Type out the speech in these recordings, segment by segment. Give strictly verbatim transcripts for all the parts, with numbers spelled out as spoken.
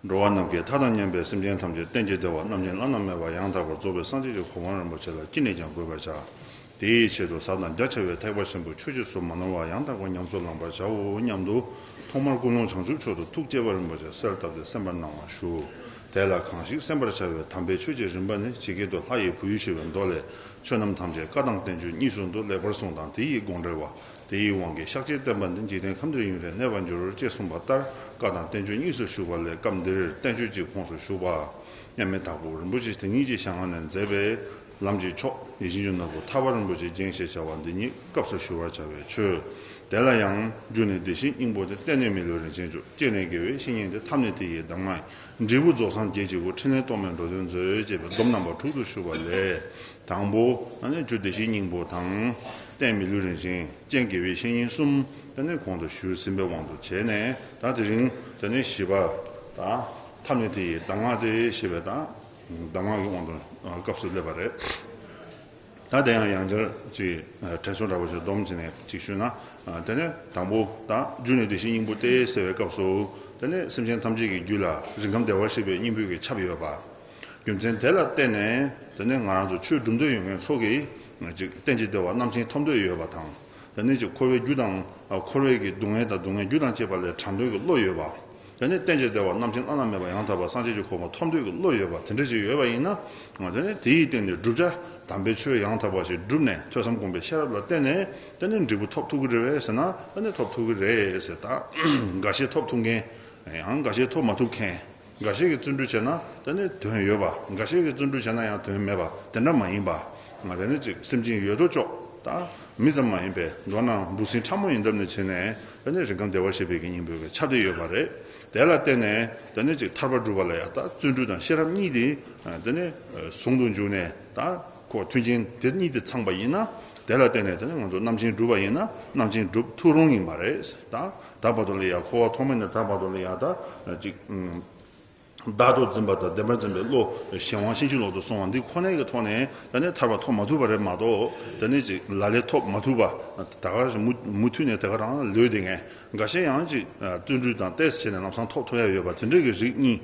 འགྲོ་བ་ནམ་མཁའི་མཐའ་དང་མཉམ་པའི་སེམས་ཅན་ཐམས་ཅད་གཏན་གྱི་བདེ་བ་རྣམ་མཁྱེན་བླ་ན་མེད་པ་ཡང་དག་པར་རྫོགས་པའི་སངས་རྒྱས་ཀྱི་གོ་འཕང་རིན་པོ་ཆེ་ལ་ཅི་ནས་ཀྱང་འགོད་པར་བྱ། དེའི་ཆེད་དུ་ཟབ་དང་རྒྱ་ཆེ་བའི་ཐེག་པ་ཆེན་པོ་ཆོས་རྗེས་སུ་མ་ནོར་བ་ཡང་དག་པར་ཉམས་སུ་བླང་བར་བྱའོ་སྙམ་དུ། ཐོག་མར་ཀུན་སློང་བྱང་ཆུབ་མཆོག་ཏུ་ཐུགས་བསྐྱེད་པ་རིན་པོ་ཆེ་གསལ་བཏབ་སྟེ་གསན་པར་གནང་བར་ཞུ། དེ་ལ་གང་ཞིག་གསན་པར་བྱ་བའི་དམ་པའི་ཆོས་ཀྱི་རིམ་པ་ནི་ཇི་སྐད་དུ་ལྷ་ཡི་བུ་ཡུལ་ཞེས་པའི་མདོ་ལས། ཆོས་རྣམས་ཐམས་ཅད་བཀའ་དང་བསྟན་བཅོས་གཉིས་སུ་འདུ། ལེགས་པར་གསུངས་དང་དེ་ཡི་དགོངས་འགྲེལ་བ། དེ་ཡི་དབང་གིས་ཤཱཀྱའི་བསྟན་པ་འདི་འཇིག་རྟེན་ཁམས་འདིར་ཡུན་རིང་གནས་པར་འགྱུར། ཅེས་གསུངས་པ་ལྟར་བཀའ་དང་བསྟན་བཅོས་གཉིས་སུ་ཞུགས་པ་ལས་སྐབས་འདིར་བསྟན་བཅོས་ཀྱི་ཁོངས་སུ་ཞུགས་པ། མཉམ་མེད་དྭགས་པོ་རིན་པོ་ཆེ་དེ་ཉིད་ཀྱི་ཞལ་སྔ་ནས་མཛད་པའི་ལམ་གྱི་མཆོག་ཡིད་བཞིན་གྱི་ནོར་བུ་ཐར་པ་རིན་པོ་ཆེའི་རྒྱན་ཞེས་བྱ་བ་འདི་ཉིད་སྐབས་སུ་ཞུ་བར་བྱ་བའི་ཆོས། དེ་ལ་ཡང་རྒྱུ་ནི་བདེ་གཤེགས་སྙིང་པོ་སྟེ། རྟེན་ནི་མི་ལུས་རིན་ཆེན་མཆོག་རྐྱེན་ནི་དགེ་བའི་བཤེས་གཉེན་ཏེ། ཐབས་ནི་དེ་ཡི་གདམས་ངག་ཡིན། འབྲས་བུ་རྫོགས་སངས་རྒྱས་ཀྱི་སྐུ། ཕྲིན་ལས་རྟོག་མེད་འགྲོ་དོན་མཛོད། ཅེས་པའི་སྡོམ་རྣམ་པ་དྲུག་ཏུ་ཞུགས་པ་ལས། དང་པོ་ཨ་ནི་རྒྱུ་བདེ་གཤེགས་སྙིང་པོ་དང་། རྟེན་མི་ལུས་རིན་ཆེན། རྐྱེན་དགེ་བའི་བཤེས་གཉེན་གསུམ་དེ་ནས་གོང་དུ་ཞུས་ཟིན་པའི་དབང་དུ་བྱས་ནས། ད་དེ་རིང་དེ་ནས་བཞི་པ་དང་། ཐབས་ནི་དེ་ཡི་གདམས་ངག་སྟེ་ཞེས་པའི་དང་། གདམས་ངག་གི་དབང་དུ་སྐབས་སུ་སླེབས་པ་རེད། ད་དེ་ཡང་ཡང་བསྐྱར་ཅིག་དྲན་གསོ་འདྲ་པོ་ཞིག་སྡོམ་བྱས་ནས་ཅིག་ཞུས་ན། དེ་ནས་དང་པོ་ད་རྒྱུ་ནི་བདེ་གཤེགས་སྙིང་པོ་སྟེ་ཟེར་བའི་སྐབས་སུ། དེ་ནས་སེམས་ཅན་ཐམས་ཅད་ཀྱི་རྒྱུད་ལ་རིགས་ཁམས་བདེ་བར་གཤེགས་པའི་སྙིང་པོའི་གི་ཁྱབ་ཡོད་པ། རྒྱུ་མཚན་དེ་ལ་བརྟེན་ནས་དེ་ནས་ང་རང་ཚོ་ཆོས་སྒྲུབ་འདོད་ཡོད་མཁན་ཚོ་གིས་ཅིག་རྟེན་གྱི་བདེ་བ་རྣམ་མཁྱེན་ཐོབ་འདོད་ཡོད་པ་དང་། དེ་ནས་ཅིག་འཁོར་བའི་རྒྱུ་དང་། འཁོར་བའི་གི་སྡུག་བསྔལ་དང་སྡུག་བསྔལ་རྒྱུ་དང་བཅས་པ་ལས་དྲག་འདོད་ཀྱི་བློ་ཡོད་པ། དེ་ནས་རྟེན་གྱི་བདེ་བ་རྣམ་མཁྱེན་བླ་ན་མེད་པ་ཡང་དག་པ་སངས་རྒྱས་ཀྱི་གོ་འཕང་ཐོབ་འདོད་ཀྱི་བློ་ཡོད་པ་དེ་འདྲ་ཞིག་ཡོད་པ་ཡིན་ན། དེ་ནས་དེ་ཡི་སྟེང་ནས་བསྒྲུབ་བྱ་དམ་པའི་ཆོས་ཡང་དག་པ་ཞིག་བསྒྲུབས་ནས་ཐོས་བསམ་སྒོམ་པའི་ཤེས་རབ་ལ་བརྟེན་ནས་དེ་ནས་འབྲས་བུ་ཐོབ་ཐུབ་ཀྱི་རེད་པས་ཟེར་ན། དེ་ནས་ཐོབ་ཐུབ་ཀྱི་རེད་ཟེར། ད་འགའ་ཤས་ཐོབ་ཐུབ་མཁན། ཡང་འགའ་ཤས་ཐོབ་མ་ཐུབ་མཁན། འགའ་ཤས་ཀྱིས་བརྩོན་འགྲུས་བྱས་ན་དེ་ནས་དོན་ཡོད་པ། འགའ་ཤས་ཀྱིས་བརྩོན་འགྲུས་བྱས་ན་ཡང་དོན་མེད་པ་དེ་འདྲ་མ་ཡིན་པ། ང་དེ་ནས་ཅིག་སེམས་ཅན་ཡོད་དོ་ཅོག་ད་མི་ཙམ་མ་ཡིན་པའི་མདོར་ན་འབུ་སྲིན་ཕྲ་མོ་ཡི་འདབས་ནས་བྱས་ནས་དེ་ནས་རིགས་ཁམས་བདེ་བར་གཤེགས་པའི་གི་སྙིང་པོའི་གི་ཆ་དེ་ཡོད་པ་རེད། དེ་ལ་བརྟེན་ནས་དེ་ནས་ཅིག་ཐར་པ་སྒྲུབ་པ་ལ་ཡང་ད་བརྩོན་འགྲུས་དང་ཤེས་རབ་གཉིས་དེ་དེ་ནས་ཟུང་དུ་འཇུག་ནས། ད་ཁོ་མཐུན་རྐྱེན་དེ་གཉིས་དེ་ཚང་པ་ཡིན་ན། དེ་ལ་བརྟེན་ནས་དེ་ནས་ང་ཚོ་རྣམ་མཁྱེན་སྒྲུབ་པ་ཡིན་ན་རྣམ་མཁྱེན་སྒྲུབ་ཐུབ་རུང་ཡིན་པ་རེད། ད་ད་བར་དུ་ལ་ཡང་འཁོར་བ་ཐོག་མེད་ནས་ད་བར་དུ་ལ་ཡང་ད་ཅིག་བདག་ཏུ་འཛིན་པ་དང་བདེན་པར་འཛིན་པའི་བློ་གཞན་དབང་ཕྱིན་ཅི་ལོག་ཏུ་སོང་བ་འདི་ཁོ་ནའི་གི་ཐོག་ནས་དེ་ནས་ཐར་པ་ཐོབ་མ་ཐུབ་པ་རེད་མ་གཏོགས། དེ་ནས་ཅིག་ལ་ལས་ཐོབ་མ་ཐུབ་པ། ད་ག་རང་མུ་མུ་མཐུད་ནས་དེ་ག་རང་ལུས་བསྡད་མཁན། འགའ་ཤས་ཡང་ཅིག་བརྩོན་འགྲུས་དང་ཏོག་ཙམ་བྱས་ནས་ལམ་སང་ཐོབ་ཐུབ་ཡ་ཡོད་པ་དེ་འདྲའི་གི་རིགས་གཉིས་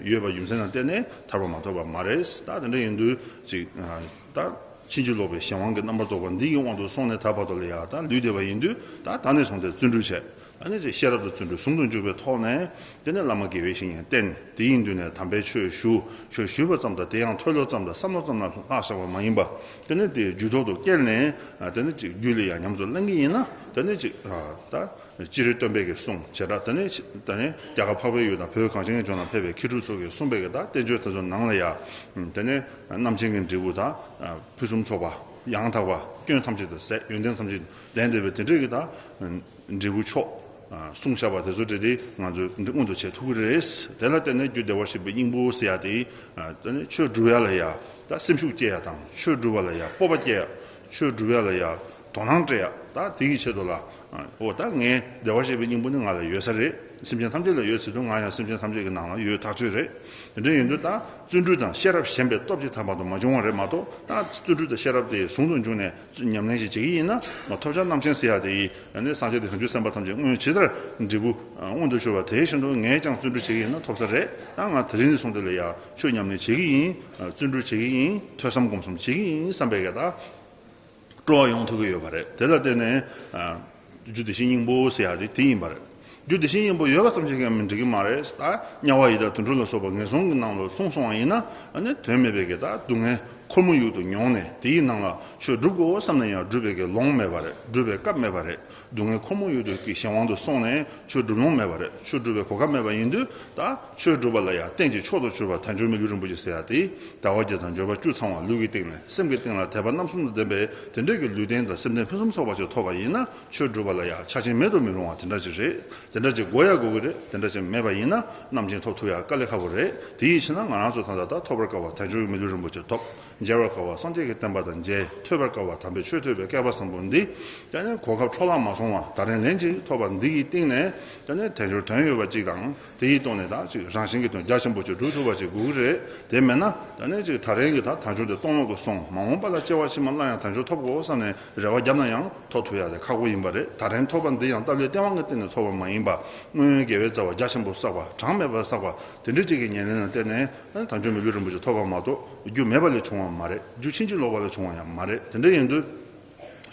ཡོད་པ་རྒྱུ་མཚན་ལ་བརྟེན་ནས་ཐར་པ་མ་ཐོབ་པ་མ་རེད། ད་དེ་འདྲ་ཡིན་དུས་ཅིག་ད་ཕྱིན་ཅི་ལོག་པའི་གཞན་དབང་གི་རྣམ་པར་རྟོག་པ་འདི་ཡི་དབང་དུ་སོང་ནས་ད་བར་དུ་ལ་ཡ་ད་ལུས་བསྡད་པ་ཡིན་དུས། ད་ད་ནས་བཟུང་སྟེ་བརྩོན་འགྲུས་བྱས། ཨ་ནི་ཅིག་ཤེས་རབ་དང་བརྩོན་འགྲུས་ཟུང་དུ་འཇུག་པའི་ཐོག་ནས། དེ་ནས་བླ་མ་དགེ་བའི་བཤེས་གཉེན་བསྟེན། དེ་ཡི་མདུན་ནས་དམ་པའི་ཆོས་ཞུ། ཆོས་ཞུས་པ་ཙམ་དང་དེ་ཡང་ཐོས་ལོ་ཙམ་དང་བསམ་བློ་ཙམ་ལ་ལྷག་བཞག་པ་མ་ཡིན་པ། དེ་ནས་དེ་རྒྱུད་ཐོག་ཏུ་བསྐྱལ་ནས། ཨ་དེ་ནས་ཅིག་རྒྱུད་ལ་ཡང་ཉམས་སུ་ལེན་གྱི་ཡིན་ན། དེ་ནས་ཅིག་ཨ་ད་སྤྱིར་སྟོན་པའི་གི་གསུང་བྱེ་བྲག་དེ་ནས་ཅིག་དེ་ནས་རྒྱ་གར་འཕགས་པའི་ཡུལ་དང་བོད་གངས་ཅན་གྱི་ལྗོངས་ལ་ཕེབས་པའི་མཁས་གྲུབ་ཚོ་གིས་གསུངས་པའི་གི་ད་བསྟན་བཅོས་དེ་ཚོ་ནང་ལ་ཡང་། དེ་ནས་རྣམ་མཁྱེན་གྱི་འབྲས་བུ་དང་། ཕུན་སུམ་ཚོགས་པ། ཡང་དག་པ། སྐྱོན་ཐམས་ཅད་དུ་ཟད། ཡོན་ཏན་ཐམས་ཅད་ལྡན་བསྡད་པའི་དེ་འདྲའི་གི་ད་འབྲས་བུ་མཆོག་གསུངས་བཞག་པ་དེ་ཚོ་འདྲ་དེ་ང་ཚོས་མངོན་དུ་བྱེད་ཐུབ་ཀྱི་རེད། དེ་ལ་བརྟེན་ནས་རྒྱུ་བདེ་བར་གཤེགས་པའི་སྙིང་པོ་ཟེར་ཡ་དེ། ཨ་དེ་ནི་ཆོས་སྒྲུབ་ཡ་ལ་ཡ་ད་སེམས་ཤུགས་སྐྱེད་ཡ་དང་། ཆོས་སྒྲུབ་པ་ལ་ཡ་སྤོབས་པ་སྐྱེད་ཡ། ཆོས་སྒྲུབ་ཡ་ལ་ཡ་དོ་སྣང་སྤྲད་ཡ། ད་དེ་ཡི་ཆེད་དུ་ལ། ཨ་འོ་ད་ངའི་བདེ་བར་གཤེགས་པའི་སྙིང་པོ་ནི་ང་ལ་ཡོད་ས་རེད། སེམས་ཅན་ཐམས་ཅད་ལ་ཡོད་ཟེར་དུས་ང་ཡང་སེམས་ཅན་ཐམས་ཅད་ཀྱི་ནང་ལ་ཡོད་ཐག་ཆོད་རེད། དེ་འདྲ་ཡིན་དུས་ད་བརྩོན་འགྲུས་དང་ཤེས་རབ་ཞན་པའི་སྟོབས་ཀྱིས་ད་བར་དུ་མ་བྱུང་བ་རེད་མ་གཏོགས། ད་བརྩོན་འགྲུས་དང་ཤེས་རབ་དེ་ཟུང་དུ་འཇུག་ནས་ཉམས་ལེན་ཞིག་བྱེད་ཀྱི་ཡིན་ན། ཐོབ་བྱ་རྣམ་མཁྱེན་ཟེར་ཡ་དེ་ཡིས་ནི་སངས་རྒྱས་དང་བྱང་ཆུབ་སེམས་དཔའ་ཐམས་ཅད་སྔོན་ཇི་ལྟར་འབྲས་བུ་མངོན་དུ་གྱུར་པ་དེ་བཞིན་དུ་ངས་ཀྱང་བརྩོན་འགྲུས་བྱེད་ཀྱི་ཡིན་ན་ཐོབ་ས་རེད། ད་ང་དེ་རིང་ནས་བཟུང་སྟེ་ལ་ཡ་ཆོས་ཉམས་ལེན་བྱེད་ཀྱི་ཡིན། བརྩོན་འགྲུས་བྱེད་ཀྱི་ཡིན། ཐོས་བསམ་སྒོམ་གསུམ་བྱེད་ཀྱི་ཡིན་བསམ་པའི་གི་ད་སྤྲོ་བ་ཡོང་ཐུབ་ཀྱི་ཡོད་པ་རེད། དེ་ལ་བརྟེན་ནས་ཨ་རྒྱུ་བདེ་གཤེགས་སྙིང་པོ་ཟེར་ཡ་དེ་དེ་ཡིན་པ་རེད། རྒྱུ་བདེ་གཤེགས་སྙིང་པོ་ཡོད་པ་ཙམ་ཞིག་གིས་མི་འགྲིག་གི་མ་རེད། ད་དམྱལ་བ་ཡི་དྭགས་དུད་འགྲོ་ལ་སོགས་པ་ངན་སོང་གི་ནང་ལ་ལྷུང་སོང་བ་ཡིན་ན། ཨ་ནི་དོན་མེད་པའི་གི་ད་སྡུག་བསྔལ་འཁོར་མོ་ཡུག་ཏུ་མྱོང་ནས་དེའི་ནང་ལ་ཆོས་སྒྲུབ་དགོས་བསམ་ན་ཡང་སྒྲུབ་པའི་གི་ལོང་མེད་པ་རེད། སྒྲུབ་པའི་སྐབས་མེད་པ་རེད། སྡུག་བསྔལ་འཁོར་མོ་ཡུག་ཏུ་གི་གཞན་དབང་དུ་སོང་ནས་ཆོས་སྒྲུབ་ལོང་མེད་པ་རེད། ཆོས་སྒྲུབ་པའི་གོ་སྐབས་མེད་པ་ཡིན་དུས། ད་ཆོས་སྒྲུབ་པ་ལ་ཡང་རྟེན་གྱི་མཆོག་ཏུ་གྱུར་པ་དལ་འབྱོར་མི་ལུས་རིན་པོ་ཆེ་ཟེར་ཡ་དེ་ཟླ་བ་བརྒྱད་དང་འབྱོར་པ་བཅུ་ཚང་བ་ལུས་ཀྱི་སྟེང་ནས་སེམས་ཀྱི་སྟེང་ལ་དད་པ་རྣམ་གསུམ་དང་ལྡན་པའི་དེ་འདྲའི་གི་ལུས་རྟེན་དང་སེམས་རྟེན་ཕུན་སུམ་ཚོགས་པ་ཅིག་ཐོབ་པ་ཡིན་ན། ཆོས་སྒྲུབ་པ་ལ་ཡང་ཆ་རྐྱེན་མེད་དུ་མི་རུང་བ་དེ་འདྲ་ཅིག་རེད། དེ་འདྲ་ཅིག་དགོས་ཡ་དགོས་ཀྱི་རེད། དེ་འདྲ་ཅིག་མེད་པ་ཡིན་ན་རྣམ་མཁྱེན་ཐོབ་ཐུབ་ཡ་དཀའ་ལས་ཁག་པོ་རེད། དེ་ཡི་ཕྱིར་ན་ང་རང་ཚོ་ད་ལྟ་ད་ཐོབ་པར་དཀའ་བ་དལ་འབྱོར་གྱི་མི་ལུས་རིན་པོ་ཆེ་ཐོབ། མཇལ་བར་དཀའ་བ་སངས་རྒྱས་ཀྱི་བསྟན་པ་དང་མཇལ། ཐོས་པར་དཀའ་བ་དམ་པའི་ཆོས་ཐོས་པའི་བསྐལ་པ་བཟང་པོ་འདི། དེ་ནས་གོ་སྐབས་འཕྲོ་བརླག་མ་སོང་བ་ད་རིང་ལན་གཅིག་ཐོབ་པ་འདི་ཡི་སྟེང་ནས། དེ་ནས་དལ་འབྱོར་དོན་ཡོད་པ་གཅིག་དང་། དེ་ཡི་སྟེང་ནས་ད་ཅིག་རང་གཞན་གྱི་དོན་རྒྱ་ཆེན་པོ་ཅིག་སྒྲུབ་ཐུབ་པ་ཅིག་དགོས་ཀྱི་རེད། དེ་མེད་ན་དེ་ནས་ཅིག་ད་རིང་གི་ད་དལ་འབྱོར་དེ་སྟོང་ལོག་ཏུ་སོང་། མ་འོངས་པ་ལ་སྐྱེ་བ་ཕྱི་མ་སླར་ཡང་དལ་འབྱོར་ཐོབ་དགོས་བསམ་ནས་རེ་བ་བརྒྱབ་ན་ཡང་ཐོབ་ཐུབ་ཡ་དེ་ཁག་པོ་ཡིན་པ་རེད། ད་རིང་ཐོབ་པ་འདི་ཡང་སྟབས་ལེགས་སྟེས་དབང་གི་སྟེང་ནས་ཐོབ་པ་མ་ཡིན་པ། སྔོན་དགེ་བའི་རྩ་བ་རྒྱ་ཆེན་པོ་བསགས་པ། གྲངས་མེད་པ་བསགས་པ། དེ་འདྲ་ཅིག་གི་ཉེར་ལེན་ལ་བརྟེན་ནས་དལ་འབྱོར་མི་ལུས་རིན་པོ་ཆེ་ཐོབ་པ་མ་གཏོགས་རྒྱུ་མེད་པ་ལས་བྱུང་བ་མ་རེད། རྒྱུ་ཕྱིན་ཅི་ལོག་པ་ལས་བྱུང་བ་ཡང་མ་རེད། དེ་འདྲ་ཡིན་དུས།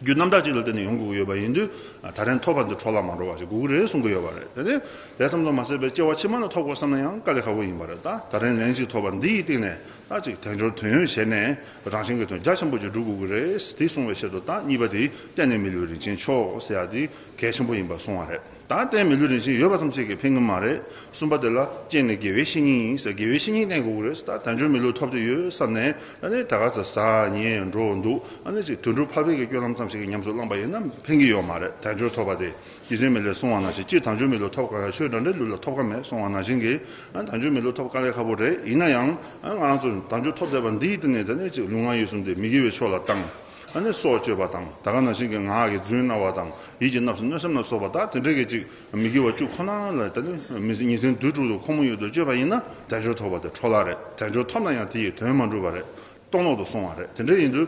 རྒྱུ་རྣམ་དག་ཅིག་ལ་བརྟེན་ནས་ཡོང་དགོས་ཀྱི་ཡོད་པ་ཡིན་དུས། ད་རིང་ཐོབ་པ་འདི་འཕྲོ་བརླག་མ་འགྲོ་བ་ཞིག་དགོས་ཀྱི་རེད་གསུང་གི་ཡོད་པ་རེད། དེ་ནས་དེ་ཙམ་དུ་མ་ཟད་པའི་སྐྱེ་བ་ཕྱི་མ་ལ་ཐོབ་དགོས་བསམ་ན་ཡང་དཀའ་ལས་ཁག་པོ་ཡིན་པ་རེད། ད་ད་རིང་ལན་གཅིག་ཐོབ་པ་འདི་ཡི་སྟེང་ནས་ད་ཅིག་དལ་འབྱོར་དོན་ཡོད་བྱས་ནས་རང་གཞན་གྱི་དོན་རྒྱ་ཆེན་པོ་ཅིག་སྒྲུབ་དགོས་ཀྱི་རེད། དེ་གསུང་བའི་ཆེད་དུ་ད་གཉིས་པ་དེ་གཏན་ནས་མི་བསླུ་རིན་ཆེན་མཆོག་ཟེར་ཡ་དེ་གལ་ཆེན་པོ་ཡིན་པ་གསུང་བ་རེད། ད་གཏན་མི་བསླུ་རིན་ཆེན་ཡོད་པ་ཙམ་ཞིག་གིས་ཕན་གྱི་མ་རེད། གསུམ་པ་དེ་ལ་རྐྱེན་ནི་དགེ་བའི་བཤེས་གཉེན་ཡིན་ཟེར། དགེ་བའི་བཤེས་གཉེན་བསྟེན་དགོས་ཀྱི་རེད་ཟེར། ད་དལ་འབྱོར་མི་ལུས་ཐོབ་བསྡད་ཡོད་བསམ་ནས་ད་ནི་ད་ག་ཚོད་ཟ་ཉལ་འགྲོ་འདུག་ཨ་ནི་ཅིག་དུད་འགྲོ་ཕལ་པའི་གི་སྤྱོད་ལམ་ཙམ་ཞིག་གི་ཉམས་སུ་བླངས་པ་ཡིན་ན་ཕན་གྱི་ཡོད་མ་རེད། དལ་འབྱོར་ཐོབ་པ་དེ་རྗེ་བཙུན་མི་ལས་གསུང་བ་ནང་བཞིན་སྤྱིར་དལ་འབྱོར་མི་ལུས་ཐོབ་དཀའ་ཡང་ཆོས་དྲང་འབྲེལ་ལུས་ལ་ཐོབ་དཀའ་མེད་གསུང་བ་ནང་བཞིན་གྱི། ཨ་དལ་འབྱོར་མི་ལུས་ཐོབ་དཀའ་ལས་ཁག་པོ་རེད། ཡིན་ན་ཡང་ཨ་ང་རང་ཚོ་དལ་འབྱོར་ཐོབ་བསྡད་པ་འདིའི་སྟེང་ནས་ད་ནི་ཅིག་ལུས་ངག་ཡིད་གསུམ་དེ་མི་དགེ་བའི་ཕྱོགས་ལ་བཏང་། ཨ་ནི་སྲོག་གཅོད་པ་དང་། ད་ག་ནང་བཞིན་གྱི་ངག་གི་རྫུན་སྨྲ་བ་དང་། ཡིད་ཀྱི་རྣམ་སྨིན་གནོད་སེམས་ལ་སོགས་པ་དག་དེ་འདྲ་གི་ཅིག་མི་དགེ་བ་བཅུ་ཁོ་ན་ལ་ད་ནི་མི་ཉིན་མཚན་དུས་དྲུག་ཏུ་ཁོ་མོ་ཡུལ་དུ་སྤྱོད་པ་ཡིན་ན་དལ་འབྱོར་ཐོབ་པ་དེ་འཕྲོ་བརླག་རེད། དལ་འབྱོར་ཐོབ་ན་ཡང་དེ་ཡི་དོན་མ་འགྲུབ་པ་རེད། སྟོང་ལོག་ཏུ་སོང་བ་རེད། དེ་འདྲ་ཡིན་དུས།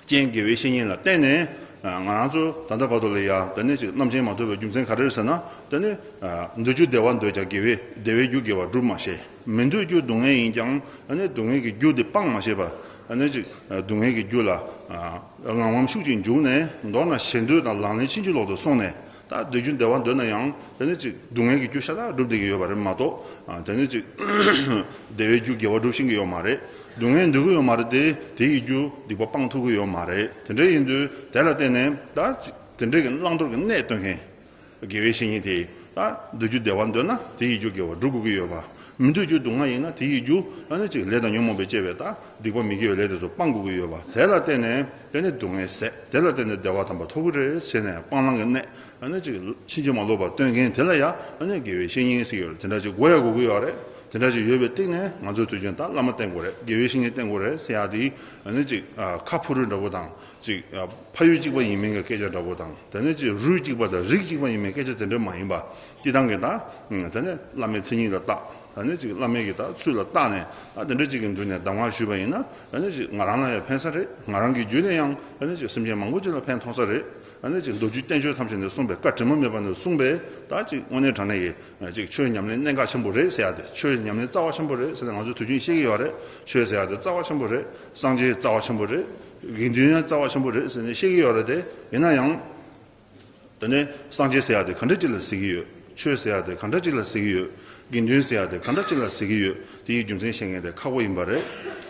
རྐྱེན་དགེ་བའི་བཤེས་གཉེན་ལ་བརྟེན་ནས། ང་རང་ཚོ་ད་ལྟ་བར་དུ་ལ་ཡང་ད་ནི་ཅིག་རྣམ་མཁྱེན་མ་ཐོབ་པའི་རྒྱུ་མཚན་ག་རེ་རེད་ཟེར་ན། ད་ནི་འདོད་རྒྱུ་བདེ་བ་འདོད་ཀྱང་དགེ་བའི་བདེ་བའི་རྒྱུ་དགེ་བ་སྒྲུབ་མ་ཤེས། མི་འདོད་རྒྱུ་སྡུག་བསྔལ་ཡིན་ཀྱང་ཨ་ནི་སྡུག་བསྔལ་གྱི་རྒྱུ་དེ་སྤང་མ་ཤེས་པ། ཨ་ནི་ཅིག་སྡུག་བསྔལ་གྱི་རྒྱུ་ལ་ངང་ངམ་ཤུགས་ཀྱིས་འཇུག་ནས་མདོར་ན་ཞེ་འདོད་དང་ལག་ལེན་ཕྱིན་ཅི་ལོག་ཏུ་སོང་ནས། ད་འདོད་རྒྱུ་བདེ་བ་འདོད་ན་ཡང་དེ་ནི་ཅིག་སྡུག་བསྔལ་གྱི་རྒྱུ་ཤ་སྟག་སྒྲུབ་བསྡད་ཀྱི་ཡོད་པ་རེད་མ་གཏོགས། དེ་ནི་ཅིག་བདེ་བའི་རྒྱུ་དགེ་བ་སྒྲུབ་ཤེས་ཀྱི་ཡོད་མ་རེད། སྡུག་བསྔལ་འདོད་ཀྱི་ཡོད་མ་རེད་དེ། དེ་ཡི་རྒྱུ་སྡིག་པ་སྤང་ཐུབ་ཀྱི་ཡོད་མ་རེད། དེ་འདྲ་ཡིན་དུས་དེ་ལ་བརྟེན་ནས་ད་ཅིག་དེ་འདྲའི་གི་བླང་དོར་གྱི་གནས་སྟོན་མཁན། དགེ་བའི་བཤེས་གཉེན་དེ་ད་འདོད་རྒྱུ་བདེ་བ་འདོད་ན་དེ་ཡི་རྒྱུ་དགེ་བ་སྒྲུབ་དགོས་ཀྱི་ཡོད་པ། མི་འདོད་རྒྱུ་སྡུག་བསྔལ་ཡིན་ན་དེ་ཡི་རྒྱུ་ཨ་ནི་ཅིག་ལས་དང་ཉོན་མོངས་པས་བསྐྱེད་པའི་ད་སྡིག་པ་མི་དགེ་བའི་ལས་དེ་ཚོ་སྤང་དགོས་ཀྱི་ཡོད་པ། དེ་ལ་བརྟེན་ནས་དེ་ནི་སྡུག་བསྔལ་ཟད། དེ་ལ་བརྟེན་ནས་བདེ་བ་དམ་པ་ཐོབ་ཀྱི་རེད་ཟེར་ནས་སྤང་བླང་གི་གནས་ཨ་ནི་ཅིག་ཕྱིན་ཅི་མ་ལོག་པ་སྟོན་མཁན་དེ་ལ་ཡང་ཨ་ནི་དགེ་བའི་བཤེས་གཉེན་ཟེར་གྱི་ཡོད་རེད། དེ་འདྲ་ཅིག་དགོས་ཡ་དགོས་ཀྱི་ཡོད་རེད། དེ་འདྲ་ཅིག་ཡོད་པའི་སྟེང་ནས་ང་ཚོའི་དུས་རྒྱུན་ད་བླ་མ་བསྟེན་དགོས་རེད། དགེ་བའི་བཤེས་གཉེན་བསྟེན་དགོས་རེད་ཟེར་ཡ་དེ་ཨ་ནི་ཅིག་ཁ་ཕུ་རུ་འདྲ་པོ་དང་། ཅིག་ཕ་ཡུལ་གཅིག་པ་ཡིན་མིན་གྱི་སྐད་ཆ་འདྲ་པོ་དང་། དེ་ནས་ཅིག་རུས་གཅིག་པ་དང་རིགས་གཅིག་པ་ཡིན་མིན་སྐད་ཆ་དེ་འདྲ་མ་ཡིན་པ། སྤྱིར་བཏང་གི་ད་དེ་ནས་བླ་མའི་མཚན་ཉིད་ལ་བརྟག་ད་ནི་ཅིག་བླ་མའི་གི་ད་ཚུལ་ལ་བརྟག་ནས་ཨ་དེ་འདྲ་ཅིག་གི་མདུན་ནས་གདམས་ངག་ཞུས་པ་ཡིན་ན། ད་ནི་ཅིག་ང་རང་ལ་ཡང་ཕན་ས་རེད། ང་རང་གི་བརྒྱུད་ནས་ཡང་ད་ནི་ཅིག་སེམས་ཅན་མང་པོ་ཅིག་ལ་ཕན་ཐོགས་ས་རེད། ད་ནི་ཅིག་མདོ་རྒྱུད་བསྟན་བཅོས་ཐམས་ཅད་ནས་གསུངས་པའི་བཀའ་དྲི་མ་མེད་པ་ནས་གསུངས་པའི་ད་ཅིག་དངོས་གནས་དྲང་གནས་ཀྱི་ཅིག་ཆོས་ཉམས་ལེན་གནད་འགག་ཆེན་པོ་རེད་ཟེར་ཡ་དེ། ཆོས་ཉམས་ལེན་རྩ་བ་ཆེན་པོ་རེད་ཟེར་ནས་ང་ཚོས་དུས་རྒྱུན་བཤད་ཀྱི་ཡོད་རེད། ཆོས་ཟེར་ཡ་དེ་རྩ་བ་ཆེན་པོ་རེད། སངས་རྒྱས་རྩ་བ་ཆེན་པོ་རེད། དགེ་འདུན་ཡང་རྩ་བ་ཆེན་པོ་རེད་ཟེར་ནས་བཤད་ཀྱི་ཡོད་རེད་དེ། ཡིན་ན་ཡང་། དེ་ནས་སངས་རྒྱས་ཟེར་ཡ་དེ་ག་འདྲ་ཅིག་ལ་ཟེར་གྱི་ཡོད། ཆོས་ཟེར་ཡ་དེ་ག་འདྲ་ཅིག་ལ་ཟེར་གྱི་ཡོད། དགེ་འདུན་ཟེར་ཡ་དེ་ག་འདྲ་ཅིག་ལ་ཟེར་གྱི་ཡོད། དེ་ཡི་རྒྱུ་མཚན་ཤེས་མཁན་དེ་ཁག་པོ་ཡིན་པ་རེད།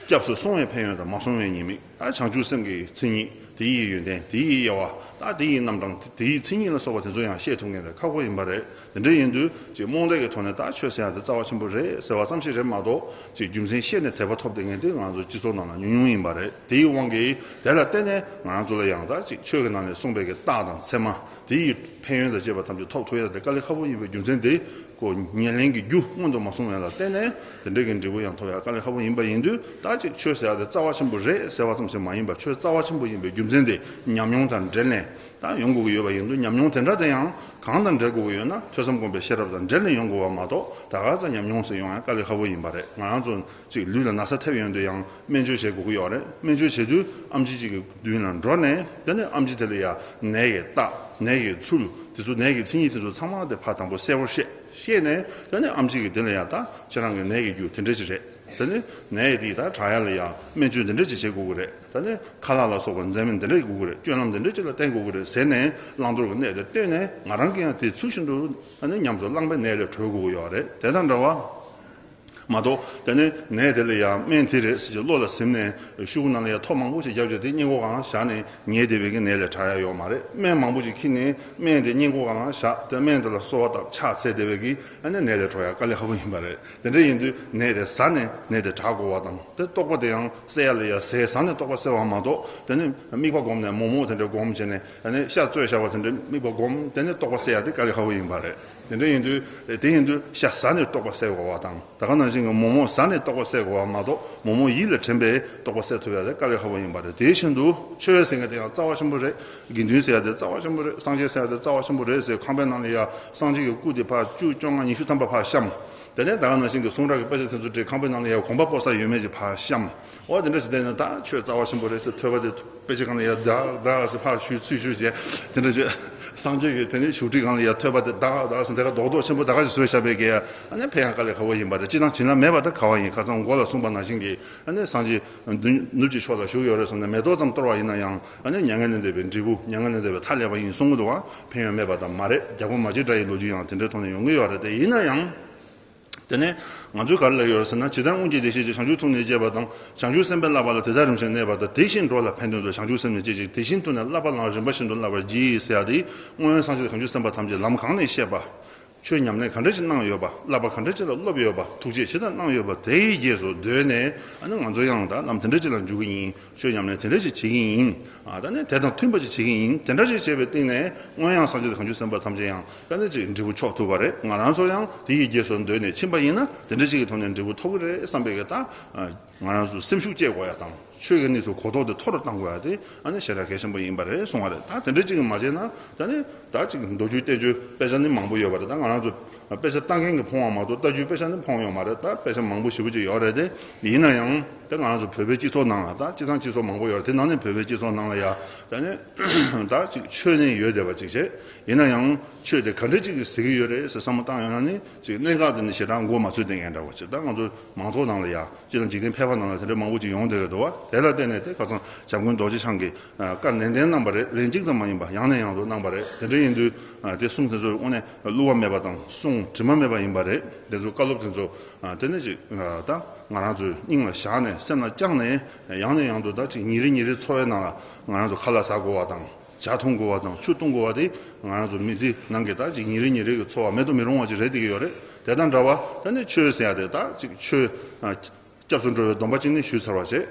སྐྱབས་སུ་སོང་བའི་ཕན་ཡོན་དང་མ་སོང་བའི་ཉེས་དམིགས། ད་བྱང་ཆུབ་སེམས་ཀྱི་མཚན་ཉིད། དེ་ཡི་ཡོན་ཏན། དེ་ཡི་དབྱེ་བ། ད་དེ་ཡི་རྣམ་གྲངས། དེ་ཡི་མཚན་ཉིད་ལ་སོགས་པ་དེ་ཚོ་ཡང་ཤེས་ཐུབ་མཁན་དེ་ཁག་པོ་ཡིན་པ་རེད། དེ་འདྲ་ཡིན་དུས་ཅིག་རྨོངས་དད་ཀྱི་ཐོག་ནས་ད་ཆོས་ཟེར་ཡ་དེ་རྩ་བ་ཆེན་པོ་རེད་ཟེར་བ་ཙམ་ཞིག་རེད་མ་གཏོགས། ཅིག་རྒྱུ་མཚན་ཤེས་ནས་དད་པ་ཐོབ་བསྡད་མཁན་དེ་ང་ཚོ་སྤྱི་ཚོགས་ནང་ལ་ཉུང་ཉུང་ཡིན་པ་རེད། དེ་ཡི་དབང་གིས་དེ་ལ་བརྟེན་ནས་ང་རང་ཚོ་ལ་ཡང་ད་ཅིག་ཆོས་ཀྱི་ནང་ནས་གསུངས་པའི་གི་རྟགས་དང་མཚན་མ། དེ་ཡི་ཕན་ཡོན་དང་བཅས་པ་ཐམས་ཅད་ཐོབ་ཐུབ་ཡ་དེ་དཀའ་ལས་ཁག་པོ་ཡིན་པའི་རྒྱུ་མཚན་དེ། ཁོ་ཉེར་ལེན་གྱི་རྒྱུ་སྔོན་དུ་མ་སོང་བ་ལ་བརྟེན་ནས་དེ་འདྲའི་གི་འབྲས་བུ་ཡང་ཐོབ་ཡ་དཀའ་ལས་ཁག་པོ་ཡིན་པ་ཡིན་དུས། ད་ཅིག་ཆོས་ཟེར་ཡ་དེ་རྩ་བ་ཆེན་པོ་རེད་ཟེར་བ་ཙམ་ཞིག་མ་ཡིན་པར་ཆོས་རྩ་བ་ཆེན་པོ་ཡིན་པའི་རྒྱུ་མཚན་དེ་ཉམས་མྱོང་དང་འབྲེལ་ནས་ད་ཡོང་དགོས་ཀྱི་ཡོད་པ་ཡིན་དུས། ཉམས་མྱོང་དེ་འདྲ་དེ་ཡང་གང་དང་འབྲེལ་དགོས་ཀྱི་ཡོད་ན་ཐོས་བསམ་སྒོམ་པའི་ཤེས་རབ་དང་འབྲེལ་ནས་ཡོང་དགོས་པ་མ་གཏོགས། ད་ག་ཚོད་ཉམས་མྱོང་ཟེར་ཡོང་ཡ་དཀའ་ལས་ཁག་པོ་ཡིན་པ་རེད། ང་རང་ཚོ་ཅིག་ལུས་ལ་ན་ཚ་ཐེབས་ཡོང་དུས་ཡང་སྨན་བཅོས་བྱེད་དགོས་ཀྱི་ཡོད་རེད། སྨན་བཅོས་བྱེད་དུས་ཨེམ་ཆི་གཅིག་གི་མདུན་ལ་འགྲོ་ནས། དེ་ནས་ཨེམ་ཆི་དེ་ལ་ཡ་ནད་ཀྱི་རྟགས། ནད་ཀྱི་ཚུལ། དེ་ཚོ་ནད་ཀྱི་མཚན་ཉིད་དེ་ཚོ་ཚང་མ་དེ་ཕར་དང་པོ་གསལ་པོར་བཤད། བཤད་ནས་དེ་ནས་ཨེམ་ཆི་གིས་དེ་ལ་ཡ་ད་ཁྱེད་རང་གི་ནད་ཀྱི་རྒྱུ་དེ་འདྲ་ཅིག་རེད། དེ་ནས་ནད་དེ་ད་དྲག་ཡ་ལ་ཡ་སྨན་བཅོས་འདི་འདྲ་ཅིག་བྱེད་དགོས་ཀྱི་རེད། དེ་ནས་ཁ་ལག་ལ་སོགས་པ་འཛེམ་མིན་འདི་འདྲ་དགོས་ཀྱི་རེད། སྤྱོད་ལམ་འདི་འདྲ་ཅིག་ལ་བརྟེན་དགོས་ཀྱི་རེད་ཟེར་ནས་བླང་དོར་གྱི་གནས་དེ་སྟོན་ནས། ང་རང་གིས་ཡང་དེ་ཚུལ་བཞིན་དུ་ཨ་ནི་ཉམས་སུ་བླངས་པའི་ནད་ལས་གྲོལ་དགོས་ཀྱི་ཡོད་རེད། དེ་དང་འདྲ་བ། མ་གཏོགས་དེ་ནས་ནད་དེ་ལ་ཡང་སྨན་དེ་རེད་ཟེར་གྱི་བློ་ལ་ཟིན་ནས་ཤོག་གུ་ནང་ལ་ཡང་ཐོ་མང་པོ་ཞིག་བརྒྱབ་བྱས་དེ་སྔས་མགོ་སྒང་ལ་བཞག་ནས་ཉལ་བསྡད་པའི་གི་ནད་ལས་དྲག་ཡ་ཡོད་མ་རེད། སྨན་མང་པོ་ཞིག་ཁྱེར་ནས་སྨན་དེ་སྔས་མགོ་སྒང་ལ་བཞག་དེ་སྨན་དེ་ལ་གསོལ་བ་བཏབ་ཕྱག་འཚལ་བསྡད་པའི་གི་ཨ་ནི་ནད་ལས་གྲོལ་ཡ་དཀའ་ལས་ཁག་པོ་ཡིན་པ་རེད། དེ་འདྲ་ཡིན་དུས་ནད་དེ་ཟ་ནས་ནད་དེ་དྲག་དགོས་པ་དང་། དེ་རྟོགས་པ་དེ་ཡང་གསལ་ཡ་ལ་ཡ་ཟས་ཟ་ནས་རྟོགས་པ་གསལ་བ་མ་གཏོགས། དེ་ནས་དམིགས་པ་བསྒོམས་ནས་མོག་མོག་དེ་འདྲ་བསྒོམས་བྱས་ནས་ཨ་ནི་ཤ་བཙོས་བཞག་པ་དེ་འདྲ་དམིགས་པ་བསྒོམས་དེ་ནས་རྟོགས་པ་གསལ་ཡ་དེ་དཀའ་ལས་ཁག་པོ་ཡིན་པ་རེད། དེ་འདྲ་ཡིན་དུས་དེ་ཡིན་དུས་ཤ་ཟ་ནས་རྟོགས་པ་གསལ་དགོས་པ་དང་། ད་ག་ནང་བཞིན་གྱི་མོག་མོག་ཟ་ནས་རྟོགས་པ་གསལ་དགོས་པ་མ་གཏོགས། མོག་མོག་ཡིད་ལ་དྲན་པས་རྟོགས་པ་གསལ་ཐུབ་ཡ་དེ་དཀའ་ལས་ཁག་པོ་ཡིན་པ་རེད། དེ་བཞིན་དུ་ཆོས་ཟེར་མཁན་དེ་ཡང་རྩ་བ་ཆེན་པོ་རེད། དགེ་འདུན་ཟེར་ཡ་དེ་རྩ་བ་ཆེན་པོ་རེད། སངས་རྒྱས་ཟེར་ཡ་དེ་རྩ་བ་ཆེན་པོ་རེད་ཟེར། ཁང་པའི་ནང་ལ་ཡ་སངས་རྒྱས་ཀྱི་སྐུ་དེ་ཕར་བཅུ་བཅོ་ལྔ་ཉི་ཤུ་ཐམ་པ་ཕར་བཤམས། དེ་ནས་ད་ག་ནང་བཞིན་གྱི་གསུང་རབ་ཀྱི་དཔེ་ཆ་དེ་ཚོ་བྲིས། ཁང་པའི་ནང་ལ་ཡ་གོམ་པ་སྤོ་ས་ཡོད་མེད་ཅིག་ཕར་བཤམས། འོ་དེ་འདྲ་ཞིག་བསྡད་ན་ད་ཆོས་རྩ་བ་ཆེན་པོ་རེད་ཟེར། ཐོས་པ་དེ་དཔེ་ཆའི་སྒང་ལ་ཡ་དག་དག་ཟེར་ཕར་བཤུས་ཚུར་བཤུས་བྱས། དེ་འདྲ་བྱས། སངས་རྒྱས་ཀྱི་དེ་ནས་བཞུགས་ཁྲིའི་སྒང་ལ་ཡ་ཐོས་པ་དེ་དག་དག་ཟེར་དེ་ག་རྡོག་རྡོག་ཆེན་པོ་ད་ག་ཞིག་བཟོས་བཞག་པའི་གི་ཨ་ནི་ཕན་ཡང་དཀའ་ལས་ཁག་པོ་ཡིན་པ་རེད། སྤྱིར་བཏང་བྱིན་རླབས་མེད་པ་ད་ག་བ་ཡིན། ཁ་སང་མགོ་ལ་གསུངས་པ་ནང་བཞིན་གྱི་ཨ་ནི་སངས་རྒྱས་ནུབ་ཀྱི་ཕྱོགས་ལ་བཞུགས་ཡོད་རེད་གསུངས་ནས་མེ་ཏོག་ཙམ་གཏོར་བ་ཡིན་ན་ཡང་ཨ་ནི་མྱ་ངན་ལས་འདས་པའི་འབྲས་བུ། མྱ་ངན་ལས་འདས་པའི་མཐའ་ཀླས་པ་ཡིན་གསུང་གི་འདུག་བ། ཕན་ཡོན་མེད་པ་ད་མ་རེད། རྒྱགས་པ་མ་བྱེད་འདྲ་ཡི་ལོ་རྒྱུས་ཡང་དེ་འདྲའི་ཐོག་ནས་ཡོང་གི་ཡོད་རེད། དེ་ཡིན་ན་ཡང་། དེ་ནས་ང་ཚོས་ག་རེ་ལབ་ཡོད་ཟེར་ན། ཇི་ལྟར་སྔོན་གྱི་ཡེ་ཤེས་ཀྱིས་བྱང་ཆུབ་ཐུགས་ནི་བསྐྱེད་པ་དང་། བྱང་ཆུབ་སེམས་དཔའི་བསླབ་པ་ལ་དེ་ལྟར་རིམ་བཞིན་གནས་པ་དང་། དེ་བཞིན་འགྲོ་ལ་ཕན་དོན་དུ་བྱང་ཆུབ་སེམས་ནི་བསྐྱེད་ཅིང་། དེ་བཞིན་དུ་ནི་བསླབ་པ་ལའང་རིམ་པ་བཞིན་དུ་བསླབ་པར་བགྱི་ཟེར་ཡ་དེ། སྔོན་སངས་རྒྱས་དང་བྱང་ཆུབ་སེམས་དཔའ་ཐམས་ཅད་ལམ་གང་ནས་བཤད་པ། ཆོས་ཉམས་ལེན་ག་འདྲ་ཞིག་གནང་ཡོད་པ། བསླབ་པ་ག་འདྲ་ཞིག་ལ་སློབ་ཡོད་པ། ཐུགས་རྗེ་ཇི་ལྟར་གནང་ཡོད་པ། དེའི་རྗེས་སུ་འདོད་ནས་ཨ་ནི་ང་ཚོ་ཡང་ད་ལམ་དེ་འདྲ་ཞིག་ལ་འཇུག་གི་ཡིན། ཆོས་ཉམས་ལེན་དེ་འདྲ་ཞིག་བྱེད་ཀྱི་ཡིན། ཨ་ད་ནི་དེ་དང་མཐུན་པ་ཞིག་བྱེད་ཀྱི་ཡིན། དེ་འདྲ་ཞིག་བྱས་པའི་སྟེང་ནས་སྔོན་ཡང་སངས་རྒྱས་དང་བྱང་ཆུབ་སེམས་དཔའ་ཐམས་ཅད་ཡང་ད་ནི་ཅིག་འབྲས་བུ་མཆོག་ཐོབ་པ་རེད། ང་རང་ཚོ་ཡང་དེ་ཡི་རྗེས་སུ་འདོད་ནས་ཕྱིན་པ་ཡིན་ན་དེ་འདྲ་ཞིག་གི་ཐོག་ནས་འབྲས་བུ་ཐོབ་ཀྱི་རེད་བསམ་པའི་གི་ད་ང་རང་ཚོ་སེམས་ཤུགས་བསྐྱེད་དགོས་ཡ་དང་། ཆོས་ཀྱི་གནས་ཚུལ་གོ་རྟོགས་དེ་མཐོ་རུ་གཏང་དགོས་ཡ་དེ་ཨ་ནི་ཞེ་དྲག་གལ་ཆེན་པོ་ཡིན་པ་རེད་གསུང་བ་རེད། ད་དེ་འདྲ་ཅིག་མ་བྱས་ན་ད་ནི་ད་ཅིག་མདོ་རྒྱུད་བསྟན་བཅོས་དཔེ་ཆ་ནི་མང་པོ་ཡོད་པ་རེད། ད་ང་རང་ཚོ་དཔེ་ཆ་ལྟ་མཁན་གྱིས་མཐོང་བ་མ་གཏོགས་ལྟ་རྒྱུའི་དཔེ་ཆ་ནི་མཐོང་ཡོད་མ་རེད། ད་དཔེ་ཆ་མང་པོ་ཞེ་པོ་ཅིག་ཡོད་རེད་དེ། ཡིན་ན་ཡང་ད་ང་རང་ཚོ་བོད་པའི་སྤྱི་ཚོགས་ནང་ལ་ད་སྤྱིར་བཏང་སྤྱི་ཚོགས་མང་པོ་ཡོད་རེད། དེ་ནང་ནས་བོད་པའི་སྤྱི་ཚོགས་ནང་ལ་ཡ་ད་ནི་ད་ཅིག་ཆོས་ནི་ཡོད་བསྡད་པ་ཅིག་བྱས། ཡིན་ན་ཡང་ཆོས་དེ་ག་འདྲ་ཅིག་གིས་ཟེར་གྱི་ཡོད་རེད་ཟེར་བསམ་བློ་བཏང་ཡོང་ན་ནི་ཅིག་གནད་འགག་དེ་ནི་ཞེ་དྲག་མགོ་མ་ཚོས་བསྡད་མཁན་འདྲ་བོ་ཅིག་ད་ང་ཚོ་མང་ཚོགས་ནང་ལ་ཡ་སྤྱིར་བཏང་འཇིག་རྟེན་ཕལ་པ་ནང་ལ་དེ་འདྲ་མང་པོ་ཅིག་ཡོང་བསྡད་ཀྱི་འདུག་བ། དེ་ལ་བརྟེན་ནས་དེ་ཁ་སང་བྱམས་མགོན་རྡོ་རྗེ་འཆང་གིས་བཀའ་ནན་ཏན་གནང་པ་རེད། ལན་གཅིག་ཙམ་མ་ཡིན་པ་ཡང་ནས་ཡང་དུ་གནང་པ་རེད། དེ་འདྲ་ཡིན་དུས་དེ་གསུང་དེ་ཚོ་དངོས་གནས་བསླུ་བ་མེད་པ་དང་གསུང་དྲི་མ་མེད་པ་ཡིན་པ་རེད། དེ་ཚོ་བཀའ་སློབ་དེ་ཚོ་དེ་ནས་ཅིག་ད་ང་རང་ཚོའི་སྙིང་ལ་བཞག་ནས་སེམས་ལ་བཅངས་ནས་ཡང་ནས་ཡང་དུ་ད་ཅིག་ཉིན་རེ་ཉིན་རེ་འཚོ་བའི་ནང་ལ་ང་རང་ཚོ་ཁ་ལག་ཟ་དགོས་པ་དང་། ཇ་འཐུང་དགོས་པ་དང་ཆུ་བཏུང་དགོས་པ་དེ་ང་རང་ཚོ་མི་ཚེ་ནང་གི་ད་ཅིག་ཉིན་རེ་ཉིན་རེ་གི་འཚོ་བ་མེད་དུ་མི་རུང་བ་ཅིག་རེད་བསྡད་ཀྱི་ཡོད་རེད། དེ་དང་འདྲ་བ་ད་ནི་ཆོས་ཟེར་ཡ་དེ་ད་ཅིག་ཆོས་སྐྱབས་སུ་འགྲོ་བའི་སྡོམ་པ་གཅིག་ནི་ཞུས་ཚར་བ་བྱས།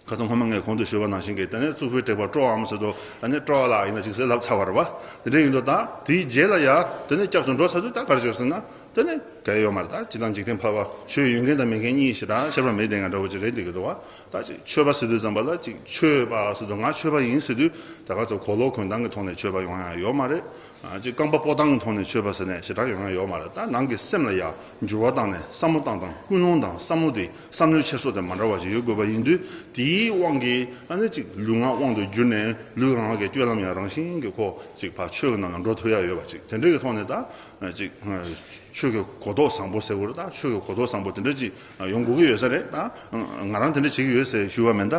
ཁ་སང་སྔོན་མ་ངས་གོང་དུ་ཞུས་པ་ནང་བཞིན་གྱི་ད་ནི་གཙུག་ཕུད་དྲེགས་པ་སྤྲོའམ་ཟེར་དུས་ད་ནི་སྤྲོ་བ་ལ་ཡིན་ན་ཅིག་ཟེར་ལབ་ཚར་བ་རེད་བ། དེ་འདྲ་ཡིན་དུས་ད་དེའི་རྗེས་ལ་ཡ་ད་ནི་སྐྱབས་སུ་འགྲོ་ཚར་དུས་ད་ག་རེ་བྱོས་ཟེར་ན། དེ་ནི་གལ་ཡོད་མ་རེད། ད་སྤྱིར་བཏང་འཇིག་རྟེན་ཕལ་པ་ཆོས་ཡོད་མཁན་དང་མེད་མཁན་གཉིས་ཞེ་དྲག་ཁྱད་པར་མེད་བསྡད་མཁན་འདྲ་བོ་ཅིག་རེད་བསྡད་ཀྱི་འདུག་བ། ད་ཅིག་ཆོས་པ་ཟེར་དུས་ཙམ་པ་ལ་ཅིག་ཆོས་པ་ཟེར་དུས་ང་ཆོས་པ་ཡིན་ཟེར་དུས་ད་ག་ཚོད་གོས་ལོག་གོན་སྟངས་ཀྱི་ཐོག་ནས་ཆོས་པ་ཡོང་ཡ་ཡོད་མ་རེད། ཨ་ཅིག་རྐང་པ་སྤོ་སྟངས་ཀྱི་ཐོག་ནས་ཆོས་པ་ཟེར་ནས་ཞེ་དྲག་ཡོང་ཡ་ཡོད་མ་རེད། ད་ནང་གི་སེམས་ལ་ཡ་འགྱུར་བ་བཏང་ནས་བསམ་བློ་བཏང་སྟངས་ཀུན་སློང་དང་བསམ་བློ་དེ་བསམ་བློའི་འཁྱེར་སོ་དེ་མ་འདྲ་བ་ཞིག་ཡོད་དགོས་པ་ཡིན་དུས་དེའི་དབང་གིས་ཨ་ནི་ཅིག་ལུས་ངག་དབང་དུ་གྱུར་ནས་ལུས་ངག་གི་སྤྱོད་ལམ་ཡང་རང་བཞིན་གྱིས་ཁོ་ཅིག་ཕར་ཆོས་ཀྱི་ནང་ལ་འགྲོ་ཐུབ་ཡ་ཡོད་པ་ཅིག་དེ་འདྲ་གི་ཐོག་ནས་ད་ཅིག་ཆོས་ཀྱི་གོ་རྟོགས་བཟང་པོ་ཟེར་དགོས་རེད། ད་ཆོས་ཀྱི་གོ་རྟོགས་བཟང་པོ་དེ་འདྲ་ཅིག་ཡོང་དགོས་ཀྱི་ཡོད་ས་རེད། ད་ང་རང་དེ་འདྲ་བྱེད་ཀྱི་ཡོད་ཟེར་ཞུ་བ་མིན། ད་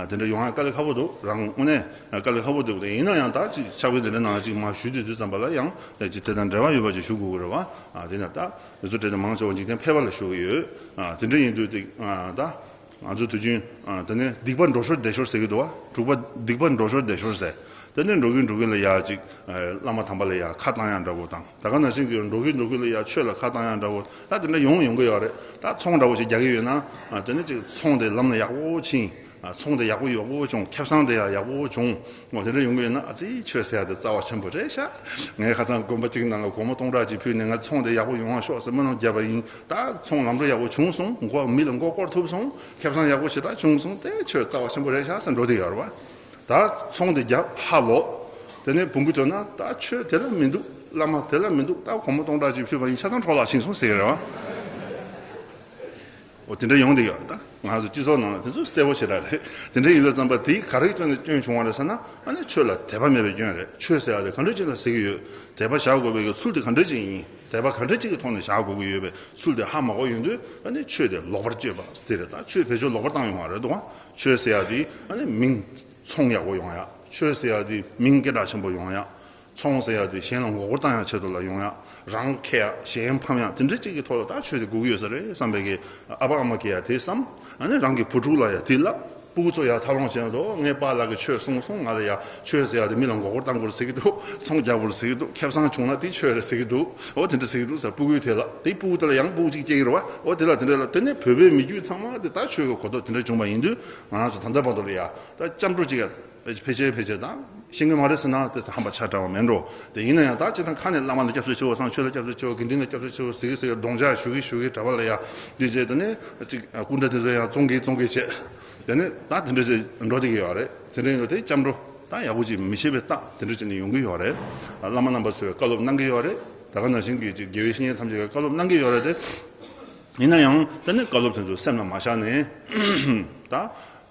དེ་འདྲ་ཡོང་ཡ་དཀའ་ལས་ཁག་པོ་འདུག་རང་དངོས་གནས་དཀའ་ལས་ཁག་པོ་འདུག་དེ་ཡིན་ན་ཡང་ད་ཅིག་ཕྱག་དཔེ་དེ་འདྲ་ནང་ཅིག་མར་ཞུ་དུས་དུས་ཙམ་པ་ལ་ཡང་ཅིག་དེ་དང་འབྲེལ་བ་ཡོད་པ་ཅིག་ཞུ་དགོས་ཀྱི་རེད་བ། དེ་ན་ད་དེ་ཚོ་དྲན་ནས་མང་ཆེ་བ་འཇིག་རྟེན་ཕལ་པ་ལ་ཞུ་གི་ཡོད། དེ་འདྲ་ཡིན་དུས་དེ་ད། ང་ཚོ་དུས་རྒྱུན་དེ་ནས་སྡིག་པ་འགྲོ་ཞོར་བདེ་ཞོར་ཟེར་གྱི་འདུག་བ། དྲུག་པ་སྡིག་པ་འགྲོ་ཞོར་བདེ་ཞོར་ཟེར། དེ་ནས་འགྲོ་གིན་འགྲོ་གིན་ལ་ཡ་ཅིག་བླ་མ་དམ་པ་ལ་ཡ་ཁ་བཏང་ཡ་འདྲ་བོ་དང་། ད་ག་ནང་བཞིན་གྱི་འགྲོ་གིན་འགྲོ་གིན་ལ་ཡ་ཆོས་ལ་ཁ་བཏང་ཡ་འདྲ་བོ་ད་དེ་འདྲ་ཡོང་ཡོང་གི་ཡོད་རེད། ད་ཚོང་འདྲ་བོ་ཞིག་རྒྱག་གི་ཡོད་ན་དེ་ནས་ཅིག་ཚོང་དེ་ལམ་ལ་ཡག་པོ་ཕྱིན། ཚོང་དེ་ཡག་པོ་ཡག་པོ་བྱུང་། ཁེ་བཟང་དེ་ཡང་ཡག་པོ་བྱུང་། འོ་དེ་འདྲ་ཡོང་གི་ཡོད་ན་ཨ་ཙི་ཆོས་ཟེར་ཡ་དེ་རྩ་བ་ཆེན་པོ་རེད་ཤག་ངས་ཁ་སང་དགོན་པ་གཅིག་ནང་ལ་སྒོར་མོ་སྟོང་ཕྲག་གཅིག་ཕུལ་ནས་ང་ཚོང་དེ་ཡག་པོ་ཡོང་བ་ཤོག་ཟེར་སྨོན་ལམ་བརྒྱབ་པ་ཡིན། ད་ཚོང་ལམ་འགྲོ་ཡག་པོ་བྱུང་སོང་། མགོ་མི་ལ་མགོ་སྐོར་ཐུབ་སོང་། ཁེ་བཟང་ཡག་པོ་ཞེ་དྲག་བྱུང་སོང་། དེ་ཆོས་རྩ་བ་ཆེན་པོ་རེད་ཤག་ཟེར་འགྲོ་བསྡད་ཡོད་རེད་བ། ད་ཚོང་དེ་བརྒྱབ་ཧ་ལོ། དེ་ནས་བུ་གུ་ཐོན་ན་ད་ཆོས་དེ་ལ་མི་འདུག་བླ་མ་དེ་ལ་མི་འདུག་ད་སྒོར་མོ་སྟོང་ཕྲག་གཅིག་ཕུལ་བ་ཡིན། ཆ་ཚང་འཕྲོ་བརླག་ཕྱིན་སོང་ཟེར་གྱི་རེད་བ། འོ་དེ་འདྲ་ཡོང་བསྡད་ཡོད་རེད། ད་ང་ཚོ་སྤྱི་ཚོགས་ནང་ལ་དེ་ཚོ་གསལ་པོ་ཞེ་དྲག་རེད། དེ་འདྲ་ཡིན་དུས་ཙམ་པ་དེའི་ག་རེ་བརྒྱུད་ནས་སྐྱོན་བྱུང་བ་རེད་ཟེར་ན། ཨ་ནི་ཆོས་ལ་དད་པ་མེད་པའི་སྐྱོན་རེད། ཆོས་ཟེར་ཡ་དེ་ག་འདྲ་ཅིག་ལ་ཟེར་གྱི་ཡོད། དད་པ་བཞག་དགོས་པའི་གི་ཚུལ་དེ་ག་འདྲ་ཅིག་ཡིན། དད་པ་ག་འདྲ་ཅིག་གི་ཐོག་ནས་བཞག་དགོས་ཀྱི་ཡོད་པའི་ཚུལ་དེ་ཧ་མ་གོ་ཡོང་དུས་ཨ་ནི་ཆོས་དེ་ལོག་པར་སྤྱོད་པ་དེ་རེད། ད་ཆོས་བེད་སྤྱོད་ལོག་པར་བཏང་ཡོང་བ་རེད་འདུག་ག་ཆོས་ཟེར་ཡ་དེ་ཨ་ནི་མིང་ཚོང་ཡག་པོ་ཡོང་ཡ། ཆོས་ཟེར་ཡ་དེ་མིང་སྐད་གྲགས་ཆེན་པོ་ཡོང་ཡ། ཚོང་ཟེར་ཡ་དེ་གཞན་ལ་མགོ་སྐོར་བཏང་ཡ་ཆེད་དུ་ལ་ཡོང་ཡ། རང་ཁེ་ཡ་གཞན་ཕམ་ཡ་དེ་འདྲ་ཅིག་གི་ཐོག་ལ་ད་ཆོས་དེ་དགོས་ཀྱི་ཡོད་ས་རེད་བསམ་པའི་གི་ཨ་ཕ་ཨ་མ་གི་ཡ་དེ་བསམ། ཨ་ནི་རང་གི་བུ་ཕྲུག་ལ་ཡ་དེ་ལབ། སྤུ་གུ་ཚོ་ཡ་འཚར་ལོངས་བྱས་ན་དོ་ངའི་པཱ་ལགས་ཀྱིས་ཆོས་གསུངས་སོང་། ང་ལ་ཡ་ཆོས་ཟེར་ཡ་དེ་མི་ལ་མགོ་སྐོར་བཏང་དགོས་རེད་ཟེར་གྱི་འདུག་ཚོང་རྒྱག་དགོས་རེད་ཟེར་གྱི་འདུག་ཁེ་བཟང་བྱུང་ན་དེ་ཆོས་རེད་ཟེར་གྱི་འདུག་འོ་དེ་འདྲ་ཟེར་གྱི་འདུག་ཟེར། སྤུ་གུའི་དེ་ལ་སྤུ་གུ་གཅིག་སྐྱེ་གི་རེད་བ། འོ་དེ་ལ་དེ་འདྲ་ལ་དེ་ནས་བོད་པའི་མི་རྒྱུད་ཚང་མ་དེ་ད་ཆོས་ཀྱི་གོ་རྟོགས་དེ་འདྲ་བྱུང་བ་ཡིན་དུས་ང་རང་ཚོ་ད་ལྟ་བར་དུ་ལ་ཡ་ད་སྐྱབས་འགྲོ་གཅིག་ཡ་ཕལ་ཆེར་ཕལ་ཆེར་དང་། ཤེས་ཀྱི་མ་རེད་ཟེར་ན་དེ་ཚོ་ཧམ་པ་ཆགས་འདྲ་བ་མེད་འགྲོ། དེ་ཡིན་ན་ཡང་ད་སྤྱིར་བཏང་ཁ་ནས་བླ་མ་ལ་སྐྱབས་སུ་མཆིའོ་དང་ཆོས་ལ་སྐྱབས་སུ་མཆིའོ་དགེ་འདུན་ལ་སྐྱབས་སུ་མཆིའོ་ཟེར་གི་ཟེར་གི་རྡོག་རྒྱག་ཞུ་གི་ཞུ་གི་གྲྭ་པ་ལ་ཡ་འདི་བྱས་དེ་ནས་ཅིག་སྐུ་འདྲ་དེ་ཚོ་ཡང་བཙོང་གི་བཙོང་གི་བྱས། དེ་ནས་ད་དེ་འདྲ་ཞིག་འགྲོ་བསྡད་ཀྱི་ཡོད་རེད། དེ་འདྲ་ཡིན་དུས་དེ་སྐྱབས་འགྲོ་ད་ཡག་པོ་ཅིག་མི་ཤེས་པའི་རྟགས་དེ་འདྲ་ཅིག་ནས་ཡོང་གི་ཡོད་རེད། བླ་མ་རྣམ་པ་ཚོས་བཀའ་སློབ་གནང་གི་ཡོད་རེད། ད་ག་ནང་བཞིན་གྱི་ཅིག་དགེ་བའི་བཤེས་གཉེན་ཐམས་ཅད་ཀྱིས་བཀའ་སློབ་གནང་གི་ཡོད་རེད་དེ། ཡིན་ན་ཡང་ད་ནི་བཀའ་སློབ་དེ་ཚོ་སེམས་ལ་མ་བཞག་ནས་ད་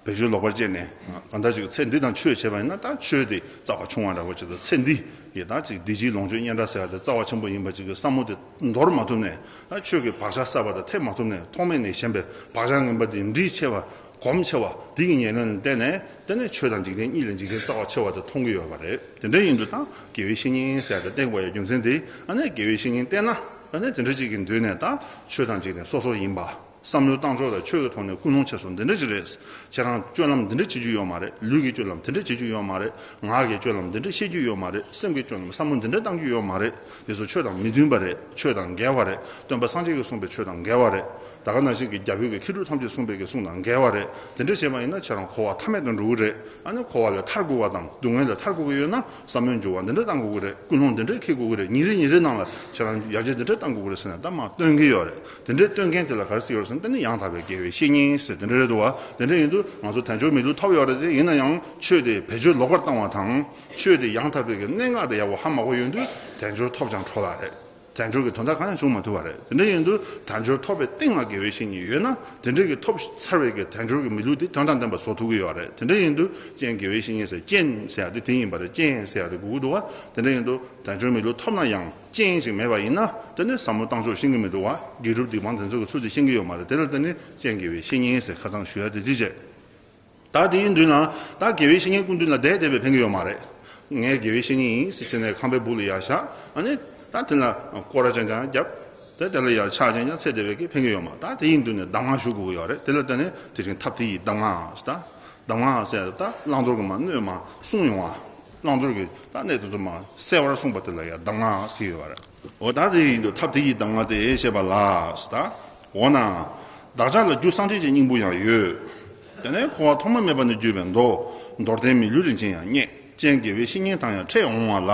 བེད་སྤྱོད་ལོག་པར་སྤྱད་ནས་གང་ལྟར་ཅིག་ཚེ་འདི་དང་ཆོས་བྱས་པ་ཡིན་ན་ད་ཆོས་དེ་རྩ་བ་ཆུང་བ་འདྲ་བོ་ཅིག་དང་ཚེ་འདི་ཡི་ད་ཅིག་བདེ་སྐྱིད་ལོངས་སྤྱོད་སྙན་གྲགས་ཟེར་བ་དེ་རྩ་བ་ཆེན་པོ་ཡིན་པ་ཅིག་གི་བསམ་བློ་དེ་འདོར་མ་ཐུབ་ནས་ད་ཆོས་ཀྱི་བག་ཆགས་གསར་པ་དང་འཐད་མ་ཐུབ་ནས་ཐོག་མེད་ནས་ཞེན་པའི་བག་ཆགས་ངན་པ་དེ་འདྲིས་ཆེ་བ་གོམས་ཆེ་བ་དེ་ཡི་ཉེར་ལེན་ལ་བརྟེན་ནས་དེ་ནས་ཆོས་དང་འཇིག་རྟེན་གཉིས་ལ་འཇིག་རྟེན་རྩ་བ་ཆེ་བ་དེ་མཐོང་གི་ཡོད་པ་རེད། དེ་འདྲ་ཡིན་དུས་ད་དགེ་བའི་བཤེས་གཉེན་ཟེར་བ་དེ་བསྟེན་དགོས་ཡ་རྒྱུ་མཚན་དེ་ཨ་ནི་དགེ་བའི་བཤེས་གཉེན་བསྟེན་ན་ཨ་ནི་དེ་འདྲ་ཅིག་གི་མདུན་ནས་ད་ཆོས་དང་འཇིག་རྟེན་སོ་སོ་ཡིན་པ། བསམ་བློའི་བཏང་ཕྱོགས་དང་ཆོས་ཀྱི་ཐོག་ནས་ཀུན་སློང་ཆེ་སོང་འདི་འདྲ་ཅིག་རེད། ཁྱེད་རང་སྤྱོད་ལམ་འདི་འདྲ་བྱེད་རྒྱུ་ཡོད་མ་རེད། ལུས་ཀྱི་སྤྱོད་ལམ་འདི་འདྲ་བྱེད་རྒྱུ་ཡོད་མ་རེད། ངག་གི་སྤྱོད་ལམ་འདི་འདྲ་བཤད་རྒྱུ་ཡོད་མ་རེད། སེམས་ཀྱི་སྤྱོད་ལམ་བསམ་བློ་འདི་འདྲ་བཏང་རྒྱུ་ཡོད་མ་རེད། དེ་ཚོ་ཆོས་དང་མི་མཐུན་པ་རེད། ཆོས་དང་འགལ་བ་རེད། སྟོན་པ་སངས་རྒྱས་ཀྱིས་གསུངས་པའི་ཆོས་དང་འགལ་བ་རེད། ད་ག་ནང་བཞིན་གྱི་རྒྱལ་པོའི་གི་མཁས་གྲུབ་ཐམས་ཅད་གསུངས་པའི་གི་གསུང་དང་འགལ་བ་རེད། དེ་འདྲ་བྱས་པ་ཡིན་ན་ཁྱེད་རང་འཁོར་བ་མཐའ་མེད་དུ་འགྲོ་གི་རེད། ཨ་ནི་འཁོར་བ་ལས་ཐར་དགོས་པ་དང་སྡུག་བསྔལ་ལས་ཐར་དགོས་ཀྱི་ཡོད་ན་བསམ་བློའི་འགྱུར་བ་འདི་འདྲ་བཏང་དགོས་ཀྱི་རེད། ཀུན་སློང་འདི་འདྲ་འཁྱེར་དགོས་ཀྱི་རེད། ཉིན་རེ་ཉིན་རེ་ནང་ལ་ཁྱེད་རང་ཡར་རྒྱས་འདི་འདྲ་བཏང་དགོས་ཀྱི་རེད་ཟེར་ནས་ད་མར་སྟོན་གྱི་ཡོད་རེད། དེ་འདྲའི་སྟོན་མཁན་དེ་ལ་ག་རེ་ཟེར་གྱི་ཡོད་རེད་ཟེར་ན་དེ་ནི་ཡང་དག་པའི་དགེ་བའི་བཤེས་གཉེན་ཟེར་དེ་འདྲ་རེད་འདུག་བ། དེ་འདྲ་ཡིན་དུས་ང་ཚོ་དལ་འབྱོར་མི་ལུས་ཐོབ་ཡོད་རེད་དེ། ཡིན་ན་ཡང་ཆོས་དེ་བེད་སྤྱོད་ལོག་པར་བཏང་བ་དང་ཆོས་དེ་ཡང་དག་པའི་གི་གནད་འགག་དེ་ཡག་པོ་ཧ་མ་གོ་ཡོང་དུས་དལ་འབྱོར་ཐོབ་ཀྱང་འཕྲོ་བརླག་རེད། དལ་འབྱོར་གྱི་དོན་དག་གང་ཡང་བྱུང་མ་ཐུབ་པ་རེད། དེ་འདྲ་ཡིན་དུས་དལ་འབྱོར་ཐོབ་པའི་སྟེང་ལ་དགེ་བའི་བཤེས་གཉེན་ཡོད་ན་དེ་འདྲའི་གི་ཐོབ་ཚར་བའི་གི་དལ་འབྱོར་གྱི་མི་ལུས་དེ་དོན་དང་ལྡན་པ་བཟོ་ཐུབ་ཀྱི་ཡོད་རེད། དེ་འདྲ་ཡིན་དུས་རྐྱེན་དགེ་བའི་བཤེས་གཉེན་ཟེར་རྐྱེན་ཟེར་ཡ་དེ་དེ་ཡིན་པ་རེད། རྐྱེན་ཟེར་ཡ་དེ་དགོས་ཀྱི་འདུག་བ། དེ་འདྲ་ཡིན་དུས་དལ་འབྱོར་མི་ལུས་ཐོབ་ན་ཡང་རྐྱེན་ཞིག་མེད་པ་ཡིན་ན་དེ་ནི་བསམ་བློ་བཏང་ཕྱོགས་ཤེས་ཀྱི་མི་འདུག་བ། དགེ་སྒྲུབ་སྡིག་སྤང་དེ་ཚོ་གི་ཚུལ་དེ་ཤེས་ཀྱི་ཡོད་མ་རེད། དེ་ལ་བརྟེན་ནས་རྐྱེན་དགེ་བའི་བཤེས་གཉེན་ཟེར་ཁ་ཚང་ཞུ་ཡ་དེ་དེ་བྱས། ད་དེ་ཡིན་དུས་ན་ད་དགེ་བའི་བཤེས་གཉེན་སྐུ་མདུན་ལ་བསྡད་བསྡད་པས་ཕན་གྱི་ཡོད་མ་རེད། ངས་དགེ་བའི་བཤེས་གཉེན་ཡིན་ཟེར་བྱས་ནས་ཁང་པའི་སྦུག་ལ་ཡར་བཞག་ཨ་ནི་ད་དེ་ལ་སྐོར་ར་རྐྱང་རྐྱང་བརྒྱབ། དེ་དེ་ལ་ཡར་ཕྱག་རྐྱང་རྐྱང་འཚལ་བསྡད་པས་ཀྱི་ཕན་གྱི་ཡོད་མ། ད་དེ་ཡིན་དུས་ནས་གདམས་ངག་ཞུ་དགོས་ཀྱི་ཡོད་རེད། དེ་ལ་བརྟེན་ནས་དེ་རིང་ཐབས་དེ་ཡི་གདམས་ངག་ཟེར། ད་གདམས་ངག་ཟེར་ད་བླང་དོར་གྱི་མ་གནོད་མ་གསུངས་ཡོང་བ། བླང་དོར་གྱི་ད་གནད་དེ་ཚོ་མ་གསལ་བར་གསུངས་པ་དེ་ལ་ཡང་གདམས་ངག་ཟེར་ཡོད་པ་རེད། འོ་ད་དེ་ཡིན་དུས་ཐབས་དེ་ཡི་གདམས་ངག་དེ་བཤད་པ་ལ་ཟེར། ད་འོ་ན། བདག་ཅག་ལ་རྒྱུ་སངས་རྒྱས་ཀྱི་སྙིང་པོ་ཡང་ཡོད། དེ་ནས་འཁོར་བ་ཐོག་མ་མེད་པ་ནས་བརྒྱུད་པའི་མདོ། མདོར་བསྟན་མི་ལུས་རིན་ཆེན་ཡང་རྙེད། རྐྱེན་དགེ་བའི་བཤེས་གཉེན་དང་ཡང་འཕྲད་འོང་བ་ལ།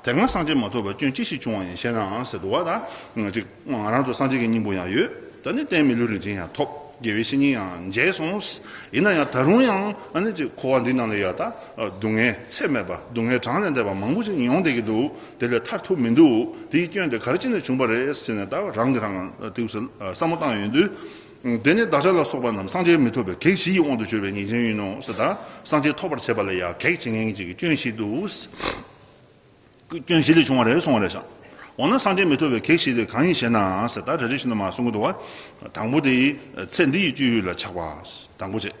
དེ་སྔ་སངས་རྒྱས་མ་ཐོབ་པར་སྐྱོན་ཅི་ཞིག་བྱུང་བ་ཡིན་ཞེ་ན་ཟེར་འདུག་བ། ད་ང་ཅིག་ང་རང་ཚོ་སངས་རྒྱས་ཀྱི་སྙིང་པོ་ཡང་ཡོད། ད་ནི་བསྟན་མི་ལུས་རིན་ཆེན་ཡང་ཐོབ། དགེ་བའི་བཤེས་གཉེན་ཡང་མཇལ་སོང་། ཡིན་ན་ཡང་ད་རུང་ཡང་ཨ་ནི་ཅིག་འཁོར་བ་འདི་ནང་ལ་ཡ་ད་སྡུག་བསྔལ་ཚད་མེད་པ་སྡུག་བསྔལ་གྲངས་ལས་འདས་པ་མང་པོ་ཅིག་མྱོང་བསྡད་ཀྱི་འདུག་དེ་ལས་ཐར་ཐུབ་མི་འདུག་དེའི་སྐྱོན་དེ་ག་རེ་བྱས་ནས་བྱུང་བ་རེད་ཟེར་ནས་ད་རང་གིས་རང་ལ་དེ་བསམ་བློ་བཏང་ཡོང་དུས། དེ་ནི་བདག་ཅག་ལ་སོགས་པ་རྣམས་སངས་རྒྱས་མི་ཐོབ་པའི་གེགས་བཞི་ཡི་དབང་དུ་གྱུར་པའི་ཉེས་ཅན་ཡིན་ནོ་ཟེར། ད་སངས་རྒྱས་ཐོབ་པར་བྱེད་པ་ལ་ཡང་གེགས་བྱེད་མཁན་གྱི་སྐྱོན་བཞི་འདུག་སྐྱོན་བཞི་ལས་བྱུང་བ་རེད་གསུངས་པ་རེད་ཤག་འོ་ན་སངས་རྒྱས་མི་ཐོབ་པའི་གེགས་བཞི་དེ་གང་ཡིན་ཞེ་ན་ཟེར། ད་རེ་རེ་བཞིན་དུ་མར་གསུང་གི་འདུག་བ། དང་པོ་དེ་ཚེ་འདི་ཡི་སྤྱོད་ཡུལ་ལ་ཆགས་པ། དང་པོ་བྱས།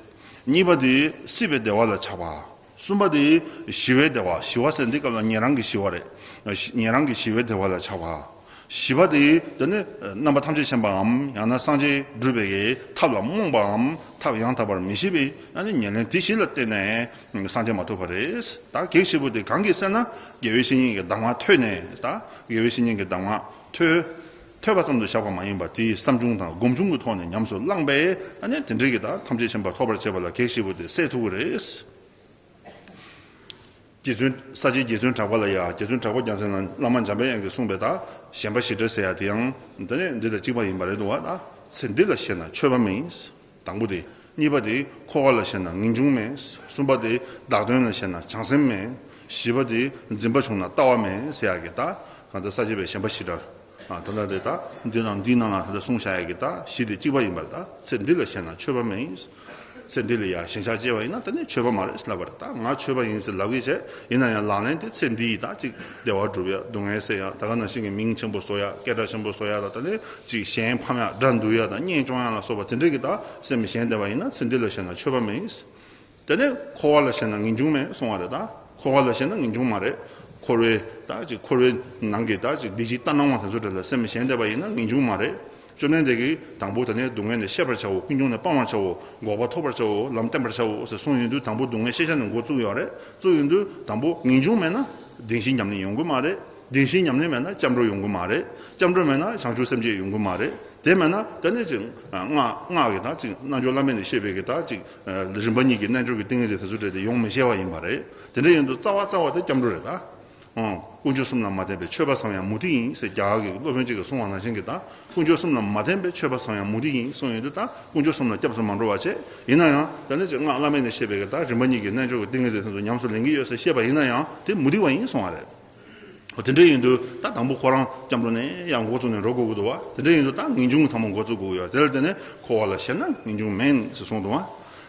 གཉིས་པ་དེ་སྲིད་པའི་བདེ་བ་ལ་ཆགས་པ། གསུམ་པ་དེ་ཞི་བའི་བདེ་བ། ཞི་བ་ཟེར་འདི་སྐབས་ལ་ཉན་རང་གི་ཞི་བ་རེད། ཉན་རང་གི་ཞི་བའི་བདེ་བ་ལ་ཆགས་པ། བཞི་པ་དེ་དེ་ནི་རྣམ་པ་ཐམས་ཅད་མཁྱེན་པའམ་ཡང་ན་སངས་རྒྱས་སྒྲུབ་པའི་ཐབས་ལ་རྨོངས་པའམ་ཐབས་ཡང་དག་པར་མི་ཤེས་པའི་ཨ་ནི་ཉེར་ལེན་དེ་བཞི་ལ་བརྟེན་ནས་སངས་རྒྱས་མ་ཐོབ་པ་རེད། ད་གེགས་བཞི་པོ་དེ་གང་གིས་སེལ་ན་དགེ་བའི་བཤེས་གཉེན་གྱི་གདམས་ངག་ཐོས་ནས། ད་དགེ་བའི་བཤེས་གཉེན་གྱི་གདམས་ངག་ཐོས། ཐོས་པ་ཙམ་དུ་བཞག་པ་མ་ཡིན་པར་དེའི་བསམ་བྱུང་དང་སྒོམ་བྱུང་གི་ཐོག་ནས་ཉམས་སུ་བླངས་པས་ཨ་ནི་དེ་འདྲའི་གི་ད་ཐམས་ཅད་མཁྱེན་པ་ཐོབ་པར་བྱེད་པ་ལ་གེགས་བཞི་པོ་དེ་སེལ་ཐུབ་ཀྱི་རེད། རྗེ་བཙུན་ས་སྐྱའི་རྗེ་བཙུན་གྲགས་པ་ལ་ཡ། རྗེ་བཙུན་གྲགས་པ་རྒྱལ་མཚན་ལ་བླ་མ་འཇམ་དཔལ་དབྱངས་ཀྱིས་གསུངས་པའི་ད་ཞེན་པ་ཞེ་དྲག་ཟེར་ཡ་དེ་ཡང་འདི་ནས་འདི་དང་གཅིག་པ་ཡིན་པ་རེད་འདུག་བ། ད་ཚེ་འདི་ལ་ཞེན་ན་ཆོས་པ་མིན། དང་པོ་དེ། གཉིས་པ་དེ་འཁོར་བ་ལ་ཞེན་ན་ངེས་འབྱུང་མེད། གསུམ་པ་དེ་བདག་དོན་ལ་ཞེན་ན་བྱང་སེམས་མེད། བཞི་པ་དེ་འཛིན་པ་བྱུང་ན་ལྟ་བ་མེད་ཟེར་ཡ་གི་ད་གང་ལྟར་ས་སྐྱ་པའི་ཞེན་པ་ཞེ་དྲག་ཨ་ད་ལྟ་དེ་ད་འདི་ནང་འདིའི་ནང་ལ་ད་ལྟ་གསུངས་བཞག་ཡ་གི་ད་གཞི་དེ་གཅིག་པ་ཡིན་པར། ད་ཚེ་འདི་ལ་ཞེན་ན་ཆོས་པ་མིན། ཚེ་འདི་ལ་ཡ་ཞེན་ཆགས་སྐྱེ་བ་ཡིན་ན་ད་ནི་ཆོས་པ་མ་རེད་ལབ་པ་རེད། ད་ང་ཆོས་པ་ཡིན་ཟེར་ལབ་གི་བྱས། ཡིན་ན་ཡང་ལག་ལེན་དེ་ཚེ་འདི་ཡི་ད་ཅིག་བདེ་བ་སྒྲུབ་ཡ། སྡུག་བསྔལ་སེལ་ཡ། ད་ག་ནང་བཞིན་གྱི་མིང་ཆེན་པོ་བཟོ་ཡ། སྐད་གྲགས་ཆེན་པོ་བཟོ་ཡ། ད་ད་ནི་ཅིག་གཞན་ཕམ་ཡ། དགྲ་འདུལ་ཡ་དང་གཉེན་སྐྱོང་ཡ་ལ་སོགས་པ་དེ་འདྲས་ཀྱི་ད་སེམས་ཞེན་བསྡད་པ་ཡིན་ན་ཚེ་འདི་ལ་ཞེན་ན་ཆོས་པ་མིན། དེ་ནས་འཁོར་བ་ལ་ཞེན་ན་ངེས་འབྱུང་མེད་གསུང་བ་རེད། ད་འཁོར་བ་ལ་ཞེན་ན་ངེས་འབྱུང་མ་རེད། འཁོར་བའི་ད་ཅིག་འཁོར་བའི་ནང་གི་ད་ཅིག་བདེ་སྐྱིད་ལྟར་སྣང་བ་དེ་ཚོ་དེ་ལ་སེམས་ཞེན་བསྡད་པ་ཡིན་ན་ངེས་འབྱུང་མ་རེད། བཅོམ་ལྡན་འདས་ཀྱིས་དང་པོ་དེ་ནས་སྡུག་བསྔལ་ནི་ཤེས་པར་བྱའོ། ཀུན་འབྱུང་ནི་སྤང་བར་བྱའོ། འགོག་པ་ཐོབ་པར་བྱའོ། ལམ་བསྟན་པར་བྱའོ་ཟེར་གསུངས་ཡོང་དུས་དང་པོ་སྡུག་བསྔལ་ཤེས་བྱ་ནས་འགོ་བཙུགས་ཡོད་རེད། བཙུགས་ཡོང་དུས་དང་པོ་ངེས་འབྱུང་མེད་ན་བདེན་བཞིའི་ཉམས་ལེན་ཡོང་གི་མ་རེད། བདེན་བཞིའི་ཉམས་ལེན་མེད་ན་སྐྱབས་འགྲོ་ཡོང་གི་མ་རེད། སྐྱབས་འགྲོ་མེད་ན་བྱང་ཆུབ་སེམས་བསྐྱེད་ཡོང་གི་མ་རེད། དེ་མེད་ན་དེ་ནས་ཅིག་སྔགས་སྔགས་ཀྱི་དང་ཅིག་རྣལ་འབྱོར་བླ་མེད་ནས་བཤད་པའི་གི་དང་ཅིག་རིམ་པ་གཉིས་ཀྱི་རྣལ་འབྱོར་གྱི་ཏིང་ངེ་འཛིན་དེ་ཚོ་འདྲ་དེ་ཡོང་མི་ཤེས་པ་ཡིན་པ་རེད། དེ་འདྲ་ཡིན་དུས་རྩ་བ་རྩ་བ་དེ་སྐྱབས་འགྲོ་རེད་ད། ཨོ། དཀོན་མཆོག་གསུམ་ལ་མ་བརྟེན་པའི་ཆོས་པ་ཚང་ཡང་མུ་སྟེགས་ཡིན་ཟེར་རྒྱ་གར་གྱི་སློབ་དཔོན་གཅིག་གིས་གསུངས་པ་ནང་བཞིན་གྱི་དང་དཀོན་མཆོག་གསུམ་ལ་མ་བརྟེན་པའི་ཆོས་པ་ཚང་ཡང་མུ་སྟེགས་ཡིན་གསུངས་ཡོང་དུས་དང་དཀོན་མཆོག་གསུམ་ལ་སྐྱབས་སུ་མ་འགྲོ་བ་བྱས་ཡིན་ན་ཡང་དེ་ནས་ཅིག་སྔགས་བླ་མེད་ནས་བཤད་པའི་གི་དང་རིམ་པ་གཉིས་ཀྱི་རྣལ་འབྱོར་གྱི་ཏིང་ངེ་འཛིན་དེ་ཚོ་ཉམས་སུ་ལེན་གྱི་ཡོད་ཟེར་བཤད་པ་ཡིན་ན་ཡང་དེ་མུ་སྟེགས་པ་ཡིན་གསུངས་པ་རེད། འོ་དེ་འདྲ་ཡིན་དུས་ད་དང་པོ་ཁོ་རང་སྐྱབས་འགྲོ་ནས་ཡང་འགོ་བཙུགས་ནས་འགྲོ་དགོས་ཀྱི་འདུག་བ། དེ་འདྲ་ཡིན་དུས་ད་ངེས་འབྱུང་ཐལ་མོ་འགོ་བཙུགས་དགོས་ཀྱི་ཡོད། དེ་ལ་བརྟེན་ནས་འཁོར་བ་ལ་ཞེན་ན་ངེས་འབྱུང་མེད་ཟེར་གསུངས་འདུག་བ།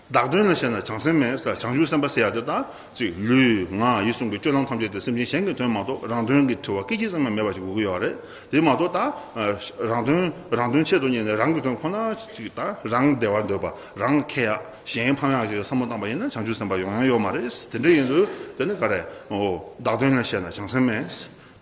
བདག་དོན་ལ་ཞེན་ན་བྱང་སེམས་མེད་ཟེར། བྱང་ཆུབ་སེམས་དཔའ་ཟེར་ཡ་དེ་ད་ཅིག་ལུས་ངག་ཡིད་གསུམ་གྱི་སྤྱོད་ལམ་ཐམས་ཅད་དེ་སེམས་ཅན་གཞན་གྱི་དོན་མ་གཏོགས་རང་དོན་གྱི་དྲི་བ་སྐད་ཅིག་ཙམ་ཡང་མེད་པ་ཞིག་དགོས་ཀྱི་ཡོད་རེད། དེ་མ་གཏོགས་ད་རང་དོན་རང་དོན་ཆེད་དུ་གཉེར་ནས་རང་གི་དོན་ཁོ་ན་ཅིག་ད་རང་བདེ་བ་འདོད་པ་རང་ཁེ་ཡ་གཞན་ཕམ་ཡག་ཅིག་བསམ་བློ་བཏང་པ་ཡིན་ན་བྱང་ཆུབ་སེམས་དཔའ་ཡོང་ཡ་ཡོད་མ་རེད། དེ་འདྲ་ཡིན་དུས་དེ་ནི་ག་རེ། འོ། བདག་དོན་ལ་ཞེན་ན་བྱང་སེམས་མེད།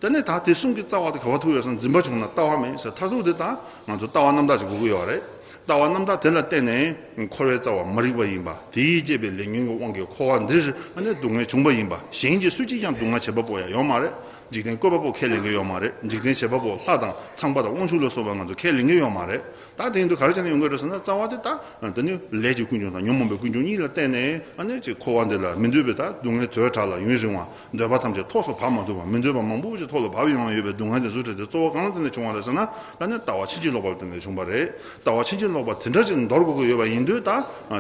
དེ་ནས་ད་དེ་གསུམ་གྱི་རྩ་བ་དེ་ག་པར་ཐུག་ཡོད་ཟེར་ན་འཛིན་པ་བྱུང་ན་ལྟ་བ་མེད་ཟེར། མཐར་ཐུག་དེ་ད་ང་ཚོ་ལྟ་བ་རྣམ་དག་ཅིག་དགོས་ཀྱི་ཡོད་རེད། ལྟ་བ་རྣམ་དག་དེ་ལ་བརྟེན་ནས་འཁོར་བའི་རྩ་བ་མ་རིག་པ་ཡིན་པ་དེས་བསྐྱེད་པའི་ལས་ཉོན་གྱི་དབང་གིས་འཁོར་བ་འདིར་ཨ་ནི་སྡུག་བསྔལ་བྱུང་བ་ཡིན་པ། གཞན་གྱིས་སུ་གཅིག་ཀྱང་སྡུག་བསྔལ་བྱེད་པ་པོ་ཡང་ཡོད་མ་རེད། འཇིག་རྟེན་བཀོད་པ་པོ་ཁས་ལེན་གྱི་ཡོད་མ་རེད། འཇིག་རྟེན་བྱེད་པ་པོ་ལྷ་དང་ཚངས་པ་དང་དབང་ཕྱུག་ལ་སོགས་པ་ང་ཚོ་ཁས་ལེན་གྱི་ཡོད་མ་རེད། ད་དེ་ཡིན་དུས་ག་རེ་བྱས་ནས་ཡོང་གི་རེད་ཟེར་ན་རྩ་བ་དེ་ད་དེ་ནི་ལས་ཀྱི་ཀུན་འབྱུང་དང་ཉོན་མོངས་པའི་ཀུན་འབྱུང་གཉིས་ལ་བརྟེན་ནས་ཨ་ནི་ཅིག་འཁོར་བ་འདི་ལ་མི་འདོད་པའི་ད་སྡུག་བསྔལ་དོས་དྲག་ལ་ཡུན་རིང་བ། འདོད་པ་ཐམས་ཅད་ཐོགས་སུ་བབས་མ་ཐུབ་པ། མི་འདོད་པ་མང་པོ་ཞིག་ཐོག་ལ་བབས་ཡོང་ཡོད་པའི་སྡུག་བསྔལ་དེ་ཚོ་འཕྲད་དེ་གཙོ་བོ་གང་ལ་བརྟེན་ནས་བྱུང་བ་རེད་ཟེར་ན། ད་ནི་ལྟ་བ་ཕྱིན་ཅི་ལོག་པ་ལ་བརྟེན་ནས་བྱུང་བ་རེད། ལྟ་བ་ཕྱིན་ཅི་ལོག་པ་དེ་འདྲ་ཅིག་འདོར་དགོས་ཀྱི་ཡོད་པ་ཡིན་དུས་ད་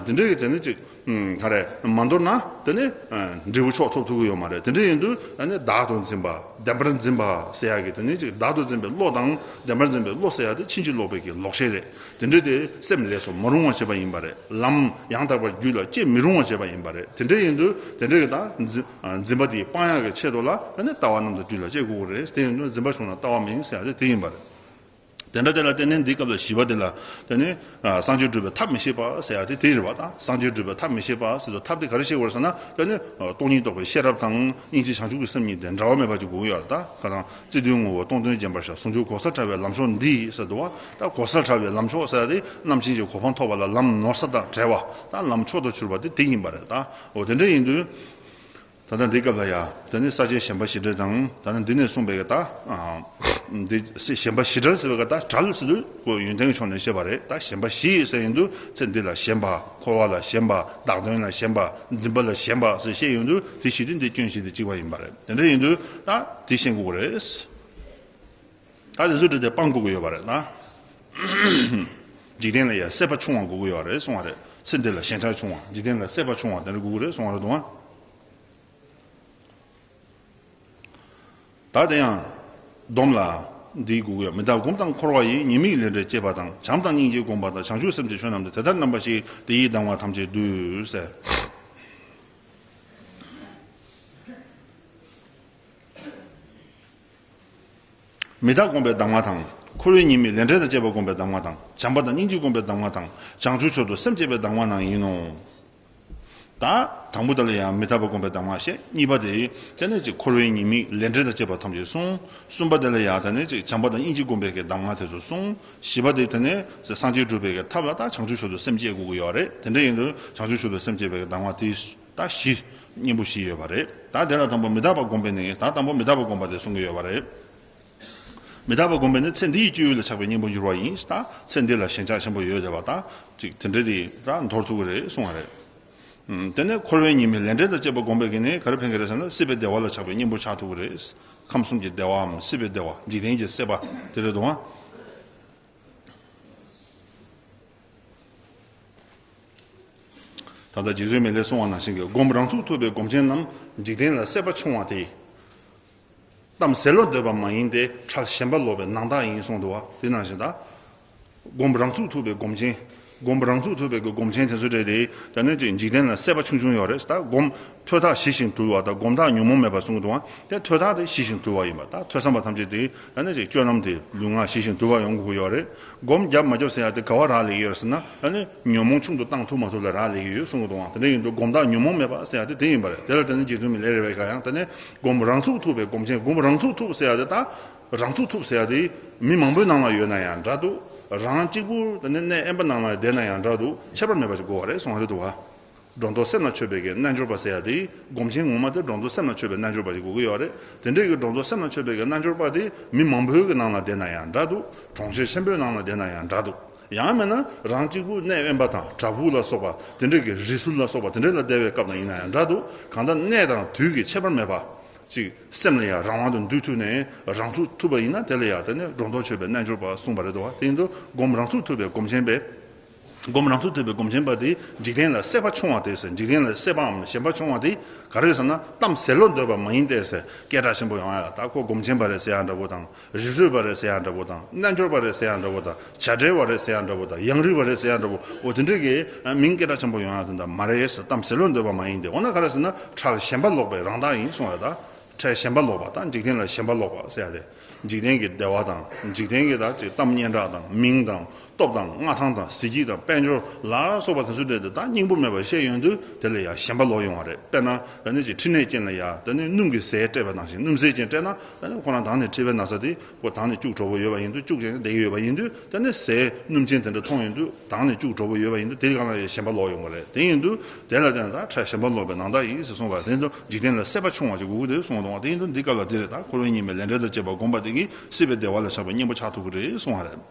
དེ་འདྲ་གི་དེ་ནི་ཅིག་ག་རེ་མ་འདོར་ན་དེ་ནི་འབྲས་བུ་མཆོག་ཐོབ་ཐུབ་ཀྱི་ཡོད་མ་རེད། དེ་འདྲ་ཡིན་དུས་ད་ནི་བདག་ཏུ་འཛིན་པ་བདེན་པར་འཛིན་པ་ཟེར་ཡག་གི་དེ་ནི་ཅིག་བདག་ཏུ་འཛིན་པའི་བློ་དང་བདེན་པར་འཛིན་པའི་བློ་ཟེར་ཡག་དེ་ཕྱིན་ཅི་ལོག་པའི་གི་ལོག་ཤེས་རེད། དེ་འདྲ་དེ་སེམས་ལས་སུ་མ་རུང་བ་བྱེད་པ་ཡིན་པ་རེད། ལམ་ཡང་དག་པར་རྒྱུད་ལ་སྐྱེ་མི་རུང་བ་བྱེད་པ་ཡིན་པ་རེད། དེ་འདྲ་ཡིན་དུས་དེ་འདྲ་གི་ད་འཛིན་འཛིན་པ་དེ་སྤང་ཡག་གི་ཆེད་དུ་ལ་ཨ་ནི་ལྟ་བ་རྣམ་དག་རྒྱུད་ལ་སྐྱེ་དགོས་ཀྱི་རེད། དེ་ཡིན་དུས་འཛིན་པ་བྱུང་ན་ལྟ་བ་མིན་ཟེར་ཡག་དེ་དེ་ཡིན་པ་རེད། དེ་འདྲ་དེ་ལ་བརྟེན་ནས་འདིའི་སྐབས་ལ་བཞི་པ་དེ་ལ་དེ་ནི་སངས་རྒྱས་སྒྲུབ་པའི་ཐབས་མི་ཤེས་པ་ཟེར་ཡག་དེ་དེ་རེད་བ། ད་སངས་རྒྱས་སྒྲུབ་པའི་ཐབས་མི་ཤེས་པ་ཟེར་དུས་ཐབས་དེ་ག་རེ་ཤེས་དགོས་རེད་ཟེར་ན། དེ་ནི་སྟོང་ཉིད་རྟོགས་པའི་ཤེས་རབ་དང་སྙིང་རྗེ་བྱང་ཆུབ་ཀྱི་སེམས་གཉིས་དེ་འབྲལ་བ་མེད་པ་ཅིག་དགོས་ཀྱི་ཡོད་རེད། ད་ཁ་སང་། བརྩེ་གདུང་ངོ་བོ་སྟོང་དོན་རྗེན་པར་ཤར། ཟུང་འཇུག་གོ་ས་བྲལ་བའི་ལམ་མཆོག་འདི་ཟེར་འདུག་བ། ད་གོ་ས་བྲལ་བའི་ལམ་མཆོག་ཟེར་ཡ་དེ་རྣམ་མཁྱེན་གྱི་གོ་འཕང་ཐོབ་པ་ལ་ལམ་ནོར་ས་དང་བྲལ་བ། ད་ལམ་མཆོག་ཏུ་གྱུར་པ་དེ་དེ་ཡིན་པ་རེད། ད་འོ་དེ་འདྲ་ཡིན་དུས། ད་ལྟ་འདིའི་སྐབས་ལ་ཡ་ད་ནི་ས་བཅད་གཞན་པ་བཞི་སྒྲིལ་དང་ད་ནི་འདི་ནས་གསུངས་པའི་ད་འདི་གཞན་པ་བཞི་སྒྲིལ་ཟེར་བའི་ད་བྲལ་ཟེར་དུས་ཁོ་ཡོན་ཏན་གྱི་ཕྱོགས་ནས་བཤད་པ་རེད། ད་གཞན་པ་བཞི་ཟེར་ཡིན་དུས་ཚེ་འདི་ལ་ཞེན་པ། འཁོར་བ་ལ་ཞེན་པ། བདག་དོན་ལ་ཞེན་པ། འཛིན་པ་ལ་ཞེན་པ་ཟེར་བཤད་ཡོང་དུས་དེ་བཞི་དེ་འདི་སྐྱོན་བཞི་དེ་གཅིག་པ་ཡིན་པ་རེད། དེ་འདྲ་ཡིན་དུས་ད་དེ་ཤེས་དགོས་ཀྱི་རེད། ད་དེ་ཚོ་འདྲ་དེ་སྤང་དགོས་ཀྱི་ཡོད་པ་རེད་ན། འཇིག་རྟེན་ལ་ཡང་སྲེད་པ་ཆུང་བ་དགོས་ཀྱི་ཡོད་རེད་གསུང་བ་རེད། ཚེ་འདི་ལ་ཞེན་ཆགས་ཆུང་བ། འཇིག་རྟེན་ལ་སྲེད་པ་ཆུང་བ་དེ་འདྲ་དགོས་ཀྱི་རེད་གསུང་བ་རེད་དོ། ད་དེ་ཡང་སྡོམ་ལ་འདི་དགོས་ཀྱི་ཡོད། མི་རྟག་སྒོམ་དང་འཁོར་བ་ཡི། ཉེས་དམིགས་ལས་འབྲས་བཅས་པ་དང་། བྱམས་དང་སྙིང་རྗེ་བསྒོམ་པ་དང་། བྱང་ཆུབ་སེམས་ཀྱི་ཆོས་རྣམས་ཏེ། དེ་ལྟར་རྣམ་པ་བཞི། དེ་ཡིས་སྡང་བ་ཐམས་ཅད་འདུལ་ཟེར། མི་རྟག་སྒོམ་པའི་གདམས་ངག་དང་། འཁོར་བའི་ཉེས་དམིགས་ལས་འབྲས་དང་བཅས་པ་སྒོམ་པའི་གདམས་ངག་དང་། བྱམས་པ་དང་སྙིང་རྗེ་སྒོམ་པའི་གདམས་ངག་དང་། བྱང་ཆུབ་མཆོག་ཏུ་སེམས་བསྐྱེད་པའི་གདམས་ངག་རྣམས་ཡིན་ནོ། ད་དང་པོ་དེ་ལ་ཡང་མི་རྟག་པ་སྒོམ་པའི་གདམས་ངག་བཤད། གཉིས་པ་དེ་དེ་ནས་ཅིག་འཁོར་བའི་ཉེས་དམིགས་ལས་འབྲས་དང་བཅས་པ་ཐམས་ཅད་གསུངས། གསུམ་པ་དེ་ལ་ཡང་དེ་ནས་ཅིག་བྱམས་པ་དང་སྙིང་རྗེ་སྒོམ་པའི་གདམས་ངག་དེ་ཚོ་གསུངས། བཞི་པ་དེ་དེ་ནས་སངས་རྒྱས་སྒྲུབ་པའི་ཐབས་ལ་ད་བྱང་ཆུབ་མཆོག་ཏུ་སེམས་བསྐྱེད་དགོས་ཀྱི་ཡོད་རེད། དེ་འདྲ་ཡིན་དུས་བྱང་ཆུབ་མཆོག་ཏུ་སེམས་བསྐྱེད་པའི་གདམས་ངག་དེ། ད་བཞི། སྙིང་པོ་བཞི་ཡོད་པ་རེད། ད་དེ་ལ་དང་པོ་མི་རྟག་པ་སྒོམ་པའི་ནི་ད་དང་པོ་མི་རྟག་པ་སྒོམ་པ་དེ་གསུང་གི་ཡོད་པ་རེད། མི་རྟག་པ་སྒོམ་པའི་ནི་ཚེ་འདིའི་སྤྱོད་ཡུལ་ལ་ཆགས་པའི་གཉེན་པོ་འགྱུར་བ་ཡིན། ད་ཚེ་འདི་ལ་ཞེན་ཆགས་ཆེན་པོ་ཡོད་བསྡད་པ་ད་ཅིག་དེ་འདྲ་དེ་ད་འདོར་ཐུབ་ཀྱི་རེད་གསུང་བ་རེད། ཨུམ། དེ་ནས་འཁོར་བའི་ཉེས་དམིགས་ལས་འབྲས་དང་བཅས་པ་སྒོམ་པའི་གི་ནི་ག་རེ་ཕན་གི་རེད་ཟེར་ན་སྲིད་པའི་བདེ་བ་ལ་ཆགས་པའི་གཉེན་པོ་ཆགས་ཐུབ་ཀྱི་རེད། ཁམས་གསུམ་གྱི་བདེ་བའམ་སྲིད་པའི་བདེ་བ་འཇིག་རྟེན་གྱི་སྲིད་པ་དེ་རེད་དོ། ད་ལྟ་རྗེ་བཙུན་མི་ལས་གསུངས་པ་ནང་བཞིན་གྱི་སྒོམ་རང་ཚུགས་ཐུབ་པའི་སྒོམ་ཆེན་རྣམས་འཇིག་རྟེན་ལ་སྲེད་པ་ཆུང་བ་སྟེ། གཏམ་ཟེར་ལོ་འདོད་པ་མ་ཡིན་ཏེ། ཁྲལ་ཞེན་པ་ལོག་པའི་ནང་རྟགས་ཡིན་གསུངས་འདུག་བ། དེ་ནང་བཞིན་ད། སྒོམ་རང་ཚུགས་ཐུབ་པའི་སྒོམ་ཆེན། སྒོམ་རང་ཚུགས་ཐུབ་པའི་གི་སྒོམ་ཆེན་དེ་ཚོ་གྲས་དེ་ད་ནི་ཅིག་འཇིག་རྟེན་ལ་སྲེད་པ་ཆུང་ཆུང་ཡོད་རེད། ད་སྒོམ། ཐོས་རྟགས་ཞི་ཞིང་དུལ་བ་དང་སྒོམ་རྟགས་ཉོན་མོངས་མེད་པ་གསུངས་འདུག་བ། དེ་ཐོས་རྟགས་དེ་ཞི་ཞིང་དུལ་བ་ཡིན་པ། ད་ཐོས་བསམ་པ་ཐམས་ཅད་དེ་ད་ནི་ཅིག་སྤྱོད་ལམ་དེ་ལུས་ངག་ཞི་ཞིང་དུལ་བ་ཡོང་དགོས་ཀྱི་ཡོད་རེད། སྒོམ་རྒྱབ་མ་རྒྱབ་ཟེར་ཡ་དེ་ག་བ་རག་ལས་ཀྱི་ཡོད་ཟེར་ན། ཨ་ནི་ཉོན་མོངས་ཆུང་དུ་བཏང་ཐུབ་མ་ཐུབ་ལ་རག་ལས་ཀྱི་ཡོད་གསུང་གི་འདུག་ཨང་། དེ་འདྲ་ཡིན་དུས་སྒོམ་རྟགས་ཉོན་མོངས་མེད་པ་ཟེར་ཡ་དེ་དེ་ཡིན་པ་རེད། དེ་ལ་བརྟེན་ནས་རྗེ་བཙུན་མི་ལས་རེ་བའི་ག་ཡང་དེ་ནས་སྒོམ་རང་ཚུགས་ཐུབ་པའི་སྒོམ་ཆེན། སྒོམ་རང་ཚུགས་ཐུབ་ཟེར་ཡ་དེ་ད་རང་ཚུགས་ཐུབ་ཟེར་ཡ་དེ་མི་མང་པོའི་ནང་ལ་ཡོད་ན་ཡང་འདྲ་འདུག་རང་གཅིག་པུ་དེ་ནས་གནས་དབེན་པ་ནང་ལ་བསྡད་ན་ཡང་འདྲ་འདུག་ཁྱད་པར་མེད་པ་ཞིག་དགོས་པ་རེད་གསུང་བ་རེད་འདུག་བ། སྒྲོ་འདོགས་སེམས་ལ་ཆོད་པའི་གི་རྣལ་འབྱོར་པ་ཟེར་ཡ་དེ་སྒོམ་ཆེན་ངོ་མ་དེ་སྒྲོ་འདོགས་སེམས་ལ་ཆོད་པའི་རྣལ་འབྱོར་པ་ཞིག་དགོས་ཀྱི་ཡོད་རེད། དེ་འདྲའི་གི་སྒྲོ་འདོགས་སེམས་ལ་ཆོད་པའི་གི་རྣལ་འབྱོར་པ་དེ་མི་མང་པོའི་གི་ནང་ལ་བསྡད་ན་ཡང་འདྲ་འདུག་གྲོང་ཁྱེར་ཆེན་པོའི་ནང་ལ་བསྡད་ན་ཡང་འདྲ་འདུག་ཡང་མིན་ན་རང་གཅིག་པུ་གནས་དབེན་པ་དང་བྲག་ཕུག་ལ་སོགས་པ་དེ་འདྲའི་གི་རི་སུལ་ལ་སོགས་པ་དེ་འདྲའི་ལ་བསྡད་པའི་སྐབས་ལ་ཡིན་ན་ཡང་འདྲ་འདུག་གང་ལྟར་གནས་དང་དུས་ཀྱི་ཁྱད་པར་མེད་པ། ཅིག་སེམས་ལ་ཡང་རང་དབང་དུ་འདུས་ཐུབ་ནས་རང་ཚུགས་ཐུབ་པ་ཡིན་ན་དེ་ལ་ཡང་དེ་ནི་སྒྲོ་འདོགས་ཆོད་པའི་རྣལ་འབྱོར་པ་གསུངས་པ་རེད་དོ། དེ་ཡིན་དུས་སྒོམ་རང་ཚུགས་ཐུབ་པའི་སྒོམ་ཆེན་པས། སྒོམ་རང་ཚུགས་ཐུབ་པའི་སྒོམ་ཆེན་པ་དེ་འཇིག་རྟེན་ལ་སྲེད་པ་ཆུང་བ་དེ་ཟེར། འཇིག་རྟེན་ལ་སྲེད་པའམ་ཞེན་པ་ཆུང་བ་དེ་ག་རེ་ཟེར་ན་གཏམ་ཟེར་ལོ་འདོད་པ་མ་ཡིན་ཏེ་ཟེར། སྐད་གྲགས་ཆེན་པོ་ཡོང་ཡ་ད་ཁོ་སྒོམ་ཆེན་པ་རེད་ཟེར་ཡ་འདྲ་པོ་དང་། རི་ཁྲོད་པ་རེད་ཟེར་ཡ་འདྲ་པོ་དང་། རྣལ་འབྱོར་པ་རེད་ཟེར་ཡ་འདྲ་པོ་དང་། བྱ་བྲལ་བ་རེད་ཟེར་ཡ་འདྲ་པོ་དང་། ཡང་རིག་པ་རེད་ཟེར་ཡ་འདྲ་པོ། འོ་དེ་འདྲའི་གི་མིང་སྐད་གྲགས་ཆེན་པོ་ཡོང་ཡ་དེ་འདྲ་མ་རེད་ཟེར། གཏམ་ཟེར་ལོ་འདོད་པ་མ་ཡིན་ཏེ། འོ་ན་ག་རེ་ཟེར་ན་ཁྲལ་ཞེན་པ་ལོག་པའི་རང་མདངས་ཡིན་གསུངས་ཡ་ད། ཁྲལ་ཞེན་པ་ལོག་པ་དང་འཇིག་རྟེན་ལ་ཞེན་པ་ལོག་པ་ཟེར་ཡ་དེ། འཇིག་རྟེན་གྱི་བདེ་བ་དང་འཇིག་རྟེན་གྱི་ད་ཅིག་གཏམ་སྙན་གྲགས་དང་མིང་དང་སྟོབས་དང་མངའ་ཐང་དང་གཟི་བརྗིད་དང་དཔལ་འབྱོར་ལ་སོགས་པ་དེ་ཚོ་འདྲ་དེ་ད་སྙིང་པོ་མེད་པ་ཤེས་ཡོང་དུས་དེ་ལ་ཡང་ཞེན་པ་ལོག་ཡོང་བ་རེད། དཔེར་ན་ད་ནི་ཅིག་མཁྲིས་ནད་ཅན་ལ་ཡང་ད་ནི་སྣུམ་གྱི་ཟས་སྤྲད་པ་ནང་བཞིན། སྣུམ་ཟས་ཅན་སྤྲད་ན་ད་ནི་ཁོ་རང་དྭངས་ནས་མཁྲིས་པའི་ན་ཚ་དེ་ཁོ་དྭངས་ནས་སྐྱུག་བྲོ་བོ་ཡོད་པ་ཡིན་དུས། སྐྱུག་ཅན་བསྡད་ཀྱི་ཡོད་པ་ཡིན་དུས་ད་ནི་ཟས་སྣུམ་ཅན་དེ་འདྲ་མཐོང་ཡོང་དུས་དྭངས་ནས་སྐྱུག་བྲོ་བོ་ཡོད་པ་ཡིན་དུས་དེ་གང་ལ་ཡང་ཞེན་པ་ལོག་ཡོང་བ་རེད། དེ་ཡིན་དུས་དེ་ལ་བརྟེན་ད་ཁྲལ་ཞེན་པ་ལོག་པའི་རྣམ་དག་ཡིན་ཟེར་གསུངས་པ། དེ་ཡིན་དུས་འཇིག་རྟེན་ལ་སྲེད་པ་ཆུང་བ་ཅིག་དགོས་ཀྱི་རེད་གསུངས་འདུག་དེ་ཡིན་དུས་འདི་སྐབས་ལ་འདི་རེད། ད་འཁོར་བའི་ཉེས་དམིགས་ལས་འབྲས་དང་བཅས་པ་བསྒོམས་པ་དེ་གིས་སྲིད་པའི་བདེ་བ་ལ་ཆགས་པའི་གཉེན་པོ་ཆགས་ཐུབ་ཀྱི་རེད་གསུངས་པ་རེད།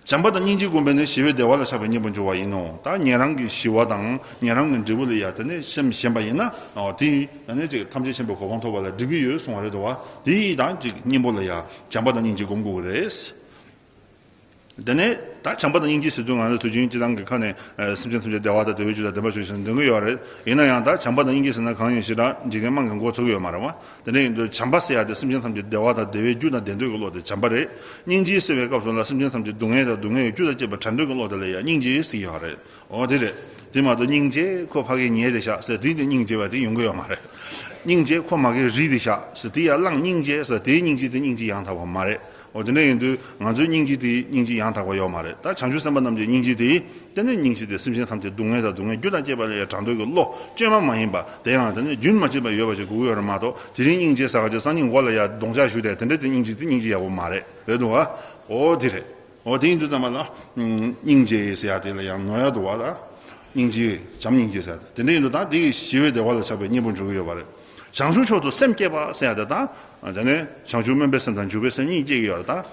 བྱམས་པ་དང་སྙིང་རྗེ་བསྒོམས་པས་ནི་ཞི་བའི་བདེ་བ་ལ་ཆགས་པའི་གཉེན་པོ་འབྱུང་བ་ཡིན་ནོ། ད་ཉན་རང་གི་ཞི་བ་དང་ཉན་རང་གི་འབྲས་བུ་ལ་ཡང་དེ་ནས་སེམས་ཞེན་པ་ཡིན་ན། འོ་དེ་ཡིས་ད་ནས་ཅིག་ཐམས་ཅད་མཁྱེན་པའི་གོ་འཕང་ཐོབ་པ་ལ་འགྲིག་གི་ཡོད་གསུངས་པ་རེད་དོ། དེ་ཡིས་ད་ཅིག་གཉེན་པོ་ལ་ཡང་བྱམས་པ་དང་སྙིང་རྗེ་བསྒོམ་དགོས་ཀྱི་རེད། དེ་ནས་ད་བྱམས་པ་དང་སྙིང་རྗེ་ཟེར་དུས་ང་ཚོ་དུས་རྒྱུན་སྤྱིར་བཏང་གི་ཁ་ནས་ཨ་སེམས་ཅན་ཐམས་ཅད་བདེ་བ་དང་བདེ་བའི་རྒྱུ་དང་ལྡན་པར་ཤོག་ཅེས་འདོན་གྱི་ཡོད་རེད། ཡིན་ན་ཡང་ད་བྱམས་པ་དང་སྙིང་རྗེ་ཟེར་ན་གང་ཡིན་ཞེ་དྲག་འཇིག་རྟེན་དམངས་ཀྱིས་མགོ་ཚོད་ཀྱི་ཡོད་མ་རེད་བ། དེ་འདྲ་ཡིན་དུས་བྱམས་པ་ཟེར་ཡ་དེ་སེམས་ཅན་ཐམས་ཅད་བདེ་བ་དང་བདེ་བའི་རྒྱུ་དང་ལྡན་འདོད་ཀྱི་བློ་དེ་བྱམས་པ་རེད། སྙིང་རྗེ་ཟེར་བའི་སྐབས་སུ་ལ་སེམས་ཅན་ཐམས་ཅད་སྡུག་བསྔལ་དང་སྡུག་བསྔལ་གྱི་རྒྱུ་དང་བཅས་པ་བྲལ་འདོད་ཀྱི་བློ་དེ་ལ་ཡང་སྙིང་རྗེ་ཟེར་གྱི་ཡོད་རེད། འོ་དེ་རེད། དེ་མ་གཏོགས་སྙིང་རྗེ་ཁོ་ཕ་གིར་ཉལ་བསྡད་ཤག་ཟེར་དེ་དེ་སྙིང་རྗེ་བ་དེ་ཡོང་གི་ཡོད་མ་རེད། སྙིང་རྗེ་ཁོ་མ་གིར་རིལ་བསྡད་ཤག་ཟེར་དེ་ཡང་གླང་སྙིང་རྗེ་ཟེར་དེའི་སྙིང་རྗེ་དེ་སྙིང་རྗེ་ཡང་དག་པ་མ་རེད། འོ་དེ་འདྲ་ཡིན་དུས་ང་ཚོའི་སྙིང་རྗེ་དེ་སྙིང་རྗེ་ཡང་དག་པ་ཡོད་མ་རེད། ད་བྱང་ཆུབ་སེམས་དཔའ་རྣམས་ཀྱི་སྙིང་རྗེ་དེ། དེ་ནི་སྙིང་རྗེ་དེ་སེམས་ཅན་ཐམས་ཅད་སྡུག་བསྔལ་དང་སྡུག་བསྔལ་རྒྱུ་དང་བཅས་པ་ལ་ཡང་བྲལ་འདོད་ཀྱི་བློ་བཅོས་མ་མ་ཡིན་པ་དེ་ཡང་དེ་ནི་རྒྱུན་མ་ཆད་པར་ཡོད་པ་ཞིག་དགོས་ཀྱི་ཡོད་རེད་མ་གཏོགས། དེ་རིང་སྙིང་རྗེ་ཟེར་ག་ཅིག་སང་ཉིན་མགོ་ལ་ཡང་གདོང་ལྕག་གཞུས་ཏེ་དེ་འདྲ་དེ་སྙིང་རྗེ་དེ་སྙིང་རྗེ་ཡག་པོ་མ་རེད། རེད་འདུག་བ། འོ་དེ་རེད། འོ་དེ་ཡིན་དུས་ཙམ་པ་ལ། སྙིང་རྗེ་ཟེར་ཡ་དེ་ལ་ཡང་ནོར་ཡ་འདུག་བ་ད། སྙིང་རྗེ། བྱམས་སྙིང་རྗེ་ཟེར་ཡ་དེ་དེ་འདྲ་ཡིན་དུས་ད་དེ་གི་ཞི་བའི་བདེ་བ་ལ་ཆགས་པའི་གཉེན་པོ་འཇུག་གི་ཡོད་པ་རེད། བྱང་ཆུབ་མཆོག་ཏུ་སེམས་བསྐྱེད་པ་ཟེར་ཡ་དེ་ད། དེ་ནས་བྱང་ཆུབ་སྨོན་པའི་སེམས་དང་འཇུག་པའི་སེམས་གཉིས་སྐྱེ་གི་ཡོད་རེད་ད།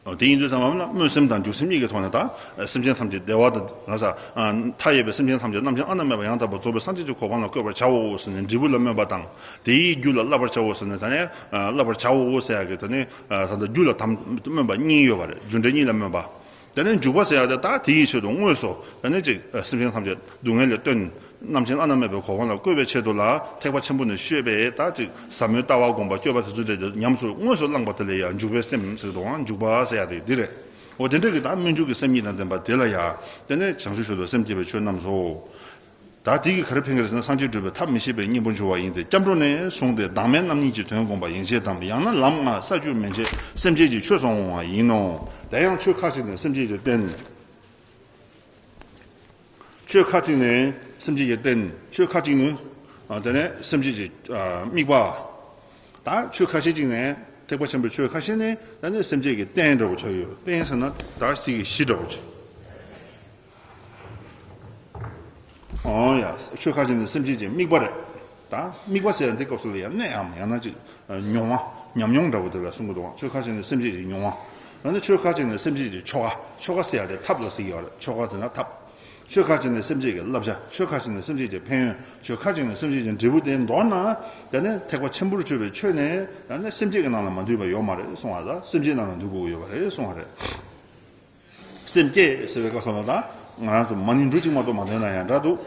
འོ་དེ་ཡིན་དུས་ཙམ་པ་ལ་སྨོན་སེམས་དང་འཇུག་སེམས་གཉིས་ཀྱི་ཐོག་ནས་ད། སེམས་ཅན་ཐམས་ཅད་བདེ་བ་དང་ང་ས། མཐའ་ཡས་པའི་སེམས་ཅན་ཐམས་ཅད་རྣམ་མཁྱེན་ཨ་ན་མེད་པ་ཡང་དག་པར་རྫོགས་པའི་སངས་རྒྱས་ཀྱི་གོ་འཕང་ལ་བཀོད་པར་བྱའོ་ཟེར་ནས་འབྲས་བུ་ལ་སྨོན་པ་དང་། དེའི་རྒྱུ་ལ་བསླབ་པར་བྱའོ་ཟེར་ནས་ད་ནས་བསླབ་པར་བྱའོ་ཟེར་ཡ་གི་ད་ནས་ད་ལྟ་རྒྱུ་ལ་དམ་སྨོན་པ་གཉིས་ཡོད་པ་རེད། རྒྱུ་འབྲས་གཉིས་ལ་སྨོན་པ། དེ་ནས་འཇུག་པ་ཟེར་ཡ་དེ་ད་དེ་ཡི་ཆེད་དུ་དངོས་སུ་ད་ནས་ཅིག་སེམས་ཅན་ཐམས་ཅད་སྡུག་བསྔལ་ལས་བཏོན། རྣམ་མཁྱེན་བླ་ན་མེད་པའི་གོ་འཕང་ལ་བཀོད་པའི་ཆེད་དུ་ལ་ཐེག་པ་ཆེན་པོ་ནས་བཤད་པའི་ད་ཅིག་ཟབ་མོའི་ལྟ་བ་སྒོམ་པ་སྤྱོད་པ་དེ་ཚོ་འདྲ་དེ་ཉམས་སུ་དངོས་སུ་བླངས་པ་དེ་ལ་ཡང་འཇུག་པའི་སེམས་ཟེར་དུའང་འཇུག་པ་ཟེར་ཡ་དེ་འདི་རེད། འོ་དེ་འདྲ་གི་ད་སྨོན་འཇུག་གི་སེམས་ཉིད་དང་ལྡན་པ་དེ་ལ་ཡང་དེ་ནས་བྱང་ཆུབ་མཆོག་ཏུ་སེམས་བསྐྱེད་པའི་ཆོས་རྣམས་སོ། ད་དེ་གིས་ག་རེ་ཕན་གི་རེད་ཟེར་ན་སངས་རྒྱས་འགྲུབ་པའི་ཐབས་མི་ཤེས་པའི་གཉེན་པོ་འབྱུང་བ་ཡིན་ཏེ། སྐྱབས་འགྲོ་ནས་བཟུང་སྟེ་བདག་མེད་རྣམ་གཉིས་ཀྱི་དོན་བསྒོམ་པ་ཡན་ཆད་དམ། ཡང་ན་ལམ་ལྔ་ས་བཅུ་མན་ཆད་སེམས་བསྐྱེད་ཀྱི་ཆོས་སུ་འོང་བ་ཡིན་ནོ། དེ་ཡང་ཆོས་ཁ་ཅིག་ནི་སེམས་བསྐྱེད་ཀྱི་རྟེན། ཆོས་ཁ་ཅིག་ནི་སེམས་བསྐྱེད་ཀྱི་རྟེན། ཆོས་ཁ་ཅིག་ནི་ཨ་དེ་ནས་སེམས་བསྐྱེད་ཀྱི་ཨ་དམིགས་པ། ད་ཆོས་ཁ་ཤས་ཅིག་ནི་ཐེག་པ་ཆེན་པོའི་ཆོས་ཁ་ཤས་ནི་ད་ནི་སེམས་བསྐྱེད་ཀྱི་རྟེན་འདྲ་བོ་ཆགས་ཡོད། རྟེན་ཟེར་ན་ད་དེ་གི་གཞི་འདྲ་བོ་ཆགས། ཨོ་ཡ། ཆོས་ཁ་ཅིག་ནི་སེམས་བསྐྱེད་ཀྱི་དམིགས་པ་རེད། ད་དམིགས་པ་ཟེར་ཡ་འདི་སྐབས་སུ་ལ་ཡང་གནད་འམ་ཡང་ན་ཅིག་མྱོང་བ་ཉམས་མྱོང་འདྲ་བོ་དེ་ལ་གསུང་གི་འདུག་ཆོས་ཁ་ཅིག་ནི་སེམས་བསྐྱེད་ཀྱི་མྱོང་བ། ཡང་ན་ཆོས་ཁ་ཅིག་ནི་སེམས་བསྐྱེད་ཀྱི་ཆོ་ག་ཆོ་ག་ཟེར་ཡ་དེ་ཐབས་ལ་ཟེར་གྱི་ཡོད་རེད། ཆོ་ག་ཟེར་ན་ཐབས། ཆོས་ཁ་ཅིག་ནི་སེམས་བསྐྱེད་ཀྱི་བསླབ་བྱ། ཆོས་ཁ་ཅིག་ནི་སེམས་བསྐྱེད་ཀྱི་ཕན་ཡོན། ཆོས་ཁ་ཅིག་ནི་སེམས་བསྐྱེད་ཀྱི་འབྲས་བུ་དེ་མདོར་ན། དེ་ནི་ཐེག་པ་ཆེན་པོར་གྱུར་པའི་ཆོས་ནི་ད་ནི་སེམས་བསྐྱེད་ཀྱི་ནང་ལ་མ་འདུས་པ་ཡོད་མ་རེད་གསུང་བ་ལ་སེམས་བསྐྱེད་ནང་ལ་འདུས་དགོས་ཀྱི་ཡོད་པ་རེད་གསུང་བ་རེད། སེམས་བསྐྱེད་ཟེར་བའི་སྐབས་སུ་ལ་ད་ང་རང་ཚོ་མ་ཎི་འབྲུ་གཅིག་མ་གཏོགས་མ་འདོན་ན་ཡང་འདྲ་འདུག་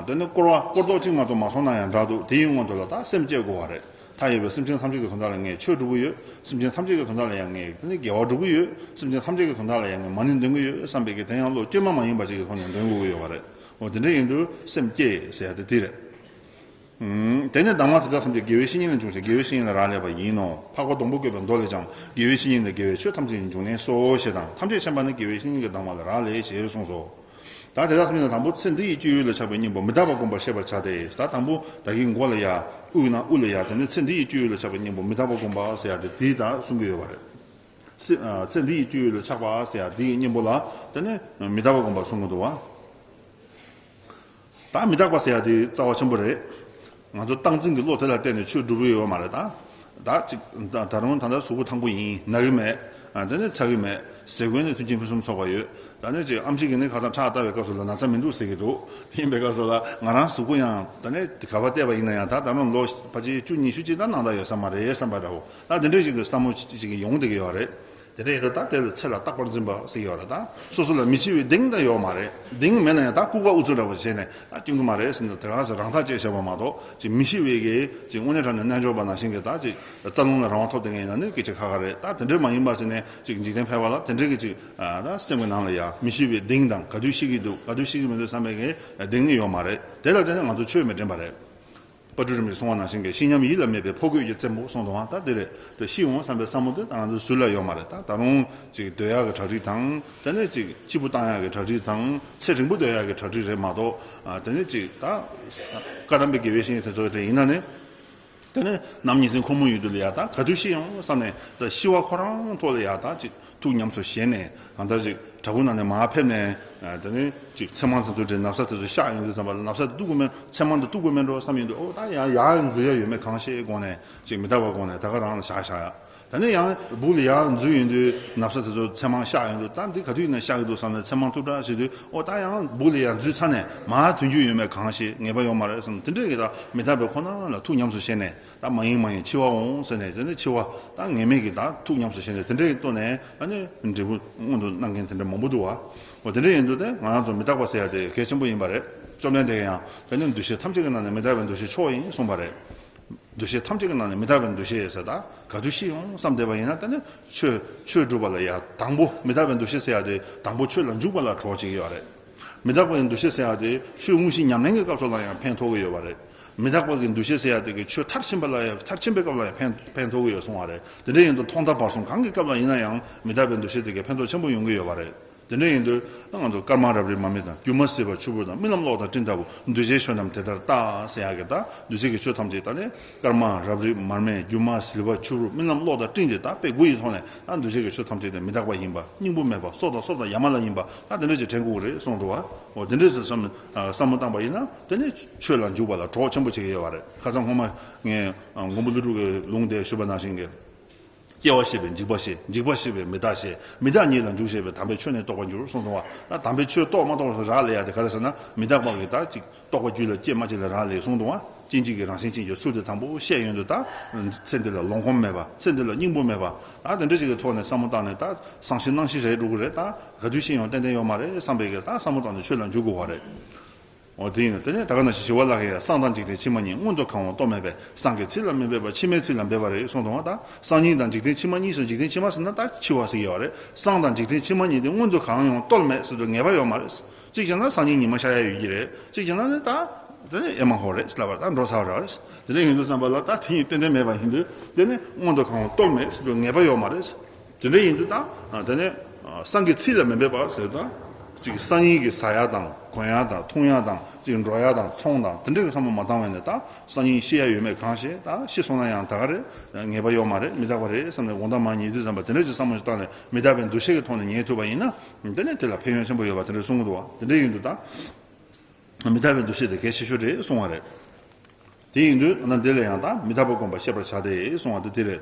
དེ་ནི་སྐོར་བ་སྐོར་རྡོག་གཅིག་མ་གཏོགས་མ་སོང་ན་ཡང་འདྲ་འདུག་དེའི་སྔོན་དུ་ལ་ད་སེམས་བསྐྱེད་དགོས་པ་རེད། མཐའ་ཡས་པའི་སེམས་ཅན་ཐམས་ཅད་ཀྱི་དོན་དག་ལ་ངས་ཆོས་སྒྲུབ་ཀྱི་ཡོད། སེམས་ཅན་ཐམས་ཅད་ཀྱི་དོན་དག་ལ་ཡང་ངས་དེ་ནི་དགེ་བ་སྒྲུབ་ཀྱི་ཡོད། སེམས་ཅན་ཐམས་ཅད་ཀྱི་དོན་དག་ལ་ཡང་ངས་མ་ཎི་འདོན་གྱི་ཡོད་བསམ་པའི་གི་དེ་ཡང་བློ་བཅོས་མ་མ་ཡིན་པ་ཅིག་གི་ཐོག་ནས་འདོན་དགོས་ཀྱི་ཡོད་པ་རེད། འོ་དེ་འདྲ་ཡིན་དུས་སེམས་བསྐྱེད་ཟེར་ཡ་དེ་དེ་རེད། དེ་ནས་གདམས་ངག་དེ་དག་ཐམས་ཅད་དགེ་བའི་བཤེས་གཉེན་ལས་འབྱུང་ཞིང་དགེ་བའི་བཤེས་གཉེན་ལ་རག་ལས་པ་ཡིན་ནོ། འཕགས་པ་སྡོང་པོ་བཀོད་པའི་མདོ་ལས་ཀྱང་དགེ་བའི་བཤེས་གཉེན་ནི་དགེ་བའི་ཆོས་ཐམས་ཅད་ཀྱི་འབྱུང་གནས་སོ་ཞེས་དང་། ཐམས་ཅད་མཁྱེན་པ་ནི་དགེ་བའི་བཤེས་གཉེན་གྱི་གདམས་ངག་ལ་རག་ལས་ཞེས་གསུངས་སོ། ད་དེ་དག་ཐམས་ཅད་ནི་དང་པོ་ཚེ་འདི་ཡི་སྤྱོད་ཡུལ་ལ་ཆགས་པའི་གཉེན་པོ་མི་རྟག་པ་བསྒོམ་པར་ཤེས་པར་བྱ་སྟེ། ད་དང་པོ་ད་གིན་མགོ་ལ་ཡ་དབུས་ན་དབུ་ལ་ཡ་དེ་ནི་ཚེ་འདི་ཡི་སྤྱོད་ཡུལ་ལ་ཆགས་པའི་གཉེན་པོ་མི་རྟག་པ་བསྒོམ་པ་ཟེར་ཡ་དེ་དེ་ད་གསུང་གི་ཡོད་པ་རེད། ཚེ་ཚེ་འདི་ཡི་སྤྱོད་ཡུལ་ལ་ཆགས་པ་ཟེར་ཡ་དེ་གི་གཉེན་པོ་ལ་དེ་ནི་མི་རྟག་པ་བསྒོམ་པ་གསུང་གི་འདུག་བ། ད་མི་རྟག་པ་ཟེར་ཡ་དེ་རྩ་བ་ཆེན་པོ་རེད། ང་ཚོ་སྟངས་འཛིན་གྱི་བློ་དེ་ལ་བརྟེན་ནས་ཆོས་སྒྲུབ་ཀྱི་ཡོད་མ་རེད་ད། ད་ཅིག་ད་ད་རུང་ད་ལྟ་གཟུགས་པོ་ཐང་པོ་ཡིན། ན་གི་མེད། ཨ་དེ་ནས་ཚ་གི་མེད། ཟས་གོས་ནས་མཐུན་རྐྱེན་ཕུན་སུམ་ཚོགས་པ་ཡོད། ད་ནས་ཅིག་ཨེམ་ཆི་གིས་ནི་ཁ་སང་ཁྲག་ལྟ་བའི་སྐབས་སུ་ལ་ན་ཚ་མི་འདུག་ཟེར་གྱི་འདུག་དེ་ཡིན་པའི་སྐབས་སུ་ལ་ང་རང་གཟུགས་པོ་ཡང་ད་ནས་ག་པར་བལྟས་པ་ཡིན་ན་ཡང་ད་ད་རུང་ལོ་ཕལ་ཆེར་བཅུ་ཉི་ཤུ་ཅིག་ད་གནང་ད་ཡོད་ས་མ་རེད་བསམ་པ་འདྲ་བོ། ད་དེ་འདྲའི་ཞིག་གི་བསམ་བློ་ཅིག་གི་ཡོང་བསྡད་ཀྱི་ཡོད་རེད། དེ་འདྲ་ཡིན་དུས་ད་དེ་ལ་ཚེ་ལ་རྟག་པར་འཛིན་པ་ཟེར་ཡོད་རེད་ད། སོ་སོ་ལ་མི་འཆི་བའི་གདེང་ད་ཡོད་མ་རེད། གདེང་མེད་ན་ཡང་ད་ལྐུགས་པ་ཨུ་ཚུགས་འདྲ་བོ་བྱས་ནས་ད་སྐྱོན་གྱི་མ་རེད་ཟེར་ནས་དེ་ག་ས་རང་ཐག་བཅད་བཞག་པ་མ་གཏོགས་ཅིག་མི་ཤི་བའི་གི་ཅིག་དངོས་གནས་དྲང་གནས་རྣལ་འབྱོར་པ་ནང་བཞིན་གྱི་ད་ཅིག་རྩ་རླུང་ལ་རང་དབང་ཐོབ་བསྡད་མཁན་ཡིན་ན་ནི་སྐད་ཆ་ཁ་ཁ་རེད། ད་དེ་འདྲ་མ་ཡིན་པ་བྱས་ནས་ཅིག་འཇིག་རྟེན་ཕལ་པ་ལ་དེ་འདྲའི་གི་ཅིག་ད་སེམས་ཀྱི་ནང་ལ་ཡང་མི་ཤི་བའི་གདེང་དང་ག་དུས་ཤི་གི་འདུག་ག་དུས་ཤི་གི་མི་འདུག་བསམ་པའི་གི་གདེང་ནི་ཡོད་མ་རེད། དེ་ལ་བརྟེན་ནས་ང་ཚོ་ཆོས་མི་དྲན་པ་རེད། དཔལ་སྤྲུལ་རིན་པོ་ཆེས་གསུངས་པ་ནང་བཞིན་གྱི་ཤི་ཉམས་ཡིད་ལ་མེད་པའི་ཕོ་རྒོད་ཀྱི་རྩེད་མོ་གསུངས་འདུག་ད་དེ་རེད། དེ་ཤི་འོང་བསམ་པའི་བསམ་བློ་དེ་ང་ཚོའི་ཟུར་ལ་ཡོད་མ་རེད། ད་ད་རུང་ཅིག་སྡོད་ཡག་གི་གྲ་སྒྲིག་དང་དེ་ནས་ཅིག་སྐྱིད་པོ་བཏང་ཡག་གི་གྲ་སྒྲིག་དང་ཚེ་རིང་པོ་སྡོད་ཡག་གི་གྲ་སྒྲིག་རེད་མ་གཏོགས། ཨ་དེ་ནས་ཅིག་ད་བཀའ་གདམས་པའི་དགེ་བའི་བཤེས་གཉེན་དེ་ཚོ་དེ་ཡིན་ན་ནི། དེ་ནས་ནམ་ཉིན་མཚན་ཁོ་མོ་ཡོད་དུས་ལ་ཡ་ད་ག་དུས་ཤི་ཡོང་བསམ་ནས་ད་ཤི་བ་ཁོ་རང་ཐོག་ལ་ཡ་ད་ཅིག་ཐུགས་ཉམས་སུ་བཞེས་ནས་གང་ལྟར་ཅིག་བྲག་ཕུག་ནང་ནས་མར་ཕེབས་ནས། ཨ་དེ་ནས་ཅིག་ཚེར་མང་དེ་ཚོ་དེ་ན་བཟའ་དེ་ཚོ་གཤགས་ཡོང་དུས་ཙམ་པ་ལ་ན་བཟའ་དེ་གཏུབ་དགོས་མེད། ཚེར་མང་དེ་གཏུབ་དགོས་མེད་འགྲོ་བསམ་ཡོང་དུས། ཨོ་ད་ཡ་ཡར་འཛུལ་ཡ་ཡོད་མེད་གང་ཤེས་དགོངས་ནས་ཅིག་མི་རྟག་པ་དགོངས་ནས་ད་ག་རང་ལ་བཞག་བཞག་ཡ། ད་ནས་ཡང་སྦུག་ལ་ཡར་འཛུལ་ཡོང་དུས་ན་བཟའ་དེ་ཚོ་ཚེར་མང་གཤགས་ཡོང་དུས། ད་འདི་ག་དུས་ཡིན་ན་གཤགས་ཀྱི་འདུག་བསམ་ནས་ཚེར་མང་གཏུབ་དྲག་བྱེད་དུས། ཨོ་ད་ཡང་སྦུག་ལ་ཡར་འཛུལ་ཚར་ནས་མར་ཐོན་རྒྱུ་ཡོད་མེད་གང་ཤེས། ངེས་པ་ཡོད་མ་རེད་བསམ། དེ་འདྲའི་གི་ད་མི་རྟག་པའི་ཁོ་ན་ལ་ཐུགས་ཉམས་སུ་བཞེས་ནས། ད་མ་ཡིན་མ་ཡིན་འཆི་བ་འོང་ཟེར་ནས། དེ་ནས་འཆི་བ་ད་ངེས་མེད་ཀྱི་ད་ཐུགས་ཉམས་སུ་བཞེས་ནས་དེ་འདྲའི་གི་ཐོག་ནས་ཨ་ནི་འབྲས་བུ་མངོན་དུ་གནང་མཁན་དེ་འདྲ་མང་པོ་འདུག་བ། འོ་དེ་འདྲ་ཡིན་དུས་དེ་ང་རང་ཚོ་མི་རྟག་པ་ཟེར་ཡ་དེ་གལ་ཆེན་པོ་ཡིན་པ་རེད། བཅོམ་ལྡན་འདས་ཀྱིས་ཡང་དེ་ནི་འདུ་ཤེས་ཐམས་ཅད་ཀྱི་ནང་ནས་མི་རྟག་པའི་འདུ་ཤེས་མཆོག་ཡིན་གསུངས་པ་རེད། འདུ་ཤེས་ཐམས་ཅད་ཀྱི་ནང་ནས་མི་རྟག་པའི་འདུ་ཤེས་ཟེར་ད་ག་དུས་ཤི་ཡོང་བསམ་བསྡད་པ་ཡིན་ན། དེ་ནི་ཆོས་ཆོས་སྒྲུབ་པ་ལ་ཡ་དང་པོ་མི་རྟག་པའི་འདུ་ཤེས་ཟེར་ཡ་དེ་དང་པོ་ཆོས་ལ་འཇུག་པ་ལ་གྲོགས་བྱེད་ཀྱི་ཡོད་རེད། མི་རྟག་པའི་འདུ་ཤེས་ཟེར་ཡ་དེ་ཆོས་དངོས་གཞི་ཉམས་ལེན་གྱི་སྐབས་སུ་ལ་ཡང་ཕན་ཐོགས་ཀྱི་ཡོད་པ་རེད། མི་རྟག་པ་གི་འདུ་ཤེས་ཟེར་ཡ་དེ་གིས་ཆོས་མཐར་ཕྱིན་པ་ལ་ཡང་མཐར་ཕྱིན་པའི་སྐབས་ལ་ཡང་ཕན་ཕན་ཐོགས་ཀྱི་ཡོད་གསུང་བ་རེད། དེ་འདྲ་ཡིན་དུས་ཐོག་མཐའ་བར་གསུམ་གང་གི་སྐབས་ལ་ཡིན་ན་ཡང་མི་རྟག་པའི་འདུ་ཤེས་དེ་གིས་ཕན་ཐོགས་ཆེན་པོ་ཡོང་གི་ཡོད་པ་རེད། དེ་འདྲ་ཡིན་དུས་ང་ཚོ་སྐར་མ་རབ་རིབ་མར་མེ་དང་། སྒྱུ་མ་ཟིལ་པ་ཆུ་བུར་དང་། རྨི་ལམ་གློག་དང་སྤྲིན་ལྟ་བུ། འདུས་བྱས་ཆོས་རྣམས་དེ་ལྟར་རྟག་ཟེར་ཡ་གི་ད་འདུས་བྱས་ཀྱི་ཆོས་ཐམས་ཅད་ད་ནི་སྐར་མ་རབ་རིབ་མར་མེ་སྒྱུ་མ་ཟིལ་པ་ཆུ་བུར་རྨི་ལམ་གློག་དང་སྤྲིན་གྱི་ད་དཔེ་དགུ་ཡི་ཐོག་ནས་ད་འདུས་བྱས་ཀྱི་ཆོས་ཐམས་ཅད་དེ་མི་རྟག་པ་ཡིན་པ། སྙིང་པོ་མེད་པ། སྲོག་དང་སྲོག་དང་ཡ་མ་བརླ་ཡིན་པ། ད་དེ་འདྲ་ཅིག་དྲན་དགོས་ཀྱི་རེད་གསུངས་འདུག་བ། འོ་དེ་འདྲ་ཅིག་བསམ་བསམ་བློ་བཏང་པ་ཡིན་ན་དེ་ནི་ཆོས་ལ་འཇུག་པ་ལ་གྲོགས་ཆེན་པོ་བྱེད་ཀྱི་ཡོད་པ་རེད། ཁ་སང་སྔོན་མ་ངས་མགོན་པོ་ཀླུ་སྒྲུབ་ཀྱི་ལུང་དེ་ཞུས་པ་ནང་བཞིན་གྱི། སྐྱེ་བ་ཤེས་པས་འཇིག་པ་ཤེས། འཇིག་པ་ཤེས་པས་མི་རྟག་ཤེས། མི་རྟག་ཉིད་ལ་འཇུག་ཤེས་པས། དམ་པའི་ཆོས་ནི་རྟོགས་པར་འགྱུར་གསུངས་འདུག་བ། ད་དམ་པའི་ཆོས་རྟོགས་མ་རྟོགས་སུ་རག་ལས་ཡ་དེ་ག་རེ་ཟེར་ན། མི་རྟག་པ་གི་ད་ཅིག་རྟོགས་པ་རྒྱུད་ལ་སྐྱེ་མ་སྐྱེ་ལ་རག་ལས་གསུངས་འདུག་བ། སྐྱེ་འཇིག་གི་རང་བཞིན་ཅན་གྱི་ཚུལ་དེ་དང་པོ་བཤད་ཡོང་དུས། ད་ཚེ་འདི་ལ་ལོངས་གོམས་མེད་པ། ཚེ་འདི་ལ་སྙིང་པོ་མེད་པ། ད་དེ་འདྲ་ཅིག་གི་ཐོག་ནས་བསམ་བློ་བཏང་ནས་ད་སང་ཤི་གནངས་ཤི་རེད་འགྲོ་གི་རེད། ད་ག་དུས་ཤི་ཡོང་ཏན་ཏན་ཡོད་མ་རེད་བསམ་པའི་གི་ད་བསམ་བློ་བཏང་ནས་ཆོས་ལ་འཇུག་དགོས་པ་རེད། འོ་དེ་ཡིན་ན་དེ་ནས་ད་ག་ནང་བཞིན་ཞི་བ་ལྷ་གིས་ཡང་སང་དང་འཇིག་རྟེན་ཕྱི་མ་གཉིས། སྔོན་དུ་གང་བ་རྟོག་མེད་པས། སང་གི་ཚིག་ལ་མི་འབད་པར་ཕྱི་མའི་ཚིག་ལ་འབད་པ་རེད་གསུངས་འདུག་བ། ད་སང་ཉིན་དང་འཇིག་རྟེན་ཕྱི་མ་གཉིས་སུ། འཇིག་རྟེན་ཕྱི་མ་ཟེར་ན་ད་འཆི་བ་ཟེར་གྱི་ཡོད་རེད། སང་དང་འཇིག་རྟེན་ཕྱི་མ་གཉིས་དེ་སྔོན་དུ་གང་ཡང་རྟོག་མེད་ཟེར་དུས་ངེས་པ་ཡོད་མ་རེད། གཅིག་བྱས་ན་སང་ཉིན་ཉི་མ་ཤར་ཡ་ཡོད་ཀྱི་རེད། གཅིག་བྱས་ན་ནི་ད་དེ་ནས་ཨེ་མ་ཧོ་རེད་ལབ་པ་ད་འགྲོ་ཚར་བ་རེད། དེ་འདྲ་ཡིན་དུས་ཙམ་པ་ལ་ད་དེ་གཉིས་ཏན་ཏན་མེད་པ་ཡིན་དུས། དེ་ནི་སྔོན་དུ་གང་བ་རྟོག་མེད་ཟེར་དུས་ངེས་པ་ཡོད་མ་རེད། དེ་འདྲ་ཡིན་དུས་ད། ཨ་དེ་ནས་ཨ་སང་གི་ཚིག་ལ་མི་འབད་པ་ཟེར་ད། ཅིག་སང་ཉིན་གྱི་ཟ་ཡ་དང་གོན་ཡ་དང་འཐུང་ཡ་དང་ཅིག་འགྲོ་ཡ་དང་ཚོང་དང་དེ་འདྲ་གི་བསམ་བློ་མ་བཏང་བས་ནས། ད་སང་ཉིན་ཤི་ཡ་ཡོད་མེད་གང་ཤེས། ད་ཤི་སོང་ན་ཡང་ད་ག་རེད། ངེས་པ་ཡོད་མ་རེད། མི་རྟག་པ་རེད་བསམ་ནས་དགོང་དག་མར་ཉལ་དུས་ཙམ་པ་དེ་འདྲ་ཅིག་བསམ་བློ་ཞིག་བཏང་ནས་མི་རྟག་པའི་འདུ་ཤེས་ཀྱི་ཐོག་ནས་ཉལ་ཐུབ་པ་ཡིན་ན། དེ་ནས་དེ་ལ་ཕན་ཡོན་ཆེན་པོ་ཡོད་པ་དེ་འདྲ་གསུང་གི་འདུག་བ། དེ་འདྲ་ཡིན་དུས་ད། མི་རྟག་པའི་འདུ་ཤེས་དེ་གལ་ཆེ་ཤོས་རེད་གསུང་བ་རེད། དེ་ཡིན་དུས་ན་འདི་ལ་ཡང་ད་མི་རྟག་པ་བསྒོམ་པ་ཤེས་པར་བྱ་སྟེ་གསུང་བ་དེ་དེ་རེད།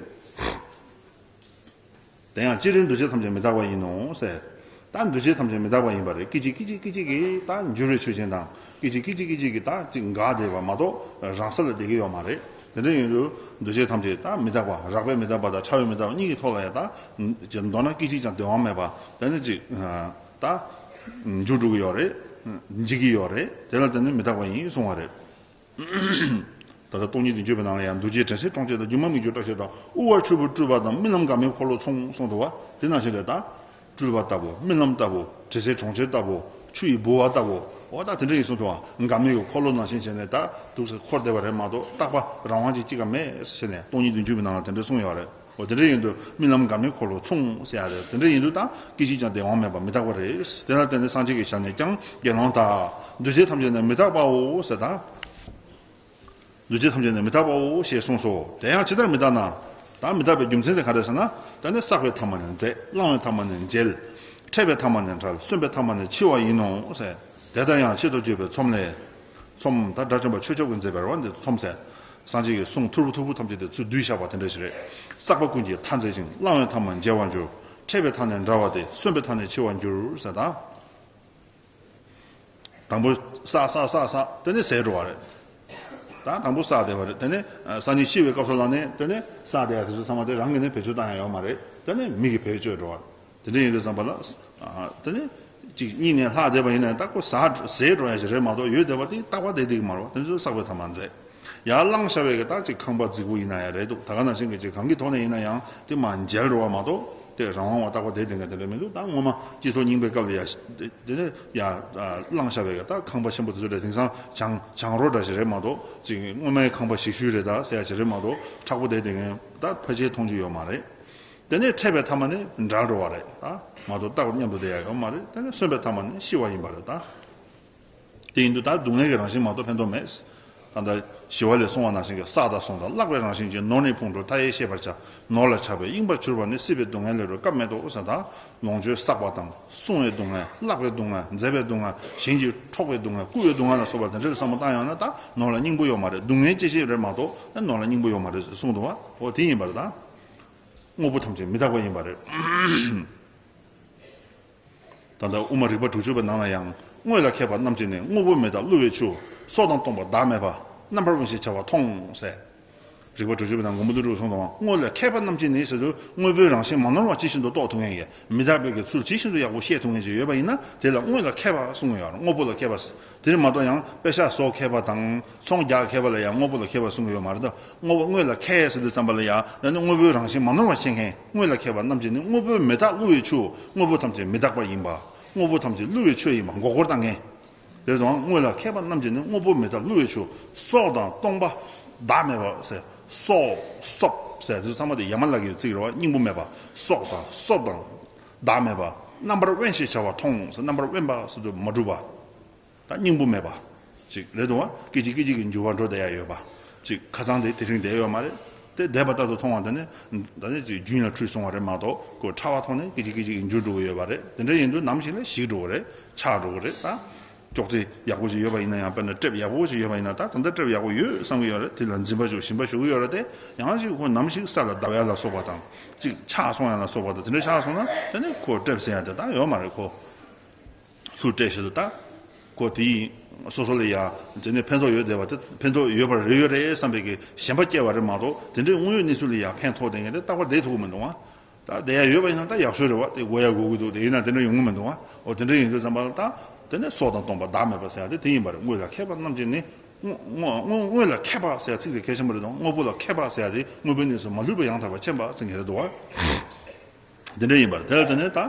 དེ་ཡང་སྤྱིར་འདུ་བྱེད་ཐམས་ཅད་མི་རྟག་པ་ཡིན་ནོ་ཟེར། ད་འདུ་བྱེད་ཐམས་ཅད་མི་རྟག་པ་ཡིན་པ་རེད། སྐད་ཅིག་སྐད་ཅིག་སྐད་ཅིག་གིས་ད་འགྱུར་བའི་ཆོས་ཅན་དང་། སྐད་ཅིག་སྐད་ཅིག་སྐད་ཅིག་གིས་ད་ཅིག་འགག་བསྡད་པ་མ་གཏོགས་རང་ས་ལ་བསྡད་ཀྱི་ཡོད་མ་རེད། དེ་འདྲ་ཡིན་དུས་འདུ་བྱེད་ཐམས་ཅད་ད་མི་རྟག་པ། རགས་པའི་མི་རྟག་པ་དང་ཕྲ་བའི་མི་རྟག་པ་གཉིས་ཀྱི་ཐོག་ལ་ཡང་ད་ཅིག་མདོར་ན་སྐད་ཅིག་ཀྱང་སྡོད་དབང་མེད་པ། དེ་ནི་ཅིག་ད་འགྱུར་འགྲོ་གི་ཡོད་རེད། འཇིག་གི་ཡོད་རེད། དེ་ལ་བརྟེན་ནས་མི་རྟག་པ་ཡིན་གསུང་བ་རེད། ད་ལྟ་སྟོང་ཉིད་དུ་འགྱུར་བའི་ནང་ལ་ཡང་། འདུ་བྱེད་དྲན་སེམས་གྲོང་ཁྱེར་དང་། སྒྱུ་མ་མིག་འགྱུར་བཀྲག་ཤིས་དང་། དབུལ་བ་ཆུ་བུར་སྤྲུལ་པ་དང་། རྨི་ལམ་འགག་མེད་འཁོར་ལོ་མཚུངས་གསུངས་འདུག་བ། དེ་ནང་བཞིན་རེད་ད། སྤྲུལ་པ་ལྟ་བུ། རྨི་ལམ་ལྟ་བུ། དྲན་སེམས་གྲོང་ཁྱེར་ལྟ་བུ། ཆུ་ཡི་ལྦུ་བ་ལྟ་བུ། འོ་ད་དེ་འདྲ་ཡིན་གསུངས་འདུག་བ། འགག་མེད་ཀྱི་འཁོར་ལོ་ནང་བཞིན་བྱས་ནས་ད་འདུག་སེ་འཁོར་བསྡད་པ་རེད་མ་གཏོགས། རྟག་པ་རང་དབང་ཅིག་གཅིག་ཀྱང་མེད་ཟེར་ནས། སྟོང་ཉིད་དུ་འགྱུར་བའི་ནང་ལ་དེ་འདྲ་གསུངས་ཡོད་རེད། འོ་དེ་འདྲ་ཡིན་དུས་རྨི་ལམ་འགག་མེད་འཁོར་ལོ་མཚུངས་ཟེར་ཡ་རེད། དེ་འདྲ་ཡིན་དུས་ད་སྐད་ཅིག་ཀྱང་སྡོད་དབང་མེད་པ་མི་རྟག་པ་རེད། དེ་ལ་བརྟེན་ནས་སངས་རྒྱས་ཀྱི་ཞལ་ནས་ཀྱང་། དགེ་སློང་དག་འདུ་བྱེད་ཐམས་ཅད་ནི་མི་རྟག་པའོ་ཟེར་ད། འདུ་བྱེད་ཐམས་ཅད་ནི་མི་རྟག་པའོ་ཞེས་གསུངས་སོ། དེ་ཡང་ཇི་ལྟར་མི་རྟག་ན། ད་མི་རྟག་པའི་རྒྱུ་མཚན་དེ་ག་རེ་ཟེར་ན། ད་ནི་བསགས་པའི་ཐ་མ་ནི་འཛད། བླང་བའི་ཐ་མ་ནི་འཇལ། འཕྲད་པའི་ཐ་མ་ནི་བྲལ། གསོན་པའི་ཐ་མ་ནི་འཆི་བ་ཡིན་ནོ་ཟེར། དེ་ལྟར་ཡང་ཆེད་དུ་བརྗོད་པའི་ཚོམས་ལས། ཚོམས་ད་དགྲ་བཅོམ་པ་ཆོས་སྐྱོབ་ཀྱིས་མཛད་པའི་རེད་བ། འདི་ཚོམས་ཟེར། སངས་རྒྱས་ཀྱི་གསུང་ཐོར་བུ་ཐོར་བུ་ཐམས་ཅད་དེ་ཚུར་བསྡུས་བཞག་པ་དེ་འདྲ་ཞིག་རེད། བསགས་པ་ཀུན་གྱི་མཐའ་མཛད་ཅིང་། བླང་བའི་མཐའ་མ་འཇལ་བར་འགྱུར། འཕྲད་པའི་མཐའ་ནི་འབྲལ་བ་སྟེ། གསོན་པའི་མཐའ་ནི་འཆི་བར་འགྱུར་ཟེར་ད། དང་པོ་བསགས་བསགས་བསགས་བསགས་དེ་ནས་ཟད་འགྲོ་བ་རེད། ད་དང་པོ་བསགས་བསྡད་པ་རེད། དེ་ནས་ཨ་སང་ཉིན་ཤི་བའི་སྐབས་སུ་ལ་ནི་དེ་ནས་བསགས་བསྡད་ཡ་དེ་ཚོ་ཚང་མ་དེ་རང་གིས་ནི་བེད་སྤྱོད་བཏང་ཡ་ཡོད་མ་རེད། དེ་ནས་མི་གིས་བེད་སྤྱོད་འགྲོ་བ་རེད། དེ་འདྲ་ཡིན་དུས་ཙམ་པ་ལ་ཨ་དེ་ནས་གཅིག་གཉིད་ནས་ལྷག་བསྡད་པ་ཡིན་ན་ད་ཁོ་ཟ་ཟད་འགྲོ་ཡ་ཞིག་རེད་མ་གཏོགས་ཡོད་བསྡད་པ་དེ་རྟག་པར་བསྡད་བསྡད་ཀྱི་མ་རེད་བ། དེ་ཚོ་བསགས་པའི་མཐའ་མ་མཛད། ཡར་བླངས་བཞག་པའི་གི་ད་ཅིག་ཁང་པ་རྫིག་པོ་ཡིན་ན་ཡང་རེད་འདུག་ད་ག་ནང་བཞིན་གི་ཅིག་གང་གི་ཐོག་ནས་ཡིན་ན་ཡང་དེ་མར་འཇལ་འགྲོ་བ་མ་གཏོགས་དེ་རང་དབང་བ་རྟག་པར་བསྡད་བསྡད་མཁན་དེ་འདྲ་མི་འདུག་ད་སྔོན་མ་སྤྱི་ཚོགས་རྙིང་པའི་སྐབས་ལ་ཡ་དེ་ནས་ཡར་བླངས་བཞག་པའི་གི་ད་ཁང་པ་ཆེན་པོ་དེ་ཚོ་རེད། དེང་སང་བྱང་བྱང་རོ་འདྲ་ཞིག་རེད་མ་གཏོགས་ཅིག་སྔོན་མའི་ཁང་པ་ཞིག་ཤུལ་རེད་ད་ཟེར་ཡ་ཞིག་རེད་མ་གཏོགས་མཁྲེགས་པོ་བསྡད་བསྡད་མཁན་ད་ཕལ་ཆེར་མཐོང་རྒྱུ་ཡོད་མ་རེད། དེ་ནས་འཕྲད་པའི་མཐའ་མ་ནི་འབྲལ་འགྲོ་བ་རེད་ད། མ་གཏོགས་རྟག་པར་མཉམ་དུ་བསྡད་ཡ་ཡོད་མ་རེད། དེ་ནས་གསོན་པའི་མཐའ་མ་ནི་ཤི་བ་ཡིན་པ་རེད་ད། དེ་ཡིན་དུས་ད་སྡུག་བསྔལ་གྱི་རང་བཞིན་མ་གཏོགས་ཕན་ཐོགས་མེད། ད་ལྟ་ཞི་བ་ལྷས་གསུངས་པ་ནང་བཞིན་གྱི་བསགས་དང་བསྲུང་དང་བརླག་པའི་རང་བཞིན་གྱིས། ནོར་ནི་ཕུང་འགྲོ་མཐའ་ཡས་ཤེས་པར་བྱ། ནོར་ལ་ཆགས་པས་གཡེངས་པར་གྱུར་པ་ནི། སྲིད་པའི་སྡུག་བསྔལ་ལས་རུང་སྐབས་མེད་དོ་ཟེར། ད་ལོངས་སྤྱོད་བསགས་པ་དང་བསྲུང་བའི་སྡུག་བསྔལ། བརླག་པའི་སྡུག་བསྔལ། འཛད་པའི་སྡུག་བསྔལ། གཞན་གྱིས་འཕྲོག་པའི་སྡུག་བསྔལ། རྐུ་བའི་སྡུག་བསྔལ་ལ་སོགས་པ་དེ་འདྲ་ལ་བསམ་བློ་བཏང་ཡོང་ན་ད་ནོར་ལ་སྙིང་པོ་ཡོད་མ་རེད། སྡུག་བསྔལ་སྐྱེད་བྱེད་རེད་མ་གཏོགས་ད་ནོར་ལ་སྙིང་པོ་ཡོད་མ་རེད་གསུངས་འདུག་བ། འོ་དེ་ཡིན་པ་རེད་ད། དངོས་པོ་ཐམས་ཅད་མི་རྟག་པ་ཡིན་པ་རེད། ད་ལྟ་དབུ་མ་རིག་པ་དྲུག་ཅུ་པའི་ནང་ལ་ཡང་དངོས་ལ་མཁས་པ་རྣམས་ཀྱིས་ནི། དངོས་པོ་མེ་དང་བསླུ་བའི་ཆུ། སྲོག་དང་སྟོང་པ་བདག་མེད་པ། རྣམ་པར་དབེན་ཞེས་བྱ་བ་མཐོང་ཟེར། རིག་པ་དྲུག་ཅུ་པའི་ནང་མགོན་པོ་ཀླུ་སྒྲུབ་གསུངས་དང་། དངོས་ལ་མཁས་པ་རྣམས་ཀྱིས་ནི་ཟེར་དུས་དངོས་པོའི་རང་བཞིན་མ་ནོར་བ་ཇི་བཞིན་དུ་རྟོགས་ཐུབ་མཁན་གྱི་མི་རྟག་པའི་གི་ཚུལ་ཇི་བཞིན་དུ་ཡག་པོ་ཤེས་ཐུབ་མཁན་ཅིག་ཡོད་པ་ཡིན་ན་དེ་ལ་དངོས་ལ་མཁས་པ་གསུང་གི་ཡོད་རེད། དངོས་པོ་ལ་མཁས་པ། དེ་མ་གཏོགས་ཡང་པེ་ཤག་བཟོ་མཁས་པ་དང་ཚོང་རྒྱག་མཁས་པ་ལ་ཡང་དངོས་པོ་ལ་མཁས་པ་གསུང་གི་ཡོད་མ་རེད་ད། དངོས་པོ་དངོས་ལ་མཁས་ཟེར་དུས་ཙམ་པ་ལ་ཡང་ད་ནི་དངོས་པོའི་རང་བཞིན་མ་ནོར་བ་ཤེས་མཁན། དངོས་ལ་མཁས་པ་རྣམས་ཀྱིས་ནི། དངོས་པོ་མེ་དག་བསླུ་བའི་ཆུ། དངོས་པོ་ཐམས་ཅད་མི་རྟག་པ་ཡིན་པ། དངོས་པོ་ཐམས་ཅད་བསླུ་བའི་ཆུ་ཡིན་པ་མགོ་སྐོར་བཏང་མཁན། དེ་དང་དངོས་ལ་མཁས་པ་རྣམས་ཀྱིས་ནི། དངོས་པོ་མེ་དག་བསླུ་བའི་ཆུ། སྲོག་དང་སྟོང་པ་བདག་མེད་པ་ཟེར། སྲོག་སྲོག་ཟེར་དུས་ཚང་མ་དེ་ཡ་མ་ལ་གི་ཚིག་རེད་བ། སྙིང་པོ་མེད་པ། སྲོག་དང་སྲོག་དང་བདག་མེད་པ། རྣམ་པར་དབེན་ཞེས་བྱ་བ་མཐོང་ཟེར། རྣམ་པར་དབེན་པ་ཟེར་དུས་མ་གྲུབ་པ། ད་སྙིང་པོ་མེད་པ་ཅིག་རེད་འདུག་བ། སྐད་ཅིག་སྐད་ཅིག་གིས་འགྱུར་བ་འགྲོ་བསྡད་ཡ་ཡོད་པ་ཅིག་ཁ་སང་དེ་དེ་རིང་བསྡད་ཡོད་མ་རེད། དེ་བསྡད་པ་ལྟར་དུ་མཐོང་བ་དེ་ནི་ད་ནི་ཅིག་རྒྱུན་ལ་འཁྲུལ་སོང་བ་རེད་མ་གཏོགས་ཁོ་ཕྲ་བ་ཐོག་ནས་སྐད་ཅིག་སྐད་ཅིག་གིས་འགྱུར་འགྲོ་གི་ཡོད་པ་རེད། དེ་འདྲ་ཡིན་དུས་ནམ་ཞིག་ལ་ཞིག་འགྲོ་གི་རེད། ཆག་འགྲོ་གི་རེད་ད། ཅོག་ཙེ་ཡག་པོ་ཞིག་ཡོད་པ་ཡིན་ན་ཡང་དཔེར་ན་ཊེབ་ཡག་པོ་ཞིག་ཡོད་པ་ཡིན་ན་ད་ད་ལྟ་ཊེབ་ཡག་པོ་ཡོད་བསམ་གི་ཡོད་རེད། དེ་ལ་འཛིན་པ་ཞུགས་ཞིམ་པ་ཞུགས་གི་ཡོད་རེད་དེ། ཡང་ཞིག་ཁོ་ནམ་ཞིག་ས་ལ་བརྡབ་ཡ་ལ་སོགས་པ་དང་ཅིག་ཆག་སོང་ཡ་ལ་སོགས་པ་དང་དེ་འདྲ་ཆག་སོང་ན་དེ་ནི་ཁོ་ཊེབ་ཟེར་ཡ་དེ་ད་ཡོད་མ་རེད་ཁོ། ལྷུ་སྤྲད་བཞིན་དུ་ད། ཁོ་དེ་ཡིན། སོ་སོ་ལ་ཡ། དེ་ནས་ཕན་ཐོགས་ཡོད་བསྡད་པ་དེ་ཕན་ཐོགས་ཡོད་པར་རེ་ཡོད་རེད་བསམ་པའི་གི་ཞེན་པ་སྐྱེ་བ་རེད་མ་གཏོགས་དེ་འདྲའི་དངོས་ཡོད་གནས་ཚུལ་ལ་ཡ་ཕན་ཐོགས་བསྡད་མཁན་དེ་རྟག་པར་བསྡད་ཐུབ་ཀྱི་མི་འདུག་ཨ། ད་བསྡད་ཡ་ཡོད་པ་ཡིན་ན་ད་ཡག་ཤོས་རེད་བ། དེ་དགོས་ཡ་དགོས་ཀྱི་འདུག་དེ་ཡིན་ན་དེ་འདྲ་ཡོང་གི་མི་འདུག་ཨ། འོ་དེ་འདྲ་ཡིན་དུས་ཙམ་པ་ལ་ད། དེ་ནས་སྲོག་དང་སྟོང་པ་བདག་མེད་པ་ཟེར་ཡ་དེ་དེ་ཡིན་པ་རེད། དངོས་ལ་མཁས་པ་རྣམས་ཀྱིས་ནི། དངོས་དངོས་དངོས་ལ་མཁས་པ་ཟེར་ཡ་ཚིག་དེ་གལ་ཆེན་པོ་རེད་དང་དངོས་པོ་ལ་མཁས་པ་ཟེར་ཡ་དེ་དངོས་པོའི་གནས་སུ་མ་ལུས་པ་ཡང་དག་པར་མཁྱེན་པ་ཟེར་མཁན་རེད་འདུག་བ། དེ་འདྲ་ཡིན་པར་དེ་ལ་བརྟེན་ནས་ད།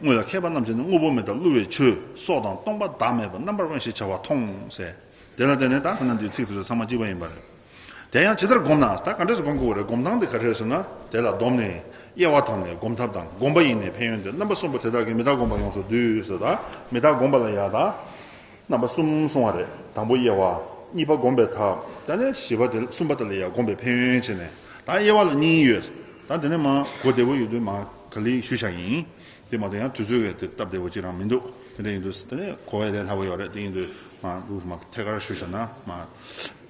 དངོས་ལ་མཁས་པ་རྣམས་ཀྱིས་ནི། དངོས་པོ་མེ་དང་བསླུ་བའི་ཆུ། སྲོག་དང་སྟོང་པ་བདག་མེད་པ། རྣམ་པར་དབེན་ཞེས་བྱ་བ་མཐོང་ཟེར། དེ་ལ་བརྟེན་ནས་ད་ཁོ་ན་འདིའི་ཚིག་དེ་ཚོ་ཚང་མ་གཅིག་པ་ཡིན་པ་རེད། དེ་ཡང་ཇི་ལྟར་བསྒོམས་ན་ད་ག་འདྲས་སེ་སྒོམ་དགོས་རེད། སྒོམ་སྟངས་དེ་ག་རེ་རེད་ཟེར་ན། དེ་ལ་བསྡོམས་ནས་དབྱེ་བ་དང་ནི་སྒོམ་ཐབས་དང་། བསྒོམ་པ་ཡིས་ནི་ཕན་ཡོན་ཏེ། རྣམ་པ་གསུམ་པོ་དེ་དག་གིས། མི་རྟག་སྒོམ་པ་ཡོངས་སུ་བསྡུས་ཟེར། ད་མི་རྟག་སྒོམ་པ་ལ་ཡ་ད། རྣམ་པ་གསུམ་གསུང་བ་རེད། དང་པོ་དབྱེ་བ། གཉིས་པ་སྒོམ་པའི་ཐབས། ད་ནི་བཞི་པ་དེ་གསུམ་པ་དེ་ལ་ཡང་སྒོམ་པའི་ཕན་ཡོན་བྱས་ནས། ད་དབྱེ་བ་ལ་གཉིས་ཡོད། ད་དེ་ནས་མ་གོ་བདེ་པོ་ཡོད་དུས་མ་ག་ལེ་ཞུ་བྱ་ཡིན། དེ་མ་གཏོགས་ཡང་དུས་ཚོད་ཀྱི་དེ་སྟབས་བདེ་པོ་ཅིག་རང་མི་འདུག་དེ་འདྲ་ཡིན་དུས་དེ་ནས་གོ་བ་ལས་སླ་པོ་ཡོད་རེད། དེ་ཡིན་དུས་མ་འདུག་མ་ཐད་ཀར་ཞུ་བྱ་ན་མ།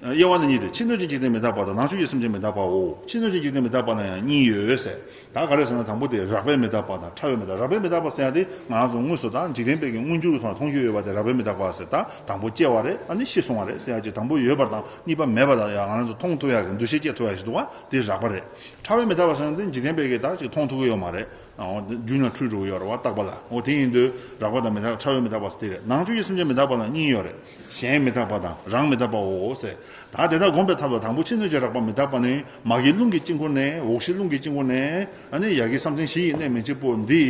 དབྱེ་བ་ནི་གཉིས་ཏེ། ཕྱི་སྣོད་ཀྱི་འཇིག་རྟེན་མི་རྟག་པ་དང་། ནང་བཅུད་ཀྱི་སེམས་ཅན་མི་རྟག་པའོ། ཕྱི་སྣོད་ཀྱི་འཇིག་རྟེན་མི་རྟག་པ་ན་ཡང་གཉིས་ཡོད་ཟེར། ད་ག་རེ་ཟེར་ན་དང་པོ་དེ་རགས་པའི་མི་རྟག་པ་དང་ཕྲ་བའི་མི་རྟག་རགས་པའི་མི་རྟག་པ་ཟེར་ཡ་དེ་ང་རང་ཚོ་དངོས་སུ་ད་འཇིག་རྟེན་པའི་གི་མངོན་གྱུར་གྱི་ཐོག་ནས་མཐོང་རྒྱུ་ཡོད་པ་དེ་རགས་པའི་མི་རྟག་པ་ཟེར། ད་དང་པོ་སྐྱེ་བ་རེད། ཨ་ནི་ཤི་སོང་བ་རེད་ཟེར་ཡ་ཅིག་དང་པོ་ཡོད་པ་དང་གཉིས་པ་མེད་པ་ལ་ཡང་ང་རང་ཚོ་མཐོང་ཐུབ་ཡ་གི་འདུ་ཤེས་སྐྱེ་ཐུབ་ཡ་ཞིག་འདུག་བ། དེ་རགས་པ་རེད། ཕྲ་བའི་མི་རྟག་པ་ཟེར་ན་དེ་འཇིག་རྟེན་པའི་གི་ད་ཅིག་མཐོང་ཐུབ་ཀྱི་ཡོད་མ་རེད། ཨོ་དེ་རྒྱུན་ལ་འཁྲུལ་འགྲོ་གི་ཡོད་རེད་བ་རྟག་པ་ལ། ཨོ་དེ་ཡིན་དུས་རགས་པ་དང་མི་རྟག་ཕྲ་བའི་མི་རྟག་པ་ཟེར་དེ་རེད། ནང་བཅུད་ཀྱི་སེམས་ཅན་མི་རྟག་པ་ལ་གཉིས་ཡོད་རེད། གཞན་མི་རྟག་པ་དང་རང་མི་རྟག་པའོ་ཟེར། ད་དེ་དག་སྒོམ་པའི་ཐབས་ལ་དང་པོ་ཕྱི་སྣོད་ཀྱི་རགས་པ་མི་རྟག་པ་ནི་མ་གི་རླུང་གི་དཀྱིལ་འཁོར་ནས། འོག་གཞི་རླུང་གི་དཀྱིལ་འཁོར་ནས། ཨ་ནི་ཡ་གི་བསམ་གཏན་བཞི་ཡི་གནས་མན་ཆད་པོ་འདི།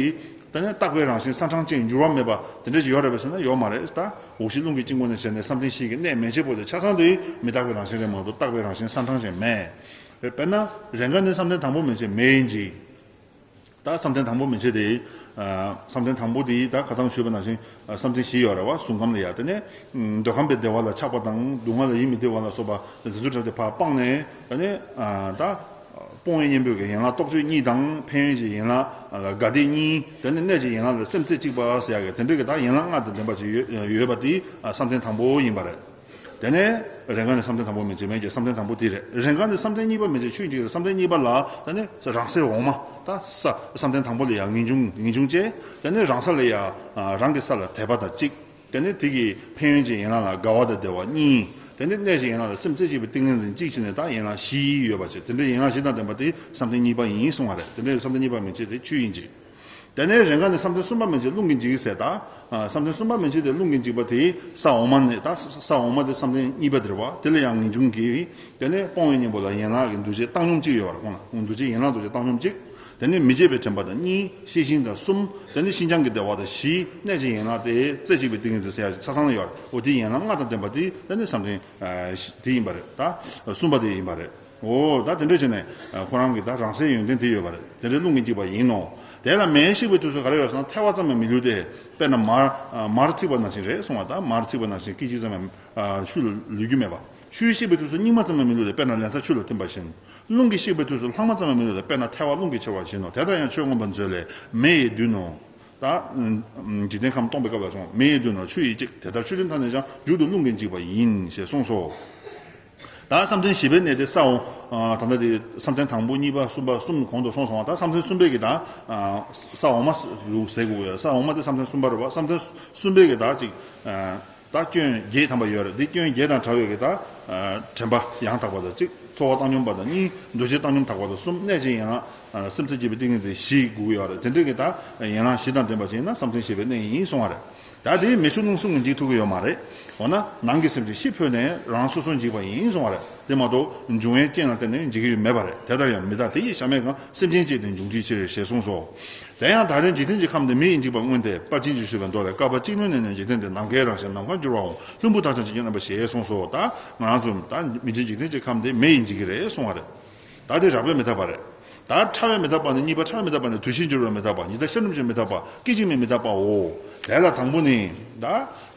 ད་ནི་རྟག་པའི་རང་བཞིན་ས་འཕྲང་ཅན་འགྱུར་བ་མེད་པ་དེ་འདྲ་ཞིག་ཡོད་རེད་པས་ཟེར་ན་ཡོད་མ་རེད། ད་འོག་གཞི་རླུང་གི་དཀྱིལ་འཁོར་ནས་བྱས་ནས་བསམ་གཏན་བཞི་གི་གནས་མན་ཆད་པོ་དེ་ཆ་ཚང་དེ་མི་རྟག་པའི་རང་བཞིན་རེད་མ་གཏོགས་རྟག་པའི་རང་བཞིན་ས་འཕྲང་ཅན་མེད། དཔེར་ན་རེས་འགའ་ནི་བསམ་གཏན་དང་པོ་མན་ཆད་མེ་ཡིན་གྱི། ད་བསམ་གཏན་དང་པོ་མན་ཆད་དེ། ཨ་བསམ་གཏན་དང་པོ་དེ་ད་ཁ་སང་ཞུས་པ་ནང་བཞིན། ཨ་བསམ་གཏན་བཞི་ཡོད་རེད་བ། གཟུགས་ཁམས་ལ་ཡ། དེ་ནས་ཨམ་འདོད་ཁམས་པའི་བདེ་བ་ལ་ཆགས་པ་དང་སྡུག་བསྔལ་ལ་ཡིད་མི་བདེ་བ་ལ་སོགས་པ་དེ་ཚོ་གྲས་དེ་ཕར་སྤངས་ནས། དེ་ནས་ཨ་ད་སྤོང་བའི་གཉེན་པོའི་གི་ཡན་ལག་རྟོག་དཔྱོད་གཉིས་དང་། ཕན་ཡོན་གྱི་ཡན་ལག་ལ་དགའ་བདེ་གཉིས། དེ་ནས་གནོད་ཀྱི་ཡན་ལག་ལ་སེམས་རྩེ་གཅིག་པ་ཟེར་ཡ་གི་དེ་འདྲའི་གི་ད་ཡན་ལག་ལྔ་དང་ལྡན་པ་ཅིག་ཡོད་ཡོད་པ་དེ་ཨ་བསམ་གཏན་དང་པོ་ཡིན་པ་རེད། དེ་ནས་རེས་འགའ་ནི་བསམ་གཏན་དང་པོ་མན་ཆད་མན་ཆད་བསམ་གཏན་དང་པོ་དེ་རེད། རེས་འགའ་ནི་བསམ་གཏན་གཉིས་པ་མན་ཆད་ཆོས་དབྱིངས་ཀྱི་བསམ་གཏན་གཉིས་པ་ལ་དེ་ནས་རང་སའི་འོག་མ་ད་ས་བསམ་གཏན་དང་པོ་ལ་ཡང་ངེས་འབྱུང་ངེས་འབྱུང་བཅས། དེ་ནས་རང་ས་ལ་ཡང་རང་གི་ས་ལ་དད་པ་དང་གཅིག་དེ་ནས་དེ་གི་ཕན་ཡོན་གྱི་ཡན་ལག་ལ་དགའ་བ་དང་བདེ་བ་གཉིས། དེ་ནས་གནས་ཀྱི་ཡན་ལག་ལ་སེམས་རྩེ་གཅིག་པའི་ཏིང་ངེ་འཛིན་གཅིག་བྱས་ནས་ད་ཡན་ལག་བཞི་ཡོད་པ་བྱས། དེ་འདྲའི་ཡན་ལག་བཞི་དང་ལྡན་པ་དེ་བསམ་གཏན་གཉིས་པ་ཡིན་གསུང་བ་རེད། དེ་འདྲའི་བསམ་གཏན་གཉིས་པ་མན་ཆད་དེ་ཆོས་དབྱིངས་ཀྱི། དེ་ནས་རེས་འགའ་ནི་བསམ་གཏན་གསུམ་པ་མན་ཆད་རླུང་གིས་འཇིགས་ཟེར་ད། ཨ། བསམ་གཏན་གསུམ་པ་མན་ཆད་དེ་རླུང་གིས་འཇིགས་པ་དེ་ས་འོག་མ་ནས་ད་ས་ས་འོག་མ་དེ་བསམ་གཏན་གཉིས་པ་དེ་རེད་བ། དེ་ལ་ཡང་ངེས་འབྱུང་གིས། དེ་ནས་སྤོང་བའི་གཉེན་པོ་ལ་ཡན་ལག་གི་འདུ་བྱེད་བཏང་སྙོམས་གཅིག་ཡོད་པ་རེད། ཁོང་ལ་འདུ་བྱེད་ཡན་ལག་འདུ་བྱེད་བཏང་སྙོམས་གཅིག་དེ་ནས་མི་བརྗེད་པའི་དྲན་པ་དང་གཉིས། ཤེས་བཞིན་དང་གསུམ། དེ་ནས་ཤིན་སྦྱངས་ཀྱི་བདེ་བ་དང་བཞི། གནས་ཀྱི་ཡན་ལག་དེ་རྩེ་གཅིག་པའི་ཏིང་ངེ་འཛིན་ཟེར་ཡག་ཆ་ཚང་ལ་ཡོད་རེད། འོ་དེ་ཡན་ལག་ལྔ་དང་ལྡན་པ་དེ་དེ་ནི་བསམ་གཏན་ཨ་དེ་ཡིན་པ་རེད། ད་གསུམ་པ་དེ་ཡིན་པ་རེད། འོ་ད་དེ་འདྲ་བྱས་ནས་ཨ་ཁོ་རང་གི་ད་རང་སའི་ཡོན་ཏན་དེ་ཡོད་པ་རེད། དེ་འདྲའི་རླུང་གིས་འཇིགས་པ་ཡིན་ནོ། དེ་ལ་མེ་གཤེགས་པའི་དུས་སུ་ག་རེ་ཡོད་ཟེར་ན་ཐལ་བ་ཙམ་ཡང་མི་ལུས་ཏེ། དཔེར་ན་མར་ཨ་མར་ཚིག་པ་ནང་བཞིན་རེད་གསུང་བ། ད་མར་ཚིག་པ་ནང་བཞིན་སྐད་ཅིག་ཙམ་ཡང་ཨ་ཆུ་ལ་ལུས་རྒྱུ་མེད་པ། ཆུས་གཤེགས་པའི་དུས་སུ་སྙིགས་མ་ཙམ་ཡང་མི་ལུས་ཏེ། དཔེར་ན་ལན་ཚྭ་ཆུ་ལ་ཐིམ་པ་བཞིན། རླུང་གིས་གཤེགས་པའི་དུས་སུ་ལྷག་མ་ཙམ་ཡང་མི་ལུས་ཏེ། དཔེར་ན་ཐལ་བ་རླུང་གིས་ཁྱེར་བ་བཞིན་ནོ། དེ་ལྟར་ཡང་ཆོས་མངོན་པ་མཛོད་ལས། མེ་ཡིས་བསྡུས་ནོ། ད་ཨ་འཇིག་རྟེན་ཁམས་སྟོང་པའི་སྐབས་ལ་སོང་། མེ་ཡིས་བསྡུས་ནོ་ཆུ་ཡིས་གཅིག་དེ་ལྟར་ཆོས་ཅན་ཐ་སྙད་ཀྱང་མཇུག་ཏུ་རླུང་གིས་འཇིག་པ་ཡིན་ཞེས་གསུངས་སོ། ད་བསམ་གཏན་བཞི་པའི་གནས་དེ་ས་འོག་ཨ་ད་ལྟ་དེ་བསམ་གཏན་དང་པོ་གཉིས་པ་གསུམ་པ་གསུམ་གོང་དུ་སོང་སོང་བ། ད་བསམ་གཏན་གསུམ་པའི་གི་ད་ཨ་ས་འོག་མ་ཟེར་དགོས་ཡོད། ས་འོག་མ་དེ་བསམ་གཏན་གསུམ་པ་རེད་བ། བསམ་གཏན་གསུམ་པའི་གི་ད་ཅིག་ཨ་ད་སྐྱོན་བརྒྱད་ཐམ་པ་ཡོད་རེད། འདི་སྐྱོན་བརྒྱད་དང་བྲལ་བའི་གི་ད་ཨ་དྲན་པ་ཡང་དག་པ་དང་གཅིག་ཚོར་བ་བཏང་སྙོམས་པ་དང་གཉིས། འདུ་བྱེད་བཏང་སྙོམས་དག་པ་དང་གསུམ། གནས་ཀྱི་ཡན་ལག་ཨ་སེམས་རྩེ་གཅིག་པའི་ཏིང་ངེ་འཛིན་བཞི་དགོས་ཀྱི་ཡོད་རེད། དེ་འདྲའི་གི་ད་ཡན་ལག་བཞི་དང་ལྡན་པ་ཅིག་ཡིན་ན་བསམ་གཏན་བཞི་པའི་གནས་ཡིན་གསུང་བ་རེད། ད་དེ་མེ་ཆུ་རླུང་གསུམ་གྱིས་འཇིག་ཐུབ་ཀྱི་ཡོད་མ་རེད། འོ་ན་ནང་གི་སེམས་ཀྱིས་ཤི་འཕོས་ནས་རང་སོ་སོར་འཇིག་པ་ཡིན་གསུང་བ་རེད། དེ་མ་གཏོགས་འབྱུང་བའི་རྐྱེན་ལ་བརྟེན་ནས་འཇིག་གི་ཡོད་མེད་པ་རེད། དེ་ལྟར་ཡང་མི་རྟག་དེ་ཡི་གཤའ་མའི་གང་། སེམས་ཅན་གཅིག་དེ་འབྱུང་འཇིག་ཕྱིར་ཞེས་གསུངས་སོ། དེ་ཡང་ད་རེས་འཇིག་རྟེན་གྱི་ཁམས་འདི་མེ་ཡིས་འཇིག་པར་མངོན་ཏེ། པར་ཆེན་གྱིས་ཞུས་པའི་མདོ་ལས། བསྐལ་པ་གཅིག་ནོན་ནས་ནི་འཇིག་རྟེན་འདི། ནམ་མཁའི་རང་བཞིན་ནམ་མཁར་འགྱུར་བའོ། ལྷུན་པོ་དག་ཀྱང་ཇི་སྙེད་རྣམ་པ་ཞེས་གསུངས་སོ། ད་ང་རང་ཚོ་ད་མི་ཚེ་འཇིག་རྟེན་གྱི་ཁམས་འདི་མེ་ཡིས་འཇིག་གི་རེད་གསུང་བ་རེད། ད་དེ་རགས་པས་མི་རྟག་པ་རེད། ད་ཕྲ་བའི་མི་རྟག་པ་ནི་གཉིས་པ། ཕྲ་བའི་མི་རྟག་པ་ནི་དུས་ཕྱིས་འགྱུར་བའི་མི་རྟག་པ། ཉི་ཟླ་ཤར་ནུབ་ཀྱི་མི་རྟག་པ། སྐད་ཅིག་མའི་མི་རྟག་པའོ། དེ་ལ་དང་པོ་ནི། ད་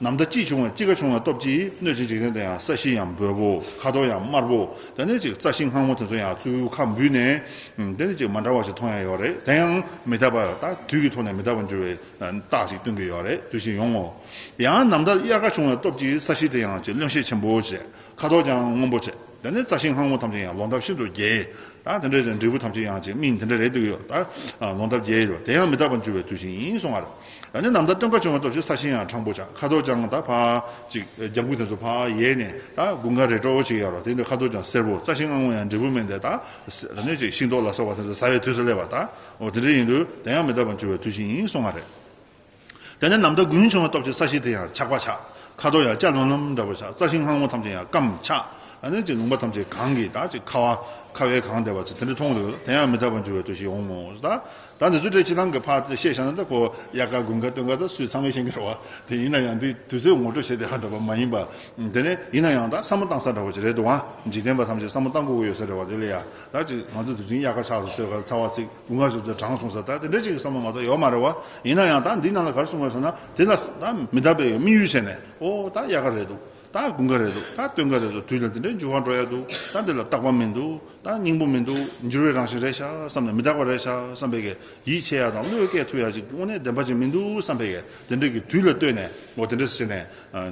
ནམ་ཟླ་གཅིག་བྱུང་བའི་གཅིག་ཁ་བྱུང་བའི་སྟོབས་ཀྱིས་སྣོད་ཀྱི་འཇིག་རྟེན་དེ་ཡང་ས་གཞི་ཡང་འབེལ་པོ། ཁ་དོག་ཡང་དམར་པོ། དེ་ནས་ཅིག་རྩྭ་ཤིང་སྔ་མོ་དེ་ཚོ་ཡང་ཚུར་ཁ་འབུས་ནས། དེ་ནས་ཅིག་མ་འདྲ་བ་ཞིག་མཐོང་ཡ་ཡོད་རེད། དེ་ཡང་མི་རྟག་པ། ད་དུས་ཀྱི་ཐོག་ནས་མི་རྟག་པར་འགྱུར་བའི་རྟགས་ཤིག་སྟོན་གྱི་ཡོད་རེད། དུས་ཕྱིས་ཡོང་ངོ་། ཡང་ནམ་ཟླ་དབྱར་ཁ་བྱུང་བའི་སྟོབས་ཀྱིས་ས་གཞི་དེ་ཡང་ཅིག་རློན་ཤས་ཆེན་པོ་བྱས། ཁ་དོག་ཀྱང་སྔོན་པོ་བྱས། དེ་ནས་རྩྭ་ཤིང་སྔ་མོ་ཐམས་ཅད་ཡང་ལོ་འདབ་ཤིན་ཏུ་རྒྱས། ད་དེ་འདྲའི་འབྲས་བུ་ཐམས་ཅད་ཡང་ཅིག་སྨིན། དེ་འདྲ་རེད་འདུག་ཡོད། ད་ལོ་འདབ་རྒྱས་ཡོད། དེ་ཡང་མི་རྟག་པར་འགྱུར་བའི་དུས་ཤིག་ཡིན་གསུང་བ་རེད། ད་ནི་ནམ་ཟླ་སྟོན་ཁ་བྱུང་བའི་སྟོབས་ཀྱིས་ས་གཞི་ཡང་ཁྲ་བོ་ཆགས། ཁ་དོག་ཀྱང་ད་ཕར་ཅིག་ལྗང་གུ་དེ་ཚོ་ཕར་ཡལ་ནས་ད་དགུན་ཁ་རེ་དྲོ་ཅིག་ཡོད་རེད། དེ་འདྲ་ཁ་དོག་ཀྱང་སེར་པོ། རྩྭ་ཤིང་སྔ་མོ་ཡང་འབྲས་བུ་སྨིན་ཏེ། ད་ད་ནི་ཅིག་ཤིང་ཏོག་ལ་སོགས་པ་དེ་ཚོ་ཟ་བའི་དུས་སུ་སླེབས་པ། ད་འོ་དེ་འདྲ་ཡིན་དུས་དེ་ཡང་མི་རྟག་པར་འགྱུར་བའི་དུས་ཤིག་ཡིན་གསུང་བ་རེད། དེ་ནས་ནམ་ཟླ་དགུན་བྱུང་བའི་སྟོབས་ཀྱིས་ས་གཞི་དེ་ཡང་ཆག་པ་ཆགས། ཁ་དོག་ཡང་སྐྱ་ལམ་ལམ་འདྲ་པོ་ཆགས། རྩྭ་ཤིང་སྔ་མོ་ཐམས་ཅད་ཡང་སྐམ་ཆགས། ཨ་ནི་ཅིག་ལུང་པ་ཐམས་ཅད་གངས་ཀྱིས་ད་ཅིག་ཁ་བ་ཁ་བས་གང་བསྡད་པ་ཚོ་དེ་འདྲ་མཐོང་འདུག་དེ་ཡང་མི་རྟག་པར་འགྱུར་བའི་དུས་ཤིག་འོང་ངོ་། ད་ད་འདི་ཚོ་འདྲ་སྤྱིར་བཏང་གི་ཕར་བཤད་བཞག་ན། ད་ཁོ་དབྱར་ཁ་དགུན་ཁ་སྟོན་ཁ་ད་སུས་ཚང་མས་ཤེས་ཀྱི་རེད་བ། དེ་ཡིན་ན་ཡང་འདི་དུས་ཚོད་ངོ་སྤྲོད་བྱེད་དེ་ཧ་འདྲ་པོ་མ་ཡིན་པ། དེ་ནས་ཡིན་ན་ཡང་ད་བསམ་བློ་བཏང་ས་འདྲ་པོ་ཅིག་རེད་འདུག་ཨ། འཇིག་རྟེན་པ་ཐམས་ཅད་བསམ་བློ་བཏང་དགོས་ཀྱི་ཡོད་ས་རེད་བ། དེ་ལ་ཡ་ད་ཅིག་ང་ཚོ་དུས་རྒྱུན་དབྱར་ཁ་ཆགས་སུ་གསོལ་ཁ་ཚ་བ་ཚིག་དགུན་ཁ་ཆགས་སུ་གྲང་སོང་ས། ད་དེ་འདྲ་ཅིག་གི་བསམ་བློ་མ་གཏོགས་ཡོད་མ་རེད་བ། ཡིན་ན་ཡང་ད་འདི་ནང་ལ་ག་རེ་གསུངས་པ་ཟེར་ན། དེ་ལ་ད་མི་རྟག་པའི་དམིགས་ཡུལ་བྱས་ནས། ཨོ་ད་དབྱར་ཁ་རེད་འདུག་ད་དགུན་ཁ་རེད་འདུག་ད་སྟོན་ཁ་རེད་འདུག་དུས་ལ་འདི་འདྲའི་འགྱུར་བ་འགྲོ་ཡ་འདུག་ད་འདི་ལ་རྟག་པ་མི་འདུག་ད་སྙིང་པོ་མི་འདུག་འགྱུར་བའི་རང་བཞིན་རེད་ཤག་བསམ་ནས། མི་རྟག་པ་རེད་ཤག་བསམ་པའི་གི་ཡིད་ཆེས་ཡ་དང་བློས་བཀལ་ཐུབ་ཡ་ཅིག་དངོས་གནས་བདེན་པ་ཅིག་མི་འདུག་བསམ་པའི་གི་དེ་འདྲའི་གི་དུས་ལ་ལྟོས་ནས། འོ་དེ་འདྲ་བྱས་ནས་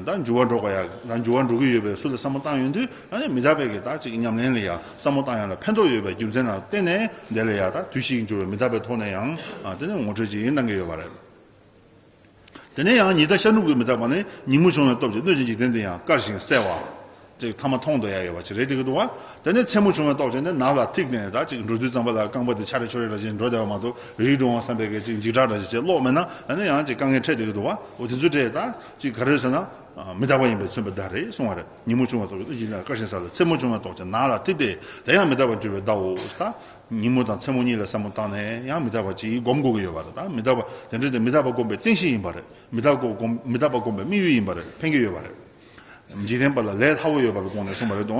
ད་འགྱུར་བ་འགྲོ་དགོས་ཡ། ད་འགྱུར་བ་འགྲོ་གི་ཡོད་པའི་སུ་ལ་བསམ་བློ་བཏང་ཡོང་དུས། ཨ་ནི་མི་རྟག་པའི་གི་ད་ཅིག་ཉམས་ལེན་ལ་ཡ་བསམ་བློ་བཏང་ཡ་ལ་ཕན་ཐོགས་ཡོད་པའི་རྒྱུ་མཚན་ལ་བརྟེན་ནས། དེ་ལ་ཡ་ད་དུས་ཕྱིས་འགྱུར་བའི་མི་རྟག་པའི་ཐོག་ནས་ཡང་ཨ་དེ་ནས་ངོ་སྤྲོད་ཅིག་གནང་གི་ཡོད་པ་རེད། དེ་ནས་ཡང་ཉི་ཟླ་ཤར་ནུབ་ཀྱི་མི་རྟག་པ་ནི། ཉིན་མོ་བྱུང་བའི་སྟོབས་ཀྱིས་སྣོད་ཀྱི་འཇིག་རྟེན་དེ་ཡང་དཀར་ཞིང་གསལ་བ། ཅིག་མཐའ་མ་མཐོང་འདོད་ཡ་ཡོད་པ་ཅིག་རེད་འདུག་གི་འདུག་བ། དེ་ནས་མཚན་མོ་བྱུང་བའི་སྟོབས་ཀྱིས་ནི་ནགས་ལ་ཐིགས་ནས། ད་ཅིག་འགྲོ་དུས་ཙམ་པ་ལ་རྐང་པ་དེ་འཆག་རེ་ཆོག་རེ་འདྲ་ཅིག་འགྲོ་བསྡད་པ་མ་གཏོགས། རིལ་འགྲོ་འོང་བསམ་པའི་གི་ཅིག་འཇིགས་སྐྲག་འདྲ་ཅིག་ཅིག་ལོག་མེད་ན། ཨ་ནི་ཡང་ཅིག་དཀའ་ངལ་འཕྲད་འདུག་གི་འདུག་བ། འོ་དེ་ཚོ་འདྲ་ད་ཅིག་ག་རེ་ཟེར་ན། མི་རྟག་པ་ཡིན་པས་མཚོན་པའི་བརྡ་རེད་གསུང་བ་རེད། ཉིན་མོ་བྱུང་བའི་སྟོབས་ཀྱིས་སྣོད་ཀྱི་འཇིག་རྟེན་དཀར་ཞིང་གསལ་ལ། མཚན་མོ་བྱུང་བའི་སྟོབས་ཀྱིས་ནགས་ལ་ཐིགས་ཏེ། དེ་ཡང་མི་རྟག་པར་འགྱུར་བའི་བརྡའོ། ད་ཉིན་མོ་དང་མཚན་མོ་གཉིས་ལ་བསམ་བློ་བཏང་ནས་ཡང་མི་རྟག་པ་ཅིག་སྒོམ་དགོས་ཀྱི་ཡོད་པ་རེད། ད་མི་རྟག་པ་དེ་འདྲ་དེ་མི་རྟག་པ་སྒོམ་པའི་རྟེན་གཞི་ཡིན་པ་རེད། མི་རྟག་པ་སྒོམ་མི་རྟག་པ་སྒོམ་པའི་དམིགས་ཡུལ་ཡིན་པ་རེད། ཕན་གྱི་ཡོད་པ་རེད། འཇིག་རྟེན་པ་ལ་ལས་སླ་བོ་ཡོད་པ་ལ་དགོངས་ནས་གསུངས་པ་རེད་དོ།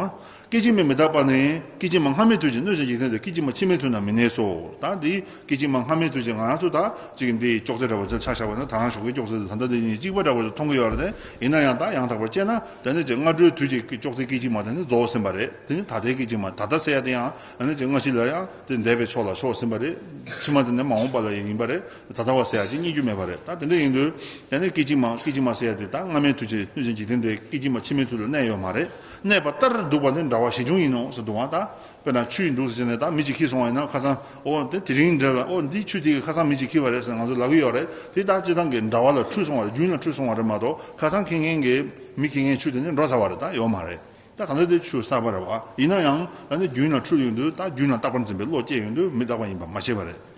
སྐད་ཅིག་མའི་མི་རྟག་པ་ནི། སྐད་ཅིག་མ་སྔ་མའི་དུས་ཀྱི་སྣོད་ཀྱི་འཇིག་རྟེན་དེ་སྐད་ཅིག་མ་ཕྱི་མའི་དུས་ན་མི་གནས་སོ། ད་འདི་སྐད་ཅིག་མ་སྔ་མའི་དུས་ཀྱི་ང་རང་ཚོ་ད་ཅིག་འདི་ཅོག་ཙེ་འདྲ་བོ་ཅིག་ཆ་བཞག་པ་ན། ད་རང་ཞོགས་ཀའི་ཅོག་ཙེ་དེ་ད་ལྟ་འདི་གཉིས་གཅིག་པ་འདྲ་བོ་ཅིག་མཐོང་གི་ཡོད་རེད་དེ། ཡིན་ན་ཡང་ད་ཡང་དག་པར་དཔྱད་ན། ད་ནི་ཅིག་སྔ་དྲོའི་དུས་ཀྱི་ཅོག་ཙེ་སྐད་ཅིག་མ་དེ་ནི་རྫོགས་ཟིན་པ་རེད། དེ་ནི་ད་ལྟའི་སྐད་ཅིག་མ། ད་ལྟ་ཟེར་ཡ་དེ་ཡང་ཨ་ནི་ཅིག་སྔ་ཕྱི་ལ་ཡང་དེ་འདས་པའི་ཕྱོགས་ལ་ཕྱོགས་ཟིན་པ་རེད། ཕྱི་མ་དེ་ནི་མ་འོངས་པ་ལ་ཡང་ཡིན་པ་རེད། ད་ལྟ་བ་ཟེར་ཡ་ཅིག་རྙེད་རྒྱུ་མེད་པ་རེད། ད་དེ་འདྲ་ཡིན་དུས་ད་ནི་སྐད་ཅིག་མ་སྐད་ཅིག་མ་ཟེར་ཡ་དེ། ད་སྔ་མའི་དུས་ཀྱི་སྣོད་ཀྱི་འཇིག་རྟེན་དེ་སྐད་ཅིག་ མ་ཕྱི་མའི་དུས་ལ་གནས་ཡོད་མ་རེད། གནས་པ་ལྟར་འདུག་པ་ནི་འདྲ་བ་ཞི་འབྱུང་ཡིན་ནོ་ཟེར་འདུག་བ་ད། དཔེར་ན་ཆུ་ཡིན་འདུག་ཟེར་ནས་ད་མི་གཅིག་འཁྱེར་སོང་བ་ཡིན་ན་ཁ་སང་ཨོ་དེ་དེ་རིང་འདྲ་བ་ཨོ་འདི་ཆུ་དེ་གི་ཁ་སང་མི་གཅིག་འཁྱེར་བ་རེད་ཟེར་ང་ཚོ་ལབ་ཀྱི་ཡོད་རེད། དེ་ད་སྤྱིར་བཏང་གི་འདྲ་བ་ལ་འཁྲུལ་སོང་བ་རེད། རྒྱུན་ལ་འཁྲུལ་སོང་བ་རེད་མ་གཏོགས་ཁ་སང་འཁྱེར་མཁན་གྱི་མི་འཁྱེར་མཁན་ཆུ་དེ་ནི་འགྲོ་ཚར་བ་རེད། ད་ཡོད་མ་རེད། ད་གང་ལྟར་དེ་ཆུ་གསར་པ་རེད་བ། ཡིན་ན་ཡང་ད་ནི་རྒྱུན་ལ་འཁྲུལ་ཡོང་དུས་ད་རྒྱུན་ལ་རྟག་པར་འཛིན་པའི་བློ་སྐྱེ་ཡོང་དུས་མི་རྟག་པ་ཡིན་པ་མ་ཤེས་པ་རེད།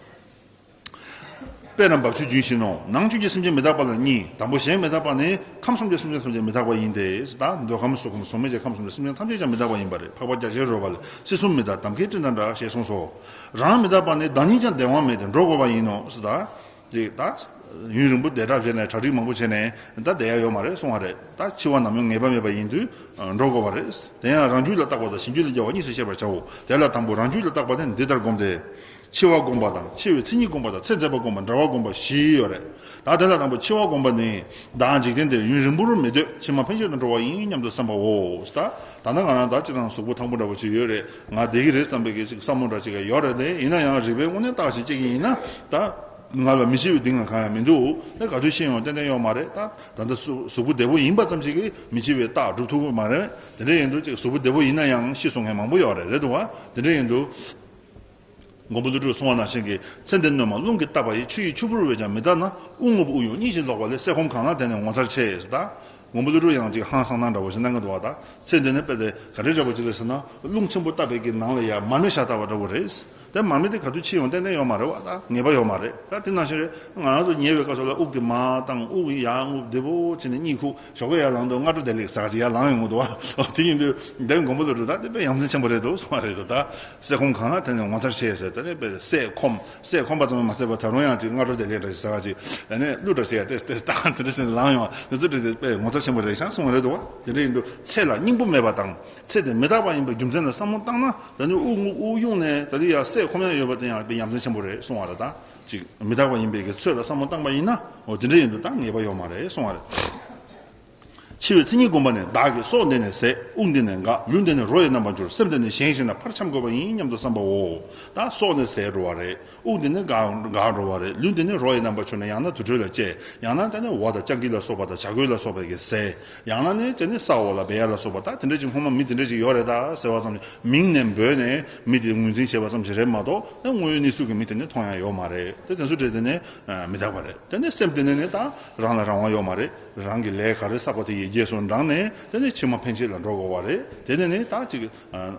དཔེ་རྣམས་འབབ་ཆུའི་རྒྱུན་བཞིན་ནོ། ནང་བཅུད་ཀྱི་སེམས་ཅན་མི་རྟག་པ་ལ་གཉིས། དང་པོ་གཞན་མི་རྟག་པ་ནི་ཁམས་གསུམ་གྱི་སེམས་ཅན་ཐམས་ཅད་མི་རྟག་པ་ཡིན་ཏེ། ད་འདོད་ཁམས་གཟུགས་ཁམས་གཟུགས་མེད་ཀྱི་ཁམས་གསུམ་གྱི་སེམས་ཅན་ཐམས་ཅད་ཀྱང་མི་རྟག་པ་ཡིན་པ་རེད། འཕགས་པ་རྒྱ་ཆེར་རོལ་པ་ལས། སྲིད་གསུམ་མི་རྟག་འདམ་སྐྱེས་སྤྲིན་དང་འདྲ། ཞེས་གསུངས་སོ། རང་མི་རྟག་པ་ནི་བདག་ཉིད་ཀྱང་བདེ་བ་མེད་དེ་འགྲོ་དགོས་པ་ཡིན་ནོ། ཟེར་ད། དེ་ད། ཡུན་རིང་པོ་བསྡད་གྲབས་བྱས་ནས་གྲ་སྒྲིག་མང་པོ་བྱས་ནས་ད་བསྡད་ཡ་ཡོད་མ་རེད་གསུང་བ་རེད། ད་འཆི་བ་ནམ་ཡང་ངེས་པ་མེད་པ་ཡིན་དུས་འགྲོ་དགོས་པ་རེད། དེ་ཡང་རང་རྒྱུད་ལ་བརྟག་པ་དང་གཞན་རྒྱུད་ལ་དབྱེ་བ་གཉིས་སུ་ཕྱེ་བར་བྱའོ། དེ་ལ་དང་པོ་རང་རྒྱུད་ལ་བརྟག་པ་ནི་འདི་ལྟར་བསྒོམས་ཏེ། འཆི་བ་བསྒོམ་པ་དང་འཆི་བའི་མཚན་ཉིད་བསྒོམ་པ་དང་ཚེ་འཛད་པ་བསྒོམ་པ་འབྲེལ་བ་བསྒོམ་པ་བཞི་ཡོད་རེད། ད་དེ་ལ་དང་པོ་འཆི་བ་བསྒོམ་པ་ནི། བདག་འཇིག་རྟེན་འདིར་ཡུན་རིང་པོར་མི་སྡོད། ཕྱི་མ་ཕན་ཆད་དུ་འགྲོ་བ་ཡིན་སྙམ་དུ་བསམ་པའོ། ད་ད་ལྟ་ང་རང་ད་སྤྱིར་བཏང་གཟུགས་པོ་ཐང་པོ་འདྲ་པོ་ཅིག་ཡོད་རེད། ང་བསྡད་ཀྱི་རེད་བསམ་པའི་གི་ཅིག་བསམ་བློ་འདྲ་ཅིག་ཡོད་རེད་དེ། ཡིན་ན་ཡང་རིག་པའི་དངོས་གནས་བརྟག་ཞིབ་བྱེད་ཀྱི་ཡིན་ན་ད། ང་ལ་མི་འཆི་བའི་གདེང་ང་གང་ཡང་མི་འདུག་ད་ག་དུས་ཤི་ཡོང་ཏན་ཏན་ཡོད་མ་རེད། ད་ད་ལྟ་གཟུགས་གཟུགས་པོ་བདེ་པོ་ཡིན་པ་ཙམ་ཞིག་གིས་མི་འཆི་བའི་རྟགས་སྒྲུབ་ཐུབ་ཀྱི་མ་རེད། དེ་འདྲ་ཡིན་དུས་ཅིག་གཟུགས་པོ་བདེ་པོ་ཡིན་ན་ཡང་ཤི་སོང་མཁན་མང་པོ་ཡོད་རེད། རེད་འདུག་བ། དེ་འདྲ་ཡིན་དུས། མགོན་པོ་ཀླུ་སྒྲུབ་གསུངས་པ་ནང་བཞིན་གྱི། ཚེ་འདི་སྣོན་མ་རླུང་གིས་བཏབ་པ་ཡི། ཆུ་ཡི་ཆུ་བུར་བས་ཀྱང་མི་འདག་ན། དབུགས་རྔུབ་དབུགས་དབྱུང་གཉིད་ཀྱིས་ལོག་པ་ལས། བསད་ཁོམ་གང་ལ་དེ་ནི་ངོ་མཚར་ཆེ། ཟེར་ད། མགོན་པོ་ཀླུ་སྒྲུབ་ཡང་ཅིག་ཧང་སང་སྣང་འདྲ་པོ་ཞིག་གནང་གི་འདུག་བ། ད་ཚེ་འདི་ནི་དཔེ་དེ་ག་འདྲའི་འདྲ་པོ་ཅིག་རེད་ཟེར་ན། རླུང་ཆེན་པོ་བཏབ་པའི་གི་ནང་ལ་ཡ་མར་མེ་བཞག་བཏང་བ་འདྲ་པོ་རེད། དེ་མར་མེ་དེ་ག་དུས་འཆི་ཡོང་ཏན་ཏན་ཡོད་མ་རེད་བ། ད་ངེས་པ་ཡོད་མ་རེད། ད་དེ་ནང་བཞིན་རེད། ང་རང་ཚོ་ཉལ་བའི་སྐབས་སུ་ལ་དབུགས་དེ་མར་བཏང་། དབུགས་ཡར་རྔུབ། བདེ་པོ་བྱས་ནས་གཉིད་ཁུག་ཞོགས་ཀས་ཡར་ལངས་དུས་སྔ་དྲོ་བདེ་ལེགས་ཟེར་ག་ཅིག་ཡར་ལངས་ཡོང་གི་འདུག་བ། དེ་ཡིན་དུས་འདི་མགོན་པོ་ཀླུ་སྒྲུབ་ད་དེ་དཔེ་ཡ་མཚན་ཆེན་པོ་རེད་འདུག་གསུངས་པ་རེད་འདུག་ད་བསད་ཁོམ་གང་ལ་དེ་ནི་ངོ་མཚར་ཆེ་ཟེར། ད་ནི་དཔེ་བསད་ཁོམ་བསད་ཁོམ་པ་ཙམ་མ་ཟད་པར་ད་རུང་ཡང་ཅིག་སྔ་དྲོ་བདེ་ལེགས་འདྲ་ཞིག་ཟེར་ག་ཅིག་ད་ནི་གླུ་འདྲ་ཞིག་ཡ་ཏེ་ཏེ་ད་དེ་འདྲ་ཞིག་ལངས་ཡོང་། དེ་ཚོ་དེ་དཔེ་ངོ་མཚར་ཆེན་པོ་རེད་ཤག་གསུངས་པ་རེད་འདུག་བ། དེ་འདྲ་ཡིན་དུས་ཚེ་ལ་སྙིང་པོ་མེད་པ་དང་། ཚེ་དེ་མི་རྟག་པ་ཡིན་པའི་རྒྱུ་མཚན་ལ་བསམ་བློ་བཏང་ན། ད་ནི་དབུགས་རྔུབ་དབུགས་དབྱུང་ནས་ད་ནི་ཡ་བསད་ཁོམ་ཡ་ཡོད་པ་དེ་ཡང་དཔེ་ཡ་མཚན་ཆེན་པོ་རེད་གསུངས་པ་རེད། ད་ཅིག་མི་རྟག་པ་ཡིན་པའི་གི་ཚོད་ལ་བསམ་བློ་བཏང་པ་ཡིན་ན། འོ་དེ་འདྲ་ཡིན་དུས་ད་ངེས་པ་ཡོད་མ་རེད་གསུངས་པ་རེད། འཆི་བའི་མཚན་ཉིད་བསྒོམ་པ་ནི། བདག་གི་སྲོག་འདི་ནི་ཟད། དབུགས་འདི་ནི་འགག་ལུས་འདི་ནི་རོ་ཡི་རྣམ་པར་གྱུར། སེམས་འདི་ནི་བཞེངས་ཤིང་ན་ཕར་འཁྱམས་དགོས་པ་ཡིན་སྙམ་དུ་བསམ་པའོ། ད་སྲོག་ནི་ཟད་འགྲོ་བ་རེད། དབུགས་འདི་ནི་འགག་འགག་འགྲོ་བ་རེད། ལུས་འདི་ནི་རོ་ཡི་རྣམ་པར་གྱུར་ནས་ཡང་ན་དུར་ཁྲོད་ལ་སྐྱེ། ཡང་ན་དེ་ནི་འོ་དང་སྤྱང་ཀི་ལ་སོགས་པ་དང་བྱ་རྒོད་ལ་སོགས་པའི་གི་ཟས། ཡང་ན་ནི་དེ་ནི་ས་འོག་ལ་སྦས་ཡ་ལ་སོགས་པ། ད་དེ་འདྲ་ཅིག་སྔོན་མ་མི་དེ་འདྲ་ཅིག་ཡོད་རེད་ད་ཟེར་བ་ཙམ་ཞིག་མིང་ནས་འབོད་ནས་མི་དེ་ངོས་འཛིན་བྱས་པ་ཙམ་ཞིག་རེད་མ་གཏོགས། ད་དངོས་ཡོད་གནས་ཚུལ་གྱི་མི་དེ་ནི་མཐོང་ཡ་ཡོད་མ་རེད། དེ་དེ་ཚོ་འདྲ་དེ་ནི་མི་རྟག་པ་རེད། དེ་ནི་སེམས་དེ་ནི་ནི་ད་རང་ལ་རང་དབང་ཡོད་མ་རེད། རང་གི་ལས་ག་རེ་བསགས་པ་དེ་ཡི་རྗེས་སུ་འབྲངས་ནས་དེ་ནི་ཕྱི་མ་ཕན་ཆད་ལ་འགྲོ་དགོས་པ་རེད། དེ་ནི་ནི་ད་ཅིག་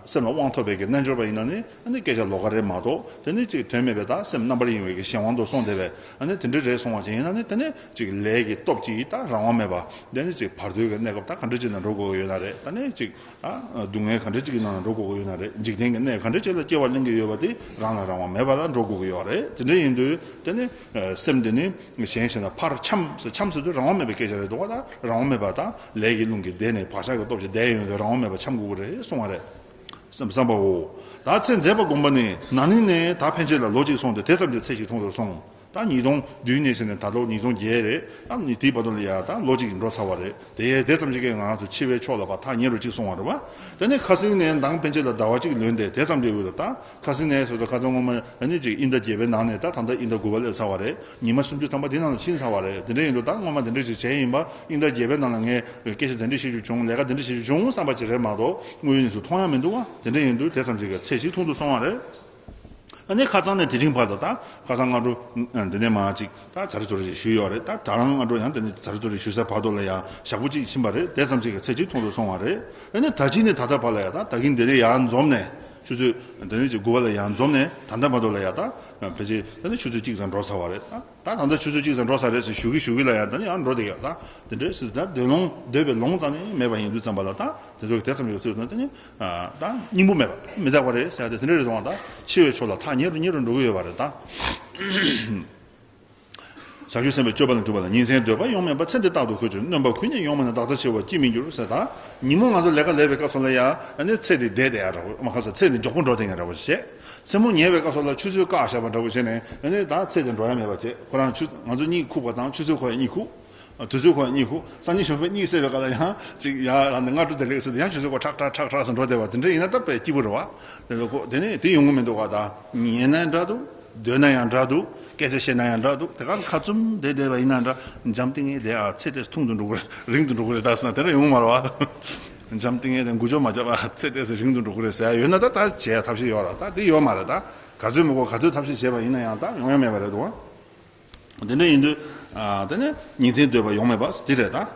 སེམས་ལ་དབང་ཐོབ་པའི་གི་རྣལ་འབྱོར་པ་ཡིན་ན་ནི་ཨ་ནི་སྐད་ཆ་ལོགས་ཀ་རེད་མ་གཏོགས། དེ་ནི་ཅིག་དོན་མེད་པའི་ད་སེམས་རྣམ་པར་གཡེང་བའི་གི་གཞན་དབང་དུ་སོང་བསྡད་པས། ཨ་ནི་དེ་འདྲ་རེད་སོང་བ་ཅིག་ཡིན་ན་ནི་དེ་ནི་ཅིག་ལས་ཀྱི་སྟོབས་ཀྱིས་ད་རང་དབང་མེད་པ། དེ་ནི་ཅིག་བར་དོའི་གི་གནས་སྐབས་ད་ག་འདྲ་ཅིག་ནང་འགྲོ་དགོས་ཀྱི་ཡོད་ན་རེད། ད་ནི་ཅིག་ཨ། སྡུག་བསྔལ་ག་འདྲ་ཅིག་གི་ནང་ལ་འགྲོ་དགོས་ཀྱི་ཡོད་ན་རེད། འཇིག་རྟེན་གྱི་གནས་ག་འདྲ་ཅིག་ལ་སྐྱེ་བ་ལེན་གྱི་ཡོད་པ་དེ་རང་ལ་རང་དབང་མེད་པ་ལ་འགྲོ་དགོས་ཀྱི་ཡོད་རེད། དེ་འདྲ་ཡིན་དུས་དེ་ནི་སེམས་དེ་ནི་གཞན་ཞིག་ལ་ཕར་འཁྱམས་ཟེར། འཁྱམས་ཟེར་དུས་རང་དབང་མེད་པའི་སྐད་ཆ་རེད་འདུག་བ། ད་རང་དབང་མེད་པ་དང་ལས་ཀྱི་རླུང་གིས་བདས་ནས་བག་ཆགས་ཀྱི་སྟོབས་ཀྱིས་བདས་ཡོང་དུས་རང་དབང་མེད་པ་འཁྱམས་དགོས་ཀྱི་རེད་གསུང་བ་རེད། བསམ་བསམ་པའོ། ད་ཚེ་འཛད་པ་བསྒོམ་པ་ནི། ན་ནིང་ནས་ད་ཕན་ཆད་ལ་ལོ་གཅིག་སོང་སྟེ་དེ་ཙམ་གྱི་ཚེ་ཞིག་ཐུང་དུ་སོང་། ད་ཉིས་སྟོང་བདུན་ནས་བྱས་ནས་ད་ལོ་ཉིས་སྟོང་བརྒྱད་རེད། ཨ་ནི་དེའི་བར་དུ་ལ་ཡ་ད་ལོ་གཅིག་འགྲོ་ཚར་བ་རེད། དེ་ཡས་དེ་ཙམ་ཞིག་གིས་ང་རང་ཚོ་འཆི་བའི་ཕྱོགས་ལ་ཕར་ཐག་ཉེ་རུ་གཅིག་སོང་བ་རེད་བ། དེ་ནས་ཁ་སང་ནས་མདང་ཕན་ཆད་ལ་ཟླ་བ་གཅིག་ལོན་ཏེ་དེ་ཙམ་གྱི་འོག་ཏུ། ད་ཁ་སང་ནས་བཟོ་ལྟ་ཁ་སང་སྔོན་མ་ཨ་ནི་ཅིག་དབྱིན་ཟླ་བརྒྱད་པའི་ནང་ནས་ད་ད་ལྟ་དབྱིན་ཟླ་དགུ་པ་སླེབས་ཚར་བ་རེད། ཉི་མ་སུམ་ཅུ་ཐམ་པ་དེ་ནང་ལ་ཕྱིན་ཚར་བ་རེད། དེ་འདྲ་ཡིན་དུས་ད་སྔོན་མ་དེ་འདྲ་ཞིག་བྱས་ཡིན་པ། དབྱིན་ཟླ་བརྒྱད་པའི་ནང་ལ་ངས་སྐད་ཆ་དེ་འདྲ་བཤད་རྒྱུ་བྱུང་། ལས་ཀ་དེ་འདྲ་བཤད་རྒྱུ་བྱུང་བསམ་པ་ཅིག་རེད་མ་གཏོགས་དངོས་ཡོད་གནས་ཚུལ་མཐོང་ཡ་མི་འདུག་བ། དེ་འདྲ་ཡིན་དུས་དེ་ཙམ་ཞིག་གི་ཚེ་གཅིག་ཐུང་དུ་སོང་བ་རེད། ཨ་ནི་ཁ་སང་ནས་དེ་རིང་བར་དུ་ད་ཁ་སང་སྔ་དྲོ་འདི་ནས་མར་ཅིག་ད་ཛ་རི་ཛོ་རི་ཞིག་ཞུས་ཡོད་རེད། ད་ད་རང་སྔ་དྲོ་ཡང་དེ་ནས་ཛ་རི་ཛོ་རི་ཞུས་སའི་བར་དུ་ལ་ཡང་ཞག་པོ་གཅིག་ཕྱིན་པ་རེད། དེ་ཙམ་ཞིག་གི་ཚེ་གཅིག་ཐུང་དུ་སོང་བ་རེད། ཨ་ནི་ད་ཅི་ནས་ད་ལྟ་བར་ལ་ཡང་ད་ད་གིན་དེ་ནས་ཡར་འཛོམས་ནས་ཆུ་ཚོད་དེ་ནས་ཅིག་དགུ་པ་ལ་ཡར་འཛོམས་ནས་ད་ལྟ་བར་དུ་ལ་ཡང་ད་ཕལ་ཆེར་དེ་ནས་ཆུ་ཚོད་གཅིག་ཙམ་འགྲོ་ཚར་བ་རེད། ད་ད་ད་ལྟ་ཆུ་ཚོད་གཅིག་ཙམ་འགྲོ་ཚར་རེད་ཟེར་ཞུ་གི་ཞུ་གི་ལ་ཡང་ད་ནི་ཡང་འགྲོ་བསྡད་ཡོད། ད་དེ་འདྲས་ཟེར་ད་སྡོད་ལོང་སྡོད་པའི་ལོང་ཙམ་ནི་མེད་པ་ཡིན་དུས་ཙམ་པ་ལ་ད། དེ་ཚོ་གི་དེ་ཙམ་ཞིག་ཟེར་ན་དེ་ནི་ད་སྙིང་པོ་མེད་པ་མི་རྟག་པ་རེད་ཟེར་ཏེ་དེ་འདྲ་རེད་འདུག་བ། ད་འཆི་བའི་ཕྱོགས་ལ་ཐག་ཉེ་རུ་ཉེ་རུ་འགྲོ་གི་ཡོད་པ་རེད་ད། བྱང་ཆུབ་སེམས་དཔའི་སྤྱོད་པ་ལས་གྲུབ་པ་ལ། ཉིན་མཚན་སྡོད་པ་ཡོང་མེད་པར། ཚེ་འདི་རྟག་ཏུ་ཁོད་ཅིང་སྣོན་པ་ཁོད་ནས་ཡོང་མ་ནས། བདག་ལྟ་འཆི་བ་ཅིས་མི་འགྱུར་ཟེར། ད་ཉིན་མོ་ང་ཚོ་ལས་ཀ་ལས་པའི་སྐབས་སུ་ལ་ཡ་ཨ་ནི་ཚེ་འདི་བསྡད་བསྡད་ཡ་འདྲ་པོ་མ་ཁ་ས་ཚེ་འདི་མགྱོགས་པོ་འགྲོ་བསྡད་ཡ་འདྲ་པོ་བྱེད། མཚན་མོ་ཉལ་བའི་སྐབས་སུ་ལ་ཆུ་ཚོད་བཀག་བཞག་པ་འདྲ་པོ་བྱས་ནས་ཨ་ནི་ད་ཚེ་འདི་འགྲོ་ཡ་མེད་པ་བྱེད། ཁོ་རང་ཆུ། ང་ཚོ་གཉིད་ཁུག་པ་དང་ཆུ་ཚོད་ཁོ་ཡ་གཉིད་ཁུག་དུས་ཚོད་ཁོ་གཉིད་ཁུག་སང་ཉིན་ཞོགས་པའི་གཉིད་སད་པའི་སྐབས་ལ་ཡང་ཅིག་ཡར་ལངས་ནས་སྔ་དྲོ་བདེ་ལེགས་ཟེར་ཏེ་ཡང་ཆུ་ཚོད་ཁོ་ཁྲག་ཁྲག་ཁྲག་ཁྲག་ཟེར་འགྲོ་བསྡད་པ་དེ་འདྲ་ཡིན་ན་ད་དཔེ་སྐྱིད་པོ་རེད་བ། དེ་ཚོ་ཁོ་དེ་ནས་དེ་ཡོང་གི་མི་འདུག་བ། ད་ཉལ་ན་འདྲ་འདུག་སྡོད་ན་ཡང་འདྲ་འདུག་སྐད་ཆ་བཤད་ན་ཡང་འདྲ་འདུག་དེ་ག་ཁ་བཙུམ་བསྡད་བསྡད་པ་ཡིན་ན་འདྲ། འཇམ་ཐིང་ངེ་བསྡད་ཨ། ཚེ་དེ་ཐུང་དུ་འགྲོ་གི་རེད། རིང་དུ་འགྲོ་གི་རེད་ད་ཟེར་ན་དེ་འདྲ་ཡོང་མ་རེད་བ། འཇམ་ཐིང་ངེ་དེ་འགུལ་སྐྱོད་མ་བརྒྱབ་ཨ། ཚེ་དེ་ཚེ་རིང་དུ་འགྲོ་གི་རེད་ཟེར་ཡ་ཡོད་ན་ད་ད་བྱེད་ཡ་ཐབས་ཤེས་ཡོད་ར། ད་དེ་ཡོད་མ་རེད་ད། ག་ཚོད་མི་དགོས་ག་ཚོད་ཐབས་ཤེས་བྱས་པ་ཡིན་ན་ཡང་ད་ཡོང་ཡ་མེད་པ་རེད་འདུག་ཨ། དེ་འདྲ་ཡིན་དུས། ཨ། དེ་ནས་ཉིན་མཚན་སྡོད་པ་ཡོང་མེད་པ་དེ་རེད་ད།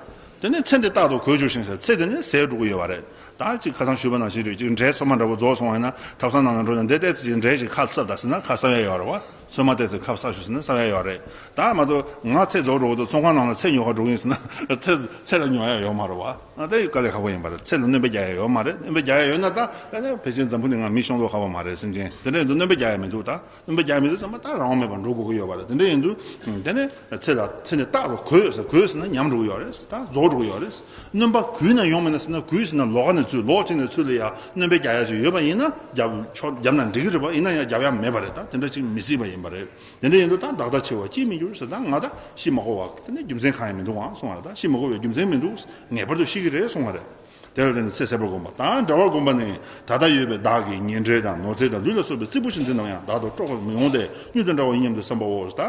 དེ་ནས་ཚེ་འདི་རྟག་ཏུ་གོས་གྱུར་ཞིང་ཟེར། ཚེ་དེ་ནི་ཟད་འགྲོ་གི་ཡོད་པ་རེད། ད་ཅིག་ཁ་སང་ཞུས་པ་ནང་བཞིན་རེད། ཅིག་འབྲས་ཚོད་མ་འདྲ་པོ་རྫོགས་སོང་བ་ཡིན་ན་ཐབ་ཚང་ནང་ལ་འགྲོ་ནས་འདི་ལྟས་ཅིག་འབྲས་ཅིག་ཁ་སྲབ་ད་ཟེར་ན་ཁ་སྲབ་ཡ་ཡོད་རེད་བ། ཚོད་མ་ལྟས་ཅིག་ཁ་སྲབ་ཞུ་ཟེར་ན་སྲབ་ཡ་ཡོད་རེད། ད་མ་གཏོགས་ང་ཚེ་རྫོགས་འགྲོ་གི་འདུག་ཚོང་ཁང་ནང་ལ་ཚེ་ཉོ་ག་འགྲོ་གི་ཡིན་ཟེར་ན་ཚེ་ཚེ་ལ་ཉོ་ཡ་ཡོད་མ་རེད་བ། ཨ། དེ་དཀའ་ལས་ཁག་པོ་ཡིན་པ་རེད། ཚེ་ལ་སྣོན་པ་རྒྱག་ཡ་ཡོད་མ་རེད། སྣོན་པ་རྒྱག་ཡ་ཡོད་ན་ད་ཨ་ནི་ཕལ་ཆེར་འཛམ་བུ་གླིང་ང་མི་ཤོང་ལོ་ཁག་པོ་མ་རེད། སེམས་ཅན་དེ་འདྲ་ཡིན་དུས་སྣོན་པ་རྒྱག་ཡ་མི་འདུག་ད་སྣོན་པ་རྒྱག་མི་འདུག་ཚང་མ་ད་རང་དབང་མེད་པར་འགྲོ་དགོས་ཀྱི་ཡོད་པ་རེད། དེ་འདྲ་ཡིན་དུས་དེ་ནས་ཚེ་ལ་ཚེ་འདི་རྟག་ཏུ་གོས་ཟེར། གོས་ཟེར་ན་ཉམས་འགྲོ་གི་ཡོད་རེད། ད་རྫོགས་འགྲོ་གི་ཡོད་རེད། སྣོན་པ་གུས་ན་ཡོང་མེད་ན་ཟེར་ན། གུས་ཟེར་ན་ལོགས་ཀ་ནས་ཚུར་ལོག་ཅིག་ནས་ཚུར་ལ་ཡ་སྣོན་པ་རྒྱག་ཡ་ཅིག་ཡོད་པ་ཡིན་ན་རྒྱབ་ཆོག་རྒྱབ་ན་འགྲིག་གི་རེད་པ། ཡིན་ན་ཡང་རྒྱབ་ཡ་མེད་པ་རེད། ད་དེ་འདྲ་ཅིག་མི་སྲིད་པ་ཡིན་པ་རེད། དེ་འདྲ་ཡིན་དུས་ད་བདག་ལྟ་ཆེ་བ་ཅིས་མི་འགྱུར་ཟེར། ད་ང་ད་ཤི་མ་དགོས་པ་དེ་ནི་རྒྱུ་མཚན་གང་ཡང་མི་འདུག་ཨང་གསུང་བ་རེད། ད་ཤི་མ་དགོས་པའི་རྒྱུ་མཚན་མི་འདུག་ངེས་པར་དུ་ཤི་གི་རེད་གསུང་བ་རེད། དེ་ལ་བརྟེན་ནས་ཚེ་ཟད་པར་བསྒོམ་པ་དང་བྲལ་བར་བསྒོམ་པ་ནི། ད་ལྟ་ཡོད་པའི་བདག་གི་ཉེ་འབྲེལ་དང་ནོར་རྫས་དང་ལུས་ལ་སོགས་པའི་རྩིག་པ་ཆུ་འདི་རྣམས་ཡང་བདག་ཏུ་དཀྲོག་པར་མི་འོང་སྟེ་མྱུར་དུ་འབྲལ་བ་ཡིན་སྙམ་དུ་བསམ་པའོ། ད་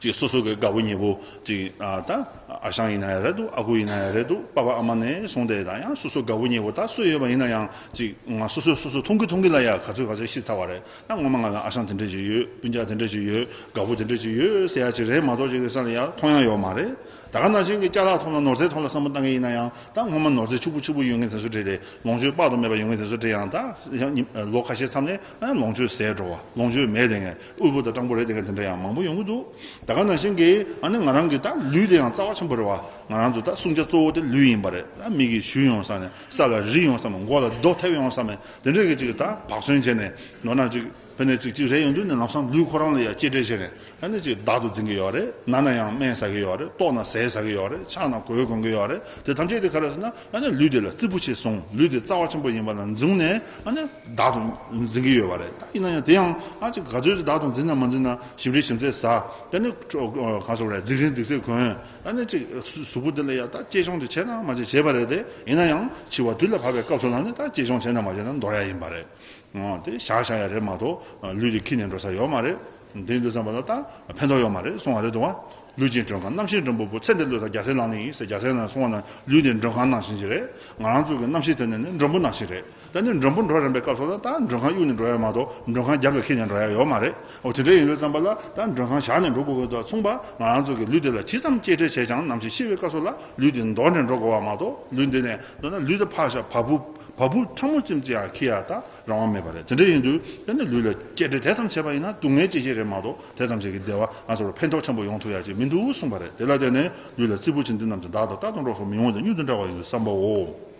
ཅིག་སོ་སོ་གི་དགའ་བོ་ཉེ་བོ་ཅིག་ཨ། ད་ཨ་ཞང་ཡིན་ན་ཡང་རེད་འདུག་ཨ་ཁུ་ཡིན་ན་ཡང་རེད་འདུག་པ་ཕ་ཨ་མ་ནས་བཟུང་སྟེ་ད་ཡང་སོ་སོ་དགའ་བོ་ཉེ་བོ་ད་སུ་ཡོད་པ་ཡིན་ན་ཡང་ཅིག་ང་སོ་སོས་སོ་སོ་མཐོང་གི་མཐོང་གི་ལ་ཡ་ག་ཚོད་ག་ཚོད་ཤི་ཚར་བ་རེད། ད་སྔོན་མ་ང་ལ་ཨ་ཞང་དེ་འདྲ་ཞིག་ཡོད། སྤུན་ཀྱག་དེ་འདྲ་ཞིག་ཡོད། དགའ་བོ་དེ་འདྲ་ཞིག་ཡོད་ཟེར་ཡ་ཅིག་རེད་མ་གཏོགས་ཅིག་གི་ས་ལ་ཡ་མཐོང་ཡ་ཡོད་མ་རེད། ད་ག་ནང་བཞིན་གྱི་ཅ་ལག་ཐོག་ལ་ནོར་རྫས་ཐོག་ལ་བསམ་བློ་བཏང་གི་ཡིན་ན་ཡང་ད་སྔོན་མ་ནོར་རྫས་ཕྱུག་པོ་ཕྱུག་པོ་ཡོད་མཁན་དེ་ཚོ་རེད་དེ། ལོངས་སྤྱོད་དཔག་ཏུ་མེད་པ་ཡོད་མཁན་དེ་ཚོ་རེད། ཡང་ད་ཡང་ཉི་ལོ་ཁ་ཤས་མཚམས་ནས་ཨ་ལོངས་སྤྱོད་ཟད་འགྲོ་བ། ལོངས་སྤྱོད་མེད་དེ་ངས་དབུལ་པོ་དང་སྤྲང་པོ་རེད་དེ་ངས་དེ་འདྲ་ཡང་མང་པོ་ཡོང་གི་འདུག་ད་ག་ནང་བཞིན་གྱི་ཨ་ནི་ང་རང་གི་ད་ལུས་དེ་ཡང་རྩ་བ་ཆེན་པོ་རེད་བ། ང་རང་ཚོ་ད་སྲུང་བྱ་གཙོ་བོ་དེ་ལུས་ཡིན་པ་རེད། ད་མི་གིས་གཞུ་ཡོང་ས་ནས་ས་ལ་རི་ཡོང་ས་མེད། མགོ་ལ་རྡོ་ཐེབས་ཡོང་ས་མེད། དེ་འདྲ་གི་ཅིག་ད་བག་ཟོན་བྱས་ནས་ནོར་ན་ཅིག་དཔེར་ན་ཅིག་ཅིག་རེད་ཡོང་དུས་ནི་ལམ་སང་ལུས་ཁོ་རང་ལ་ཡང་གཅེས་སྤྲས་བྱས་ནས། ཨ་ནི་ཅིག་བདག་ཏུ་འཛིན་གྱི་ཡོད་རེད། ན་ན་ཡང་སྨན་ཟ་གི་ཡོད་རེད། ལྟོགས་ན་ཟས་ཟ་གི་ཡོད་རེད། འཆག་ན་གོས་གོན་གྱི་ཡོད་རེད། དེ་ཐམས་ཅད་དེ་ག་རེ་ཟེར་ན་ཨ་ནི་ལུས་དེ་ལ་རྩིག་པ་ཆེ་བཟུང་། ལུས་དེ་རྩ་བ་ཆེན་པོ་ཡིན་པ་ལ་བཟུང་ནས་ཨ་ནི་བདག་ཏུ་འཛིན་གྱི་ཡོད་པ་རེད། ད་ཡིན་ན་ཡང་དེ་ཡང་ཨ་ཅིག་ག་ཚོད་ཅིག་བདག་ཏུ་འཛིན་ན་མ་འཛིན་ན་ཞིམ་རས་ཞིམ་ཚད་ཟ། ཨ་ནི་གང་ཟེར་རེད། རྫིག་རིང་རྫིག་ཚད་གོན། ཨ་ནི་ཅིག་གཟུགས་པོ་དེ་ལ་ཡང་ད་གཅེས་སྐྱོང་དེ་བྱས་ན་མ་བྱས་བྱས་པ་རེད་དེ། ཡིན་ན་ཡང་འཆི་བ་དུས་ལ་བབ་པའི་སྐབས་སུ་ལ་ནི་ད་གཅེས་སྐྱོང་བྱས་ན་མ་བྱས་ན་འདོར་ཡ་ཡིན་པ་རེད། འོ་དེ་བཞག་བཞག་ཡ་རེད་མ་གཏོགས་ལུས་དེ་འཁྱེར་ནས་འགྲོ་ས་ཡོད་མ་རེད། དེ་ཡིན་དུས་ཙམ་པ་ལ་ད་ཕན་ཐོགས་ཡོད་མ་རེད་གསུང་བ་རེད་འདུག་བ། ལུས་ཀྱི་མགྲོན་ཁང་རྣམ་ཤེས་མགྲོན་པོ་པོ། ཚེ་འདི་བློས་བཏང་རྒྱལ་སྲས་ལག་ལེན་ཡིན་ཟེར། རྒྱལ་སྲས་ལག་ལེན་གསུང་བ་ན་ལུས་དེ་མགྲོན་ཁང་ནང་བཞིན་ཅིག་རེད། ང་རང་ཚོ་གི་རྣམ་ཤེས་དེ་ནི་ནི་མགྲོན་པོ་ནང་བཞིན་རེད། ད་ནི་མགྲོན་པོ་འགྲོ་རན་པའི་སྐབས་སུ་ལ་ད་མགྲོན་ཁང་གཡུག་ནས་འགྲོ་ཡ་མ་གཏོགས་མགྲོན་ཁང་རྒྱབ་ལ་འཁྱེར་ནས་འགྲོ་ཡ་ཡོད་མ་རེད། འོ་དེ་འདྲ་ཡིན་དུས་ཙམ་པ་ལ་ད་མགྲོན་ཁང་བཞག་ནས་འགྲོ་དགོས་ཀྱི་དང་མཚུངས་པ། ང་རང་ཚོ་གི་ལུས་དེ་ལ་ཇི་ཙམ་གཅེས་སྤྲས་བྱས་ཀྱང་ནམ་ཞིག་ཤི་བའི་སྐབས་སུ་ལ་ལུས་དེ་འདོར་ནས་འགྲོ་དགོས་པ་མ་གཏོགས་ལུས་འདི་ནས་མདོར་ན་ལུས་དེ་ཕར་བཞག་བ་སྤུ་བ་སྤུ་ཕྲ་མོ་ཙམ་ཅིག་ཡང་འཁྱེར་ཡ་ད་རང་དབང་མེད་པ་རེད། དེ་འདྲ་ཡིན་དུས་ད་ནི་ལུས་ལ་གཅེས་སྤྲས་དེ་ཙམ་བྱས་པ་ཡིན་ན་སྡུག་བསྔལ་སྐྱེད་བྱེད་རེད་མ་གཏོགས་དེ་ཙམ་ཞིག་གི་བདེ་བ་ང་ཚོར་ཕན་ཐོགས་ཆེན་པོ་ཡོང་ཐུབ་ཡ་ཅིག་མི་འདུག་གསུངས་པ་རེད། དེ་ལ་བརྟེན་ནས་ལུས་ལ་རྩིག་པ་ཆེ་འདི་རྣམས་ཀྱང་བདག་ཏུ་རྟག་ཏུ་འགྲོགས་སོ་མི་འོང་སྟེ་མྱུར་དུ་འབྲལ་བ་ཡིན་དུ་བསམ་པའོ།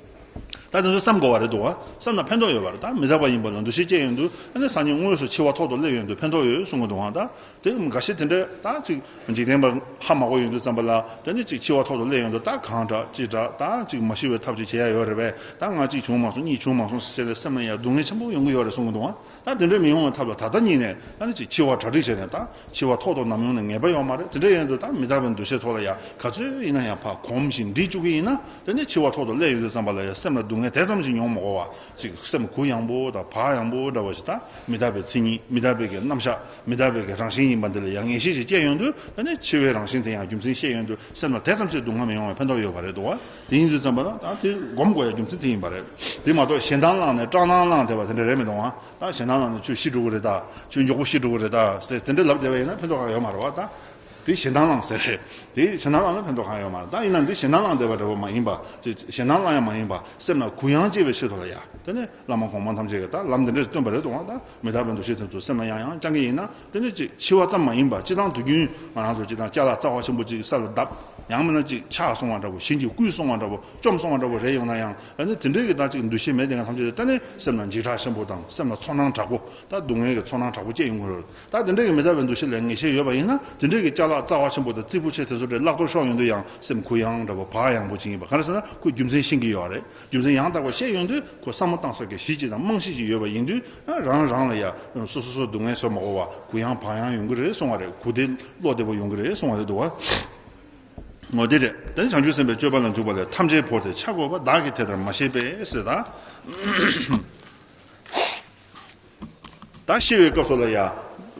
ད་དེ་ཚོ་བསམ་དགོས་པ་རེད་འདུག་བ། བསམ་ན་ཕན་ཐོགས་ཡོད་པ་རེད། ད་མི་རྟག་པ་ཡིན་པ་ལ་འདུ་ཤེས་སྐྱེས་ཡོང་དུས་ཨ་ནི་སང་ཉིན་དངོས་སུ་འཆི་བ་ཐོག་ཏུ་སླེབས་ཡོང་དུས་ཕན་ཐོགས་ཡོད་གསུང་གི་འདུག་བ། ད་དེ་འགའ་ཤས་དེ་འདྲ་ད་ཅིག་འཇིག་རྟེན་པ་ཧ་མ་གོ་ཡོང་དུས་ཙམ་པ་ལ་དེ་ནི་ཅིག་འཆི་བ་ཐོག་ཏུ་སླེབས་ཡོང་དུས་ད་གང་དྲག་ཅི་དྲག་ད་ཅིག་མ་ཤི་བའི་ཐབས་ཅིག་བྱེད་ཡ་ཡོད་རེད་པས། ད་ང་གཅིག་བྱུང་མ་སོང་གཉིས་བྱུང་མ་སོང་ཟེར་བྱས་ཏེ་སེམས་ལ་ཡང་སྡུག་བསྔལ་ཆེན་པོ་ཡོང་གི་ཡོད་རེད་གསུང་གི་འདུག་བ། ད་དེ་འདྲ་མི་ཡོང་བའི་ཐབས་ལ་ད་ལྟ་ཉིད་ནས་ད་ནི་ཅིག་འཆི་བ་གྲ་སྒྲིག་བྱས་ནས་ད་འཆི་བ་ཐོག་ཏུ་ནམ་ཡོང་ནས་ངེས་པ་ཡོད་མ་རེད། དེ་འདྲ་ཡིན་དུས་ད་མི་རྟག་པའི་འདུ་ཤེས་ཐོག་ལ་ཡང་ག་ཚོད་ཡིན་ན་ཡང་ཕར་གོམས་ཤིང་འདྲིས་བཅུག་གི་ཡིན་ན་དེ་ནི་འཆི་བ་ཐོག་ཏུ་སླེབས་ཡོང་དུས་ཙམ་པ་ལ་ཡང་སེམས་ལ་སྡུག་བསྔལ་དེ་ཙམ་ཞིག་མྱོང་མ་དགོས་པ་ཅིག་སེམས་གུ་ཡངས་པོ་དང་བག་ཡངས་པོ་འདྲ་བ་ཞིག་ད་མི་རྟག་པའི་མཚན་ཉིད་མི་རྟག་པའི་གི་རྣམ་གཞག་མི་རྟག་པའི་གི་རང་བཞིན་ཡིན་པ་འདི་ལ་ཡང་ངེས་ཤེས་ཤིག་སྐྱེ་ཡོང་དུས་ད་ནི་འཆི་བའི་རང་བཞིན་དེ་ཡང་རྒྱུ་མཚན་ཤེས་ཡོང་དུས་སེམས་ལ་དེ་ཙམ་ཞིག་སྡུག་བསྔལ་མི་ཡོང་བའི་ཕན་ཐོགས་ཡོད་པ་རེད་འདུག་བ། དེ་ཡིན་དུས་ཙམ་པ་ལ་ད་དེ་སྒོམ་དགོས་ཡ་རྒྱུ་མཚན་དེ་ཡིན་པ་རེད། དེ་མ་གཏོགས་ཞེ་སྡང་བསླངས་ནས་སྐྲག་སྣང་བསླངས་བསྡད་པ་དེ་འདྲ་རེད་མི་འདུག་བ། ད་ཞེ་སྡང་བསླངས་ནས་ཁྱོད་ཤི་འགྲོ་གི་རེད་ད། ཁྱོད་མགྱོགས་པོ་ཤི་འགྲོ་གི་རེད་ད་ཟེར་དེ་འདྲ་ལབ་བསྡད་པ་ཡིན་ན་ཕན་ཐོགས་གང་ཡོད་མ་རེད་བ་ད། དེ་ཞེ་སྡང་བསླངས་ཟེར་རེད། དེ་ཞེ་སྡང་བསླངས་ན་ཕན་ཐོགས་གང་ཡོད་མ་རེད། ད་ཡིན་ན་འདི་ཞེ་སྡང་བསླངས་བསྡད་པ་འདྲ་པོ་མ་ཡིན་པ། ཅེས་ཞེ་སྡང་བསླངས་ཡ་མ་ཡིན་པ་སེམས་ལ་གུ་ཡངས་སྐྱེ་བའི་ཆེད་དུ་ལ་ཡ། དེ་ནས་བླ་མ་གོང་མ་ཐམས་ཅད་ཀྱིས་ད་ལམ་འདི་འདྲས་སྟོན་པ་རེད་འདུག་བ། ད་མི་རྟག་པའི་འདུ་ཤེས་དེ་ཚོ་སེམས་ལ་ཡང་ཡང་བཅང་གི་ཡིན་ན་དེ་ནས་ཅིག་འཆི་བ་ཙམ་མ་ཡིན་པ་སྤྱིར་བཏང་དུས་རྒྱུན་ང་རང་ཚོ་སྤྱིར་བཏང་ཅ་ལག་རྩ་བ་ཆེན་པོ་ཅིག་ས་ལ་བརྡབ། ཡང་མིན་ན་ཅིག་ཆག་སོང་བ་འདྲ་པོ་གཞན་གྱིས་བརྐུས་སོང་བ་འདྲ་པོ་བཅོམ་སོང་བ་འདྲ་པོ་རེད་ཡོང་ན་ཡང་ཨ་ནི་དེ་འདྲས་ཀྱི་ད་ཅིག་འདུ་ཤེས་མེད་དེ་ང་ཐམས་ཅད་ད་ནི་སེམས་ལ་འཇིགས་སྐྲག་ཆེན་པོ་དང་སེམས་ལ་ཚོར་སྣང་དྲག་པོ་ད་སྡུག་བསྔལ་གྱི་ཚོར་སྣང་དྲག་པོ་སྐྱེ་ཡོང་གི་རེད། ད་དེ་འདྲས་ཀྱི་མི་རྟག་པའི་འདུ་ཤེས་ལ་ངེས་ཤེས་ཡོད་པ་ཡིན་ན་དེ་འདྲས་ཀྱི་ཅ་ལག་རྩ་བ་ཆེན་པོ་དང་རྩིག་པ་ཆེ་དེ་ཚོ་འདྲས་བརླག་གཏོར་ཤོར་ཡོང་དུས་ཡང་སེམས་གུ་ཡངས་འདྲ་པོ་བག་ཡངས་པོ་ཅིག་ཡིན་པ་ག་རེ་ཟེར་ན་ཁོས་རྒྱུ་མཚན་ཤེས་ཀྱི་ཡོད་རེད། རྒྱུ་མཚན་ཡང་དག་པ་ཤེས་ཡོང་དུས་ཁོ་བསམ་བློ་བཏང་ས་གི་གཞི་ཅིག་དང་རྨང་གཞི་ཅིག་ཡོད་པ་ཡིན་དུས་རང་རང་ལ་ཡ་སོ་སོ་སོ་སྡུག་བསྔལ་བཟོ་མ་དགོས་པ་གུ་ཡངས་བག་ཡངས་ཡོང་གི་རེད་གསུང་བ་རེད། གུ་བདེ་བློ་བདེ་པོ་ཡོང་གི་རེད་གསུང་བ་རེད་འདུག་བ། འོ་དེ་རེད། དེ་ནི་བྱང་ཆུབ་སེམས་དཔའི་སྤྱོད་པ་ལ་འཇུག་པ་ལས། ཐམས་ཅད་བོར་ཏེ་ཆ་བགོས་པ། བདག་གིས་དེ་ལྟར་མ་ཤེས་པས་ཟེར་ད། ད་ཤི་བའི་སྐབས་སུ་ལ་ཡ།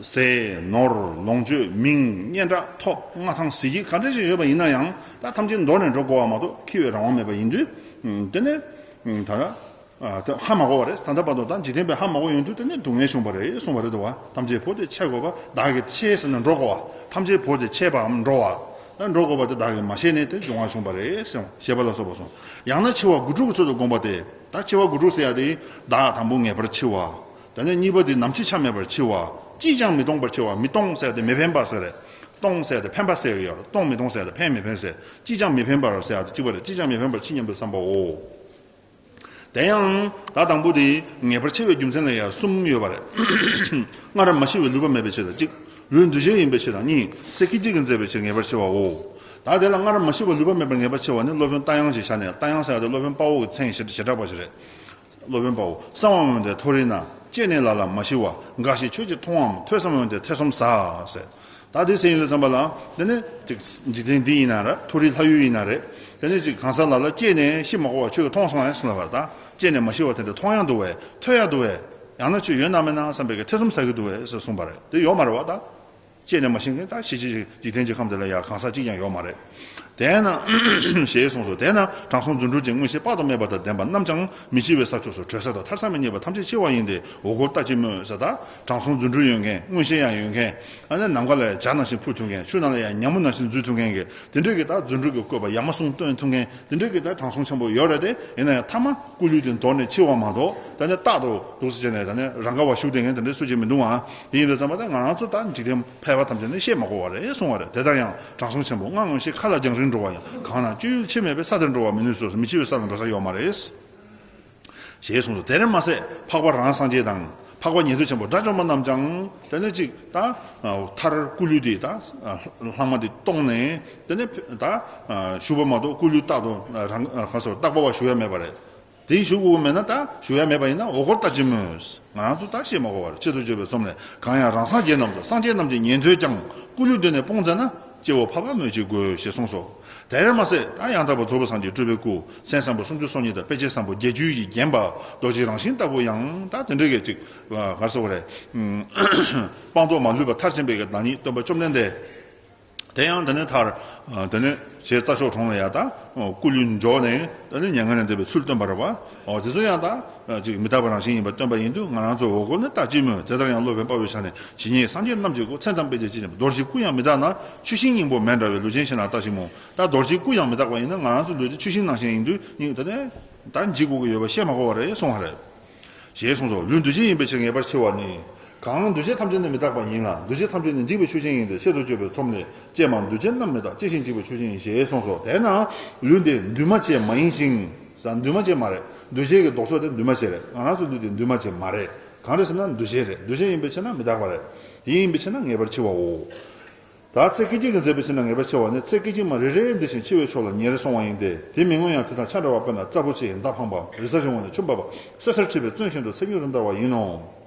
ཟས་ནོར་ལོངས་སྤྱོད་མིང་སྙན་གྲགས་ཐོབ་མངའ་ཐང་གཟི་བརྗིད་ག་འདྲ་ཞིག་ཡོད་པ་ཡིན་ན་ཡང་ད་ཐམས་ཅད་འདོར་ནས་འགྲོ་དགོས་པ་མ་གཏོགས་འཁྱེར་བའི་རང་དབང་མེད་པ་ཡིན་དུས། དེ་ནས་ད་ད་ཧ་མ་གོ་བ་རེད། ད་ལྟ་བར་དུ་ད་འཇིག་རྟེན་པས་ཧ་མ་གོ་ཡོང་དུས་དེ་ནས་སྡུག་བསྔལ་བྱུང་བ་རེད་གསུངས་པ་རེད་འདུག་བ། ཐམས་ཅད་བོར་ཏེ་ཆད་དགོས་པ་བདག་གིས་ཆད་ཟེར་ན་འགྲོ་དགོས་པ། ཐམས་ཅད་བོར་ཏེ་ཆད་པའམ་འགྲོ་བ། ད་འགྲོ་དགོས་པ་དེ་བདག་གིས་མ་ཤེས་ནས་དེ་འབྱུང་བ་བྱུང་བ་རེད་གསུངས། ཞེས་པ་ལ་སོགས་པ་གསུངས། ཡང་ན་འཆི་བ་དགུ་ཕྲུགས་ཀྱི་ཚུལ་དུ་བསྒོམས་པ་སྟེ། ད་འཆི་བ་དགུ་ཕྲུགས་ཟེར་ཡ་དེ་བདག་དང་པོ་ངེས་པར་འཆི་བ། དེ་ནས་གཉིས་པ་དེ་ནམ་འཆི་ཆ་མེད་པར་འཆི་བ། ཅིས་ཀྱང་མི་གཏོང་བར་འཆི་བ། མི་གཏོང་ཟེར་ཡ་དེ་མི་ཕན་པ་ཟེར་རེད། གཏོང་ཟེར་ཡ་དེ་ཕན་པ་ཟེར་གྱི་ཡོད་རེད། གཏོང་མི་གཏོང་ཟེར་ཡ་དེ་ཕན་མི་ཕན་ཟེར། ཅིས་ཀྱང་མི་ཕན་པར་ཟེར་ཡ་དེ་གཅིག་པ་རེད། ཅིས་ཀྱང་མི་ཕན་པར་འཆི་སྙམ་དུ་བསམ་པའོ། དེ་ཡང་ད་དང་པོ་དེ་ངེས་པར་འཆི་བའི་རྒྱུ་མཚན་ལ་ཡང་གསུམ་ཡོད་པ་རེད། སྔར་མ་ཤི་བའི་ལུས་པ་མེད་པའི་ཕྱིར་དང་གཅིག་ལུས་འདུ་བྱེད་ཡིན་པའི་ཕྱིར་དང་གཉིས། ཚེ་སྐད་ཅིག་གིས་འཛད་པའི་ཕྱིར་ངེས་པར་འཆི་བའོ། ད་དེ་ལ་སྔར་མ་ཤི་བའི་ལུས་པ་མེད་པར་ངེས་པར་འཆི་བ་ནི་སློབ་དཔོན་རྟ་དབྱངས་ཞེས་བྱ་ནས། རྟ་དབྱངས་ཟེར་བ་དེ་སློབ་དཔོན་དཔའ་བོ་གི་མཚན་ཞེ་དྲག་པ་ཞིག་རེད། སློབ་དཔོན་དཔའ་བོ། གསང་བ་འོན་ཏེ་མཐོ་རིས་ན། སྐྱེས་ནས་ལ་ལ་མ་ཤི་བ། འགའ་ཞིག་ཁྱོད་ཀྱིས་མཐོང་ངམ། ཐོས་སམ་འོན་ཏེ་ཐེ་ཚོམ་ཟ། ཟེར། ད་དེ་ཟེར་ཡོང་དུས་ཙམ་པ་ལ། དེ་ནས་ཅིག་འཇིག་རྟེན་འདི་ཡིན་ན་རེད། མཐོ་རིས་ལྷ་ཡུལ་ཡིན་ན་རེད། དེ་ནས་ཅིག་གང་ཟག་ལ་ལ་སྐྱེས་ནས་ཤི་མ་དགོས་པ་ཁྱོད་ཀྱིས་མཐོང་སོང་ངས་ཟེར་ལབ་པ་རེད། ད་སྐྱེས་ནས་མ་ཤི་བ་དེ་འདྲ་མཐོང་ཡག་འདུག་བས། ཐོས་ཡག་འདུག་བས། ཡང་ན་ཁྱོད་ཡོད་ན་མེད་ན་བསམ་པའི་གི་ཐེ་ཚོམ་ཟ་གི་འདུག་བས་ཟེར་གསུངས་པ་རེད། དེ་ཡོད་མ་རེད་བ་ད། སྐྱེས་ནས་མ་ཤི་མཁན་ད་ཤི་ཤི་ཤི་འཇིག་རྟེན་གྱི་ཁམས་དེ་ལ་ཡ་གང་ཟག་གཅིག་ཀྱང་ཡོད་མ་རེད། དེས་ན། ཞེས་གསུངས་སོ། དེས་ན་དྲང་སྲོང་རྫུ་འཕྲུལ་ཅན་མངོན་ཤེས་དཔག་ཏུ་མེད་པ་དང་ལྡན་པ་རྣམས་ཀྱང་མི་འཆི་བའི་ས་ཕྱོགས་སུ་བྲོས་ས་དང་ཐར་ས་མི་རྙེད་པ་ཐམས་ཅད་འཆི་བ་ཡིན་ཏེ། འོ་སྐོལ་ལྟ་ཅི་སྨོས་ཟེར། ད་དྲང་སྲོང་རྫུ་འཕྲུལ་ཡོད་མཁན། མངོན་ཤེས་ཡང་ཡོད་མཁན། ཨ་ནི་ནམ་མཁའ་ལ་ཡང་བྱ་ནང་བཞིན་འཕུར་ཐུབ་མཁན། ཆུ་ནང་ལ་ཡང་ཉ་མོ་ནང་བཞིན་འཛུལ་ཐུབ་མཁན་གྱི་དེ་འདྲའི་གི་ད་རྫུ་འཕྲུལ་གྱི་བཀོད་པ་ཡ་མ་ཟུང་སྟོན་ཐུབ་མཁན་དེ་འདྲའི་གི་ད་དྲང་སྲོང་ཆེན་པོ་ཡོད་རེད་དེ། ཡིན་ན་ཡང་མཐའ་མ་སྐུ་ལུས་དེ་འདོར་ནས་འཆི་བ་མ་གཏོགས། ད་ནི་རྟག་ཏུ་འདུག་སེ་བྱས་ནས་ད་ནི་རང་ག་བ་བཞུགས་བསྡད་མཁན་དེ་འདྲའི་སུ་གཅིག་མི་འདུག་ཨང་། དེ་ཡིན་དུས་ཙམ་པ་ད་ང་རང་ཚོ་ད་འཇིག་རྟེན་ཕལ་པ་ཐམས་ཅད་ནི་བཤད་མ་དགོས་པ་རེད་གསུང་བ་རེད། དེ་ལྟར་ཡང་དྲང་སྲོང་ཆེན་པོ་སྔར་མངོན་ཤེས་མཁའ་ལ་རྒྱང་རིང་འགྲོ་བ་ཡང་། གང་ན་སྤྱོད་ཡུལ་འཆི་མེད་པའི་ས་དེར་འགྲོ་བར་མི་ནུས་སོ། མི་འཆི་བའི་ས་ལ་འགྲོ་ས་ཡོད་མ་རེད། ཞེས་གསུངས་སོ། དེར་མ་ཟད་འཕགས་པ་རང་སངས་རྒྱས་དང་། འཕགས་པ་ཉན་ཐོས་ཆེན་པོ་དགྲ་བཅོམ་པ་རྣམས་ཀྱང་དེ་ནས་ཅིག་ད་མཐར་སྐུ་ལུས་དེ་ད་ལྷག་མ་དེ་གཏོང་ནས་དེ་ནས་ད་བཞུགས་པ་མ་གཏོགས་སྐུ་ལུས་རྟག་ཏུ་རང་ག་སོ་རྟག་པ་བ་བཞུགས་ཡ་མེད་པ་རེད། དེ་བཞུགས་དགོས་མེད་ན་ད་བཞུགས་ཡ་མེད་པ་ཡིན་ན་འོ་སྐོལ་ལྟ་ཅི་སྨོས། ང་རང་ཚོ་ད་ཤེས་མ་དགོས་པར་ཆེད་དུ་བརྗོད་པའི་ཚོམས་ལས། གང་ཡང་རང་སངས་རྒྱས་རྣམས་དང་། སངས་རྒྱས་རྣམས་ཀྱི་ཉན་ཐོས་ཀྱང་། སྐུ་ལུས་འདི་ནས་སྤོང་མཛད་ན། སྐྱེ་བོ་འཕགས་པ་སྨོས་ཅི་དགོས། ཞེས་གསུངས་སོ། དེར་མ་ཟད་ད་ཡང་དག་པར་རྫོགས་པའི་སངས་རྒྱས་སྤྲུལ་པའི་སྐུ། མཚན་བཟང་པོ་སུམ་ཅུ་སོ་གཉིས་དང་དཔེ་བྱད་བཟང་པོ་བརྒྱད་ཅུ་ཡིས་བརྒྱན་པ་རྡོ་རྗེ་རང་བཞིན་ལྟ་བུ་ཡང་ད་དེ་འདྲའི་གི་ཅིག་ག་རེ་ཟེར་དགོས་རེད། སྤངས་རྟོགས་མ་ལུས་པ་མཐར་ཕྱིན་པའི་གི་བདག་ཉིད་སྟོན་པ་བཅོམ་ལྡན་འདས། དེ་ཡང་དེ་ནས་མཐར། དེ་ནས་ཞེས་རྩྭ་མཆོག་གྲོང་ལ་ཡང་ད། སྐུ་ལུས་འཇོག་ནས་དེ་ནས་མྱ་ངན་ལས་འདས་པའི་ཚུལ་སྟོན་པ་རེད་བ། འོ་དེ་ཚོ་ཡང་ད། ཅིག་མི་རྟག་པ་རང་བཞིན་ཡིན་པ་སྟོན་པ་ཡིན་དུས་ང་རང་ཚོ་འོ་སྐོལ་ནི་ལྟ་ཅི་སྨོས། དེ་ལྟར་ཡང་སློབ་དཔོན་དཔའ་བོས་བྱས་ནས། ཇི་སྙེད་སངས་རྒྱས་རྣམས་ཀྱི་སྐུ། མཚན་དང་དཔེ་བྱད་ཅི་སྙེད་པ། རྡོ་རྗེའི་སྐུ་ཡང་མི་རྟག་ན། ཆུ་ཤིང་སྙིང་པོ་མེ་འདྲ་བའི། ལུས་ཅན་ཞིག་ན་ལྟ་ཅི་སྨོས། ད་རྡོ་རྗེའི་སྐུ་ཡང་མི་རྟག་པ་ཡིན་ན་ང་རང་ཚོ་ལུས་དེ་ཆུ་ཤིང་ནང་བཞིན་ཡིན་དུས་སྙིང་དེ་ནས་ད་འཇིག་དགོས་ཀྱི་ཡོད་པ་བཤད་མ་དགོས་པ་རེད་གསུང་བ་རེད། ཞེས་གསུངས་སོ། ལུས་འདུ་བྱེད་ཡིན་པའི་ཕྱིར་ངེས་པར་འཆི་བ་ནི། གང་འདུ་བྱེད་ཐམས་ཅད་ནི་མི་རྟག་པ་ཡིན་ལ། འདུ་བྱེད་ཐམས་ཅད་ནི་འཇིག་པའི་ཆོས་ཅན་ཡིན་ཏེ། ཆེད་དུ་བརྗོད་པའི་ཚོམས་ལས། སྐྱེས་མ་འདུ་བྱེད་རྣམས་མི་རྟག། སྐྱེ་ཞིང་འཇིག་པའི་ཆོས་ཅན་ཡིན། ཞེས་གསུངས་སོ། དེས་ན་ལུས་འདི་འདུས་མ་བྱས་མ་ཡིན་ཞིང་། ས་འདུས་མ་བྱས་མ་རེད། འདུ་བྱེད་ཀྱི་ལྡོག་ཕྱོགས་དེ་འདུས་མ་བྱས་རེད། ང་རང་ཚོ་ལུས་འདི་འདུས་མ་བྱས་མ་རེད། གང་རེད་ཟེར་ན་འདུ་བྱེད་རེད། འདུ་བྱེད་ཡིན་པའི་ཕྱིར་ན་མི་རྟག་པ་རེད། དེ་ཡིན་པའི་ཕྱིར་ན་ངེས་པར་འཆི་བའོ། ད་ཚེ་སྐད་ཅིག་གིས་འཛད་པའི་ཕྱིར་ན་ངེས་པར་འཆི་བ་ནི། ཚེ་སྐད་ཅིག་མ་རེ་རེ་འདི་བཞིན་འཆི་བའི་ཕྱོགས་ལ་ཉེར་སོང་བ་ཡིན་ཏེ། དེ་མི་མངོན་ཡང་དེ་དང་ཆ་འདྲ་བ། དཔེར་ན་རྩྭ་ཕུ་ཆེ་ཡི་མདའ་འཕངས་པ། རི་གཟར་གྱི་ངོས་ནས་ཆུ་འབབ་པ། སོ་སོར་འཁྲུལ་པའི་བཙོན་བཞིན་དུ་ཚེ་མྱུར་དུ་འདར་བ་ཡིན་ནོ།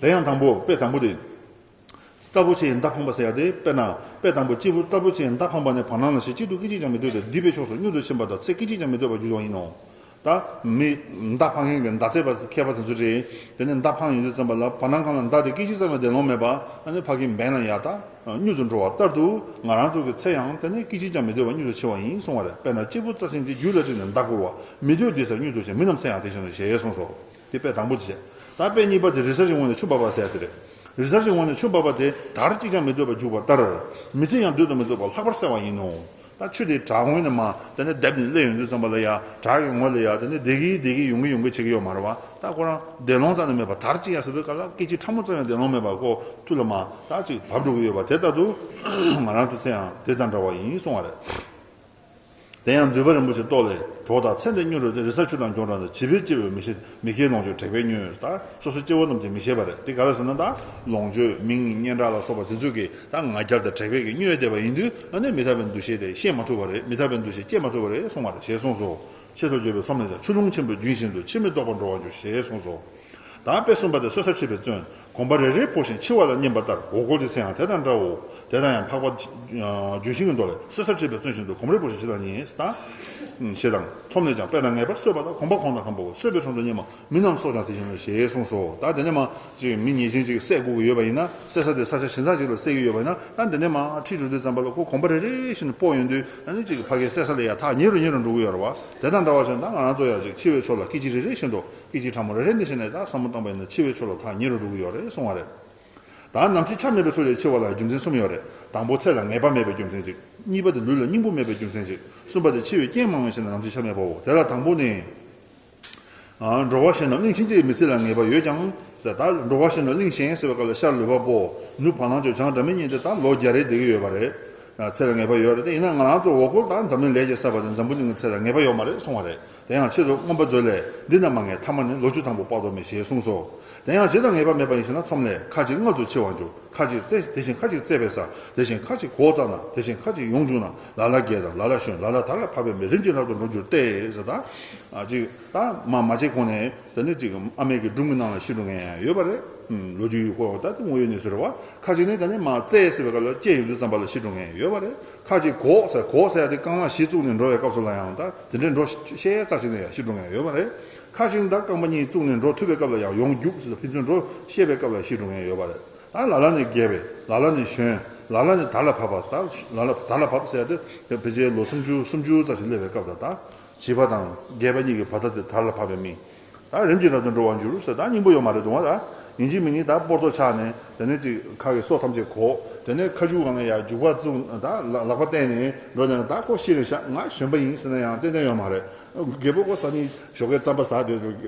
དེ་ཡང་དང་པོ་དཔེ་དང་པོ་དེ། རྩྭ་ཕུ་ཆེ་ཡི་མདའ་འཕངས་པ་ཟེར་ཡ་དེ། དཔེར་ན་དཔེ་དང་པོ་གཅིག་པུ་རྩྭ་ཕུ་ཆེ་ཡི་མདའ་འཕངས་པ་ནི་བར་སྣང་ལ་ཞིག་གཅིག་ཏུ་སྐད་ཅིག་ཀྱང་མི་སྡོད་དེ། སྡིག་པའི་ཕྱོགས་སུ་མྱུར་དུ་ཕྱིན་པ་དང་། ཚེ་སྐད་ཅིག་ཀྱང་མི་སྡོད་པར་འགྱུར་བ་ཡིན་ནོ། ད་མི་མདའ་འཕང་མཁན་གྱི་མདའ་རྩེད་པ་མཁས་པ་དེ་ཚོ་རེད། དེ་ནས་མདའ་འཕང་ཡོང་དུས་ཙམ་པ་ལ་བར་སྣང་ཁང་ལ་མདའ་དེ་སྐད་ཅིག་ཙམ་ཡང་བདེ་ལོང་མེད་པ། ཨ་ནི་ཕ་གི་འབེན་ལ་ཡ་ད་མྱུར་དུ་འགྲོ་བ་ལྟར་དུ། ང་རང་ཚོ་གི་ཚེ་ཡང་དེ་ནས་སྐད་ཅིག་ཀྱང་མི་སྡོད་པར་མྱུར་དུ་འཆི་བ་ཡིན་གསུང་བ་རེད། དཔེར་ན་གཅིག་པུ་རྩྭ་ཤིང་གཅིག་རྒྱུད་ལ་བཅུག་ནས་མདའ་བསྐུར་བ། མི་སྡོད་སྡོད་སར་མྱུར་དུ་ཕྱིན། མི་རྣམས་ཚེ་ཡང་དེ་བཞིན་ནོ། ཞེས་གསུངས་སོ། དེ་དཔེ་དང་པོ་དེ་བྱས། ད་དཔེ་གཉིས་པ་དེ་རི་གཟར་གྱི་ངོས་ནས་ཆུ་འབབ་པ་ཟེར་ཡ་དེ་རེད། རི་གཟར་གྱི་ངོས་ནས་ཆུ་འབབ་པ་དེ་དར་གཅིག་ཀྱང་མི་སྡོད་པར་རྒྱུག་པ་ལྟར། མི་ཚེ་ཡང་སྡོད་དུ་མི་བཏུབ་པར་ལྷག་པར་གསལ་བ་ཡིན་ནོ། ད་ཆུ་དེ་བྲག་ངོས་ནས་མར་དེ་ནས་རྡེབ་ནས་སླེབས་ཡོང་དུས་ཙམ་པ་ལ་ཡ། བྲག་གི་ངོས་ལ་ཡ་དེ་ནས་བདེ་གི་བདེ་གི་ཡོང་གི་ཡོང་གི་བྱེད་ཀྱི་ཡོད་མ་རེད་བ། ད་ཁོ་རང་བདེ་ལོང་རྩ་ནས་མེད་པ། དར་གཅིག་ཡང་ཟེར་དུས་སྐབས་ལ་སྐད་ཅིག་ཕྲ་མོ་ཙམ་ཡང་བདེ་ལོང་མེད་པ། ཁོ་ཐུར་ལ་མར་ད་ཅིག་བབས་འགྲོ་གི་ཡོད་པ་དེ་ལྟ་དུས། ང་རང་ཚོ་ཚེ་ཡང་དེ་དང་འདྲ་བ་ཡིན་གསུང་བ་རེད། དེ་ཡང་འདུས་པ་རིན་པོ་ཆེའི་ཏོག་ལས། གྲོགས་དང་ཚེ་འདི་མྱུར་རུ་སྟེ། རི་གཟར་ཆུ་དང་འགྱུར་འགྲོ་འདི། བྱིས་པའི་སྐྱེ་བོས་མི་ཤེས། མི་ཁའི་ལོངས་སྤྱོད་དྲེགས་པས་མྱོས། ད་སོ་སོ་སྐྱེ་བོ་རྣམས་ཀྱིས་མི་ཤེས་པ་རེད། དེ་ག་རེ་ཟེར་ན། ད་ལོངས་སྤྱོད་མིང་སྙན་གྲགས་ལ་སོགས་པ་དེ་ཚོ་གིས་ད་ང་རྒྱལ་དང་དྲེགས་པས་ཀྱིས་མྱོས་བསྡད་པ་ཡིན་དུས། ཨ་ནི་མི་རྟག་པའི་འདུ་ཤེས་དེ་ཤེས་མ་ཐུབ་པ་རེད། མི་རྟག་པའི་འདུ་ཤེས་སྐྱེ་མ་ཐུབ་པ་རེད་གསུང་བ་རེད། ཞེས་གསུངས་སོ། ཆེད་དུ་བརྗོད་པའི་ཚོམས་ལས་ཀྱང་། ཆུ་ཀླུང་ཆེན་པོའི་རྒྱུན་བཞིན་དུ། ཕྱིར་མི་ལྡོག་པར་འགྲོ་བར་འགྱུར། ཞེས་གསུངས་སོ། ད་དཔེ་གསུམ་པ་དེ་སོ་སོར་འཁྲུལ་པའི་བཙོན། གོམ་པ་རེ་རེ་འཕོ་ཞིང་འཆི་བ་ལ་སྙེམས་པ་ལྟར། འོ་སྐོལ་གྱི་ཚེ་ཡང་དེ་དང་འདྲའོ། དེ་དང་ཡང་འཕགས་པ་ལྗོན་ཤིང་གི་མདོ་ལས། གསོད་སར་བྱེད་པའི་བརྩོན་བཞིན་དུ། གོམ་རེ་འཕོ་ཞིང་འཆི་བ་ལ་སྙེམས་ད། ཞེས་དང་། ཚོམས་ལས་ཀྱང་དཔེར་ན་ངེས་པར་གསོད་པ་དང་གོམ་པ་གང་དང་འཕོ་བ། གསོད་པའི་དྲུང་དུ་སྙེམས་མ། མི་རྣམས་སྲོག་ཀྱང་དེ་བཞིན་ནོ། ཞེས་གསུངས་སོ། ད་དེ་ནས་མ་ཅིག་མི་ཉེས་ཅན་ཅིག་བསད་དགོས་ཀྱི་ཡོད་པ་ཡིན་ན། བསད་ས་དེ་ས་ཆ་གཞན་དག་ཅིག་ལ་བསད་ཀྱི་ཡོད་པ་ཡིན་ན། ད་འདི་ནས་མ་ཁྲིད་འགྲོ་དུས་ཙམ་པ་ལ་ཁོ་གོམ་པ་རེ་རེ་བཞིན་དུ་སྤོ་ཡོང་དུས། ཨ་ནི་ཅིག་ཕ་གིའི་བསད་ས་ལ་ཡ་ཐག་ཉེ་རུ་ཉེ་རུ་འགྲོ་གི་ཡོད་རེད་བ། དེ་དང་འདྲ་བ་བཞིན་ད་ང་རང་ཚོ་ཡ་ཅིག་འཆི་བའི་ཕྱོགས་ལ་སྐད་ཅིག་རེ་རེ་བཞིན་དུ། སྐད་ཅིག་ཕྲ་མོ་རེ་རེ་འདི་བྱས་ནས་ད་བསམ་བློ་བཏང་པ་ཡིན་ན་འཆི་བའི་ཕྱོགས་ལ་ཐག་ཉེ་རུ་འགྲོ་གི་ཡོད་རེད་གསུང་བ་རེད། ད་ནམ་འཆི་ཆ་མེད་པའི་ཚུལ་ལས་འཆི་བ་ལ་རྒྱུ་མཚན་གསུམ་ཡོད་རེད། དང་པོ་ཚེ་ལ་ངེས་པ་མེད་པའི་རྒྱུ་མཚན་གཅིག་གཉིས་པ་དེ་ལུས་ལ་སྙིང་པོ་མེད་པའི་རྒྱུ་མཚན་གཅིག་གསུམ་པ་དེ་འཆི་བའི་རྐྱེན་མང་བའི་ཕྱིར་ན་ནམ་འཆི་ཆ་མེད་པའོ། དེ་ལ་དང་པོ་ནི། ཨ། འགྲོ་བ་གཞན་རྣམས་གླིང་ཆེན་གྱི་མི་ཚེ་ལ་ངེས་པ་ཡོད་ཀྱང་ཟེར། ད་འགྲོ་བ་གཞན་རྣམས་གླིང་གཞན་ཟེར་བའི་སྐབས་ལ་ཤར་ལུས་འཕགས་པོ་ནུབ་བ་ལང་སྤྱོད་བྱང་སྒྲ་མི་སྙན་དེ་ད་ལོ་བརྒྱ་རེ་བསྡད་ཀྱི་ཡོད་པ་རེད། ཚེ་ལ་ངེས་པ་ཡོད་རེད་དེ། ཡིན་ན་ང་རང་ཚོ་འོ་སྐོལ་དང་འཛམ་གླིང་ལས་ཀྱི་བསགས་པ་དེ་འཛམ་བུ་གླིང་གི་ཚེ་ལ་ངེས་པ་ཡོད་མ་རེད་གསུང་བ་རེད། དེ་ཡང་ཆེད་དུ་མངོན་པ་མཛོད་ལས། འདི་རྣམས་མ་ངེས་ཐ་མ་ནི། ལོ་རྒྱུས་དང་པོ་དཔག་ཏུ་མེད། ཞེས་གསུངས་སོ། དེ་ཡང་ཇི་ལྟར་ངེས་པ་མེད་པ་ཡིན་ཞེ་ན། ཚོམས་ལས་ཁ་ཅིག་མངལ་དུ་འཆི་བར་འགྱུར། ཁ་ཅིག་བཙས། དེ་བཞིན་ཁ་ཅིག་བཙས་པས་ཟ། དེ་བཞིན་ཁ་ཅིག་གོ་བཙའ་ན། དེ་བཞིན་ཁ་ཅིག་ཡོངས་འཇུ་ན། ལ་ལ་རྒས་དང་ལ་ལ་གཞོན། ལ་ལ་དར་ལ་བབས་པའི་མི། རིམ་གྱིས་རབ་ཏུ་འགྲོ་འགྱུར་ཏེ། ཟེར་ད། ཨ་ཅིག་ད་མ་མ་བྱས་གོང་ནས་དེ་ནས་ཅིག་ཨ་མའི་གི་སྦྲུམ་གྱི་ནང་ལ་ཤི་འགྲོ་མཁན་ཡང་ཡོད་པ་རེད། ལོ་རྒྱུས་ཡོད་ཁོ་ད་དེ་དངོས་ཡོད་གནས་ཚུལ་རེད་བ། ཁ་ཅིག་ནི་དེ་ནས་མ་བཙས་ཟེར་བའི་སྐབས་ལ་བཙས་ཡོང་དུས་ཙམ་པ་ལ་ཤི་འགྲོ་མཁན་ཡོད་པ་རེད། ཁ་ཅིག་གོག་ཟེར། གོག་ཟེར་ཡ་དེ་རྐང་ལག་བཞི་བཙུགས་ནས་འགྲོ་བའི་སྐབས་སུ་ལ་ཡང་ད་དེ་འདྲའི་འགྲོ་ཤེས་ཙག་ཅིག་ནས་ཡང་ཤི་འགྲོ་མཁན་ཡོད་པ་རེད། ཁ་ཅིག་ད་རྐང་པ་གཉིས་བཙུགས་ནས་འགྲོ་ཐུབ་པའི་སྐབས་ལ་ཡང་ཡོང་རྒྱུགས་ཟེར། ཕན་ཚུན་འགྲོ་ཤེས་པའི་སྐབས་ལ་ཤི་འགྲོ་མཁན་ཡོད་པ་རེད། ད་ལ་ལ་ནི་རྒས་པས། ལ་ལ་ནི་གཞོན། ལ་ལ་ནི་དར་ལ་བབས་པ། ད་ལ་ལ་དར་ལ་བབས་ཟེར་ཡ་དེ་ཕལ་ཆེར་ལོ་སུམ་ཅུ་སུམ་ཅུ་ཙམ་ཞིག་སླེབས་པའི་སྐབས་ད་ད། བྱིས་པ་དང་རྒས་པ་གཉིས་ཀྱི་བར་ཐག་དེ་དར་ལ་བབས་པའི་མི། ད་རིམ་གྱིས་རབ་ཏུ་འགྲོ་བར་འགྱུར་ཟེར། ད་སྙིང་པོ་ཡོད་མ་རེད་འདུག་བ། ད་ཡིན་གཅིག་མིན་གཉིས་ད་སྤོར་ཏོ་ཆགས་ནས་དེ་ནས་ཅིག་ཁ་གི་སོ་ཐམས་ཅད་གོག་དེ་ནས་ཁ་རྒྱུག་སྒང་ལ་ཡར་རྒྱུག་པ་བཙུགས། ད་ལག་ལག་པ་བསྟན་ནས་འགྲོ་ནས་ད་ཁོ་ཤི་རེད་ཤག་ང་གཞོན་པ་ཡིན་ཟེར་ན་ཡང་ཏན་ཏན་ཡོད་མ་རེད། རྒད་པོ་ཁོ་སང་ཉིན་ཞོགས་ཀས་རྩམ་པ་ཟ་དེ།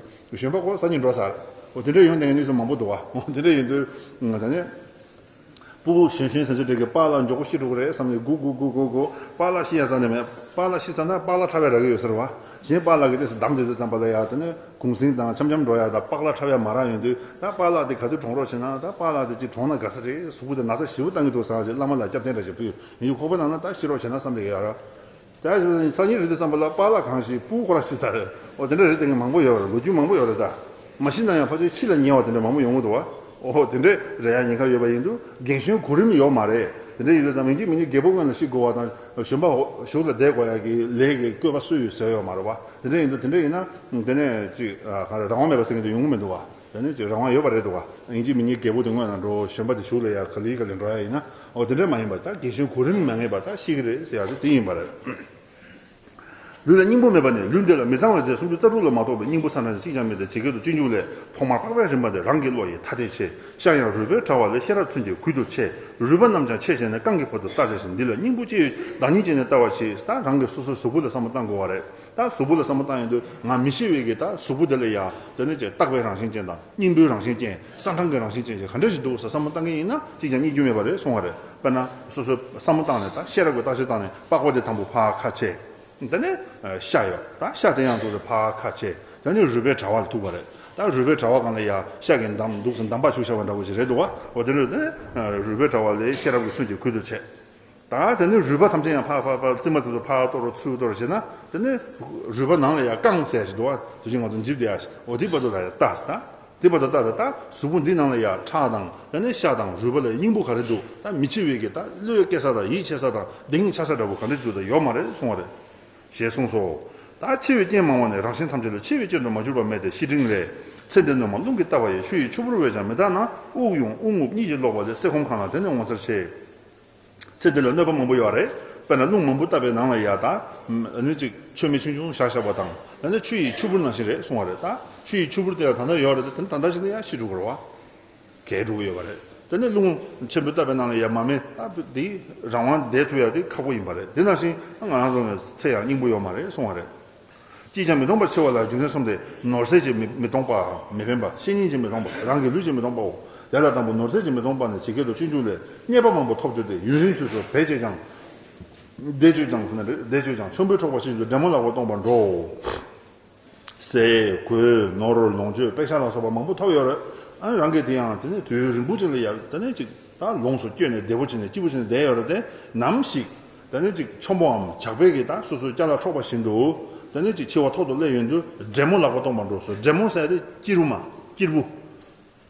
གཞོན་པ་ཁོ་སང་ཉིན་འགྲོ་ཟེར། འོ་དེ་འདྲ་ཡོང་བསྡད་མཁན་གནས་ཚུལ་མང་པོ་འདུག་བ། འོ་དེ་འདྲ་ཡིན་དུས་ད་ནས། སྤུ་གུ་གཞོན་གཞོན་དེ་ཚོ་འདྲ་གི་པཱ་ལགས་མགྱོགས་པོ་ཤི་འགྲོ་གི་རེད་བསམ་ནས་སྒུག་སྒུག་སྒུག་སྒུག་སྒུག་པཱ་ལགས་ཤི་ཡ་ཙམ་ནས་མེད། པཱ་ལགས་ཤི་ཚར་ན་པཱ་ལགས་ཁྲ་བའི་རག་གི་ཡོད་ཟེར་བ། གཞན་པཱ་ལགས་ཀྱི་དེ་ཚོ་བསྡམས་བསྡད་དུས་ཙམ་པ་ལ་ཡ་དེ་ནས་གུང་སེང་དང་འཆམ་འཆམ་འགྲོ་ཡ་དང་པཱ་ལགས་ཁྲ་བའི་མ་རག་ཡོང་དུས། ད་པཱ་ལགས་དེ་ག་དུས་གྲོངས་རོགས་བྱས་ན། ད་པཱ་ལགས་དེ་ཅིག་གྲོངས་ན་དགའ་ས་རེད། གཟུགས་པོ་དེ་ན་ཚ་ཞེ་པོ་བཏང་གི་འདུག་ཟེར་བ་ཅིག་བླ་མ་ལ་སྐྱབས་རྟེན་འདྲ་ཞིག་ཕུལ་ཡོད། ཡིན་ཡང་ཁོག་པའི་ནང་ན་ད་ཤི་རོགས་བྱས་ན་བསམ་བསྡད་ཀྱི་ཡོད་ར། ད་སང་ཉིན་རེད་དུས་ཙམ་པ་ལ་པཱ་ལགས་གང་ཞིག་སྤུ་གུ་ཁོ་རང་ཤི་ཚར་རེད། འོ་དེ་འདྲ་རེད། དེ་ངས་མང་པོ་ཡོད་རེད། ལོ་རྒྱུས་མང་པོ་ཡོད་རེད། ད་མ་ཤི་ན་ཡང་ཕལ་ཆེར་ཁྱི་ལ་ཉེ་བ་དེ་འདྲ་མང་པོ་ཡོང་གི་འདུག་བ། འོ་དེ་འདྲ་རེད་ཡ། ཉེན་ཁ་ཡོད་པ་ཡིན་དུས་རྒན་གཞོན་གོ་རིམ་ཡོད་མ་རེད། དེ་འདྲ་ཡིན་དུས་ཙམ་ཡིན་གཅིག་མིན་གཅིག་རྒད་པོ་སྔོན་ལ་ཤི་དགོས་པ་དང་གཞོན་པ་གཞུག་ལ་བསྡད་དགོས་ཡ་གི་ལས་ཀྱི་བཀོད་པ་སུས་ཡོད་ཟེར་ཡོད་མ་རེད་བ། དེ་འདྲ་ཡིན་དུས་དེ་འདྲ་ཡིན་ན་དེ་ནས་ཅིག་ག་རེ་རང་དབང་མེད་པ་ཟེར་མཁན་དེ་ཡོང་གི་མི་འདུག་བ། དེ་ནས་ཅིག་རང་དབང་ཡོད་པ་རེད་འདུག་བ། ཡིན་གཅིག་མིན་གཉིས་རྒད་པོ་དེ་སྔོན་ལ་འགྲོ། གཞོན་པ་དེ་གཞུག་ལ་ཡ་ག་ལེ་ག་ལེ་འགྲོ་ཡ་ཡིན་ན། འོ་དེ་འདྲ་མ་ཡིན་པ། ད་རྒན་གཞོན་གོ་རིམ་མ་ངེས་པ་ད་ཤི་གི་རེད་ཟེར་ཡ་དེ་དེ་ཡིན་པ་རེད། ལུས་ལ་སྙིང་པོ་མེད་པ་ནི། ལུས་འདི་ལ་མི་གཙང་བའི་རྫས་སུམ་ཅུ་རྩ་དྲུག་ལ་མ་གཏོགས་པའི་སྙིང་པོ་ས་ན་གཅིག་ཀྱང་མེད་དེ། ཇི་སྐད་དུ་སྤྱོད་འཇུག་ལས། ཐོག་མར་པགས་པའི་རིམ་པ་འདི། རང་གི་བློ་ཡིས་ཐ་དད་ཕྱེ། ཤ་ཡང་རུས་པའི་དྲ་བ་ལས། ཤེས་རབ་མཚོན་གྱིས་གུད་དུ་ཕྱེ། རུས་པ་རྣམས་ཀྱང་ཕྱེ་བྱས་ནས། རྐང་གི་བར་དུ་བལྟ་བྱ་ཞིང་། འདི་ལ་སྙིང་པོ་ཅི་ཡོད་བདག་ཉིད་ཅེས་ནི་བལྟ་བར་བྱེད། ད་རང་གི་སོ་སོའི་གཟུགས་པོ་ལ་བསམ་བློ་བཏང་དགོས་པ་རེད། ད་གཟུགས་པོ་ལ་བསམ་བློ་བཏང་ཡོང་དུས་ང་མི་ཤི་བའི་གི་ད་གཟུགས་པོ་དེ་ལ་ཡ་དེ་ནས་ཅིག་རྟག་པའི་རང་བཞིན་ཅན་དང་། སྙིང་པོའི་རང་བཞིན་ཅན། གསང་གྲངས་ཀྱི་རང་བཞིན་ཅན་ཞིག་ག་འདྲ་ཞིག་འདུག་ཟེར་བསམ་བློ་བཏང་མཁན་ཡིན་ན་གཅིག་ཀྱང་རྙེད་རྒྱུ་མེད་པ་རེད་གསུང་བ་རེད། དཔེར་ན་སོ་སོའི་བསམ་བློ་བཏང་ནས། ད་ཤེས་རབ་ཀྱིས་བརྟག་དཔྱད་བཏང་ནས་པགས་པ་དེ་དང་པོ་ཕར་ཁ་ཕྱེ། དེ་ནས་ཤ་ཡོད། ད་ཤ་དེ་ཡང་འདུག་ཟེར་ཕར་ཁ་ཕྱེ། དེ་ནས་རུས་པའི་དྲ་བ་ལ་ཐུག་པ་རེད། ད་རུས་པའི་དྲ་བ་སྒང་ལ་ཡ་ཤ་གི་འདམ་འདུག་ཟེར་འདམ་བག་བྱུགས་བཞག་པ་འདྲ་བོ་ཞིག་རེད་འདུག་བ། འོ་དེ་འདྲ་དེ་ནས་རུས་པའི་དྲ་བ་ལས། ཤེས་རབ་ཀྱི་མཚོན་གྱིས་གུད་དུ་ཕྱེ། ད་དེ་ནས་རུས་པ་ཐམས་ཅད་ཡང་ཕར་ཕར་ཕར་རྩིབ་མ་དེ་ཚོ་ཕར་གཏོར་རོ་ཚུར་གཏོར་རོ་བྱས་ན། དེ་ནས་རུས་པ་ནང་ལ་ཡང་རྐང་ཟེར་ཞིག་འདུག་བ། དེ་བཞིན་ང་ཚོ་འཇིབ་བསྡད་ཡ་ཞིག་འོ་དེའི་བར་དུ་ལ་ཡང་ལྟ་ཟེར། ད་དེའི་བར་དུ་ལྟ་ད། ད་གཟུགས་པོ་འདི་ནང་ལ་ཡང་ཁྲག་དང་དེ་ནས་ཤ་དང་རུས་པ་ལ་སྙིང་པོ་ག་རེ་འདུག་ད་མི་འཆི་བའི་གི་ད་བློས་སྐྱེ་ས་དང་ཡིད་ཆེས་ས་དང་གདེང་ཆགས་ས་འདྲ་བོ་ག་འདྲ་ཞིག་འདུག་ད་ཡོད་མ་རེད་གསུང་བ་རེད། ཞེས་གསུངས་སོ། ད་འཆི་བའི་རྐྱེན་མང་བ་ནི། རང་གཞན་ཐམས་ཅད་ལ་འཆི་བའི་རྐྱེན་དུ་མ་གྱུར་པ་མེད་དེ། བཤེས་སྤྲིང་ལས། ཚེ་འདི་སྣོན་མ་རླུང་གིས་བཏབ་པ་ཡི། ཆུ་ཡི་ཆུ་བུར་བས་ཀྱང་མི་དག་ན། དབུགས་དབྱུང་དབུགས་རྔུབ་གཉིས་ཀྱིས་ལོག་པ་ལས། སེ་གོལ་གང་ལ་དེ་ནི་ངོ་མཚར་ཆེ། ཚེ་འདི་ལ་གནོད་པ་མང་པོ་ཡོད་རེད། དཔེར་ན་རླུང་མང་པོ་བཏབ་པའི་ནང་ལ་ཡ་ད། ཨ་ནི་ཅིག་མཆོད་མེ་ཆུང་ཆུང་བཞག་བཞག་པ་དང་། ཨ་ནི་ཆུ་ཡི་ཆུ་བུར་ནང་བཞིན་རེད་གསུང་བ་རེད། ད་ཆུ་ཡི་ཆུ་བུར་དེ་ལ་ད་ལྟ་ཡོད་རེད་དེ། ད་ལྟ་ཞིག་ན་ཡ་ཤི་འགྲོ་གི་རེད་བ། གས་འགྲོ་གི་ཡོད་པ་རེད། དེ་ནས་རླུང་ཆེན་པོ་བཏབ་པའི་ནང་ལ་ཡ་མ་མེ་ད་དེའི་རང་དབང་བསྡད་ཐུབ་ཡ་དེ་ཁག་པོ་ཡིན་པ་རེད། དེ་ནང་བཞིན་ང་རང་ཚོ་ནི་ཚེ་ཡང་སྙིང་པོ་ཡོད་མ་རེད་གསུང་བ་རེད། ཅིས་ཀྱང་མི་སྟོང་པར་འཆི་བ་ལ་རྒྱུ་མཚན་གསུམ་སྟེ། ནོར་རྫས་ཀྱིས་མི་མི་སྟོང་པའམ་མི་ཕན་པ། བཤེས་གཉེན་གྱིས་མི་སྟོང་པ། རང་གི་ལུས་ཀྱིས་མི་སྟོང་པའོ། དེ་ལ་དང་པོ་ནོར་རྫས་ཀྱིས་མི་སྟོང་པ་ནི། ཇི་སྐད་དུ་སྤྱོད་འཇུག་ལས། རྙེད་པ་མང་པོ་ཐོབ་གྱུར་ཏེ། ཡུན་རིང་དུས་སུ་བས་སྤྱད་ཀྱང་། བས་སྤྱད་ཀྱང་ཟེར་ན་རེད། བས་སྤྱད་ཀྱང་། ཆོམ་པོས་འཕྲོག་པ་ཕྱིན་ཅི་ལོག། འདྲེ་མོ་ལག་པས་སྟོངས་པར་འགྲོའོ། ཟས་གོས་ནོར་ལོངས་སྤྱོད་པེ་ཤག་ལ་སོགས་པ་མང་པོ་ཐོབ་ཡོད་རེད། ཨ་ནི་རང་གིས་དེ་ཡང་དེ་ནས་དུས་ཡུན་རིང་པོ་ཅིག་ལ་ཡ་དེ་ནས་ཅིག་ད་ལོངས་སུ་སྤྱོད་ནས་བདེ་པོ་བྱས་ནས་སྐྱིད་པོ་བྱས་ནས་བསྡད་ཡོད་རེད་དེ། ནམ་ཞིག་དེ་ནས་ཅིག་ཆོམ་པོའམ་ཇག་པས་ཀྱིས་ད་སོ་སོའི་ཅ་ལག་འཕྲོག་པ་བཞིན་དུ། དེ་ནས་ཅིག་འཆི་བ་ཐོག་ཏུ་སླེབས་ཡོང་དུས་འདྲེ་མོ་ལག་པས་སྟོངས་པར་འགྲོ་ཟེར། འདྲེ་མོ་ཟེར་དེ་སྐྱིལ་རུ་མ། སྐྱིལ་བུ།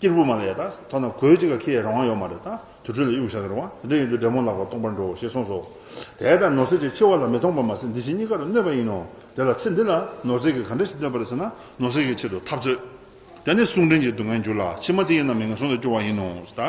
གཅེར་བུ་མ་ལ་ཡ་ད་ཐོག་ན་གོས་གཅིག་ག་ཁྱེར་རང་དབང་ཡོད་མ་རེད། ད་དུར་ཁྲོད་ལ་གཡུག་བཞག་གི་རེད་བ། དེ་འདྲ་ཡིན་དུས་འབྲས་སྤུངས་ལག་པ་སྟོང་པར་འགྲོ་ཞེས་གསུངས་སོ། དེ་ལྟར་ནོར་རྫས་ཀྱི་འཆི་བ་ལ་མི་མཐོང་བར་མ་ཟད་འདི་ཕྱི་གཉིས་ཀར་གནོད་པ་ཡིན་ནོ། དེ་ལ་ཚེ་འདི་ལ་ནོར་རྫས་ཀྱིས་ག་འདྲ་ཞིག་གནོད་པ་རེད་ཟེར་ན། ནོར་རྫས་ཀྱི་ཆེད་དུ་འཐབ་རྩོད། དེ་ནི་གསུང་འདྲེན་གྱི་སྡུག་བསྔལ་འགྱུར་ལ་ཕྱི་མ་དེ་ཡི་རྣམ་སྨིན་ངན་སོང་དུ་སྐྱུར་བ་ཡིན་ནོ། ད་